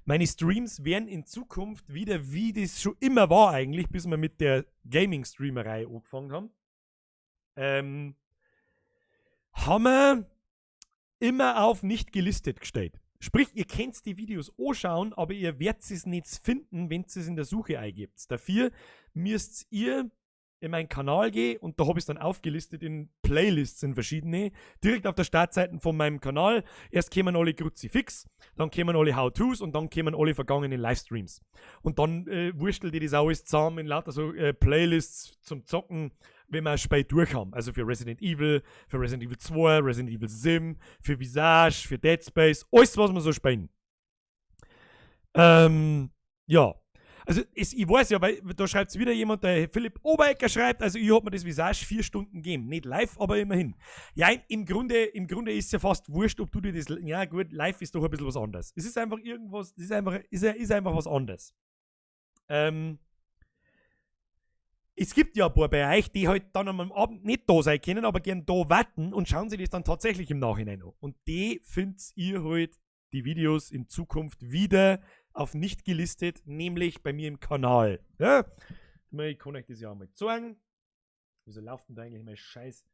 Meine Streams werden in Zukunft wieder, wie das schon immer war eigentlich, bis wir mit der Gaming-Streamerei angefangen haben, haben wir immer auf nicht gelistet gestellt. Sprich, ihr könnt die Videos anschauen, aber ihr werdet es nicht finden, wenn ihr es in der Suche eingebt. Dafür müsst ihr in meinen Kanal gehen und da habe ich es dann aufgelistet in Playlists in verschiedene. Direkt auf der Startseite von meinem Kanal. Erst kämen alle Kruzifix, dann kämen alle How-Tos und dann kämen alle vergangenen Livestreams. Und dann wurstelt ich das alles zusammen in lauter so Playlists zum Zocken, wenn wir ein Spiel durch haben. Also für Resident Evil, für Resident Evil 2, Resident Evil 7, für Visage, für Dead Space, alles, was wir so spielen. Ja. Also ich weiß ja, weil da schreibt wieder jemand, der Philipp Oberecker schreibt, also ich hab mir das Visage 4 Stunden gegeben. Nicht live, aber immerhin. Ja, im Grunde ist es ja fast wurscht, ob du dir das, ja gut, live ist doch ein bisschen was anderes. Es ist einfach irgendwas, es ist einfach was anderes. Es gibt ja ein paar bei euch, die halt dann am Abend nicht da sein können, aber gern da warten und schauen sich das dann tatsächlich im Nachhinein an. Und die findet ihr halt die Videos in Zukunft wieder auf nicht gelistet, nämlich bei mir im Kanal. Ja? Ich kann euch das ja einmal zeigen. Wieso läuft denn da eigentlich mein Scheiß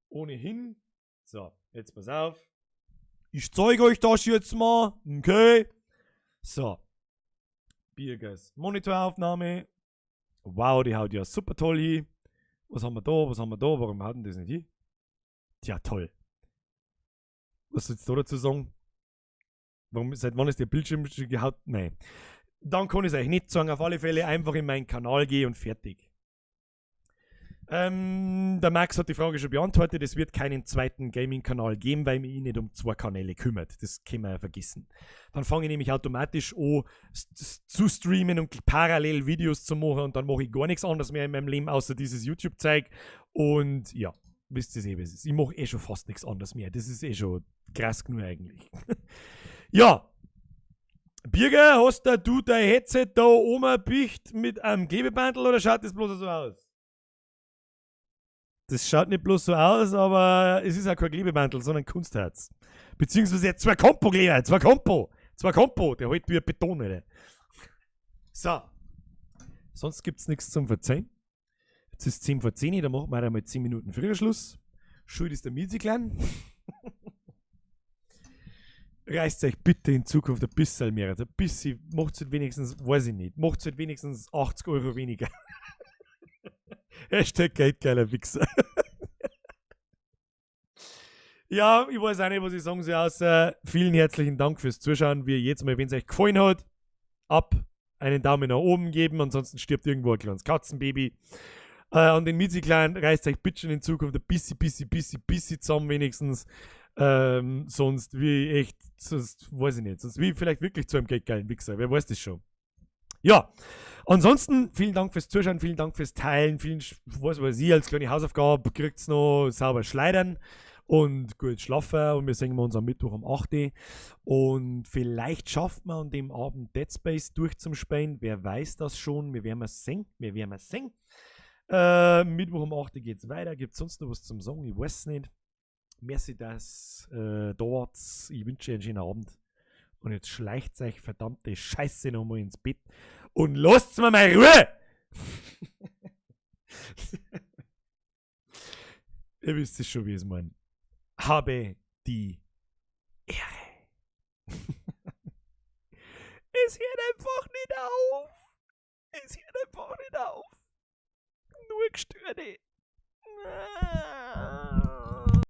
ohnehin? So, jetzt pass auf. Ich zeige euch das jetzt mal. Okay. So. Birgers Monitoraufnahme. Wow, die haut ja super toll hin. Was haben wir da? Was haben wir da? Warum haut denn das nicht hin? Tja, toll. Was sollst du da dazu sagen? Warum, seit wann ist der Bildschirm schon gehaut? Nein. Dann kann ich es euch nicht sagen. Auf alle Fälle einfach in meinen Kanal gehen und fertig. Der Max hat die Frage schon beantwortet. Es wird keinen zweiten Gaming-Kanal geben, weil mich nicht um zwei Kanäle kümmert. Das können wir ja vergessen. Dann fange ich nämlich automatisch an zu streamen und parallel Videos zu machen und dann mache ich gar nichts anderes mehr in meinem Leben außer dieses YouTube-Zeug. Und ja, wisst ihr eh, wie es ist. Ich mache eh schon fast nichts anderes mehr. Das ist eh schon krass genug eigentlich. Ja. Birger, hast da du dein Headset da oben bicht mit einem Klebebandel oder schaut das bloß so aus? Das schaut nicht bloß so aus, aber es ist auch kein Klebebandel, sondern Kunstharz. Beziehungsweise zwei Kompo-Kleber, zwei Kompo. Zwei Kompo, der hält wie ein Beton, Alter. So. Sonst gibt's nichts zum Verzeihen. Jetzt ist 10 vor 10, da machen wir einmal 10 Minuten früher Schluss. Schuld ist der Mieziklan. Reißt euch bitte in Zukunft ein bisschen mehr. Also ein bisschen, macht's halt wenigstens, weiß ich nicht, macht's halt wenigstens 80 € weniger. #Geldgeiler Wichser. Ja, ich weiß auch nicht, was ich sagen soll, außer vielen herzlichen Dank fürs Zuschauen. Wie jedes Mal, wenn es euch gefallen hat, ab einen Daumen nach oben geben, ansonsten stirbt irgendwo ein kleines Katzenbaby. An den Mizi Clan, reißt euch bitte in Zukunft ein bisschen, bisschen, bisschen, bisschen zusammen wenigstens. Sonst wie echt, sonst weiß ich nicht, sonst wie vielleicht wirklich zu einem geldgeilen Wichser, wer weiß das schon. Ja, ansonsten vielen Dank fürs Zuschauen, vielen Dank fürs Teilen, vielen, was weiß ich, als kleine Hausaufgabe kriegt's noch sauber schleudern und gut schlafen und wir sehen uns am Mittwoch um 8 Uhr und vielleicht schafft man an dem Abend Dead Space durchzuspielen, wer weiß das schon, wir werden es sehen, wir werden es sehen. Mittwoch um 8 Uhr geht's weiter, gibt's sonst noch was zum Sagen, ich weiß nicht. Merci, dass da wart. Ich wünsche euch einen schönen Abend. Und jetzt schleicht euch verdammte Scheiße nochmal ins Bett und lasst mir mal Ruhe! Ihr wisst es schon, wie es meint. Habe die Ehre. Es hört einfach nicht auf. Es hört einfach nicht auf. Nur Gestörte. Ah.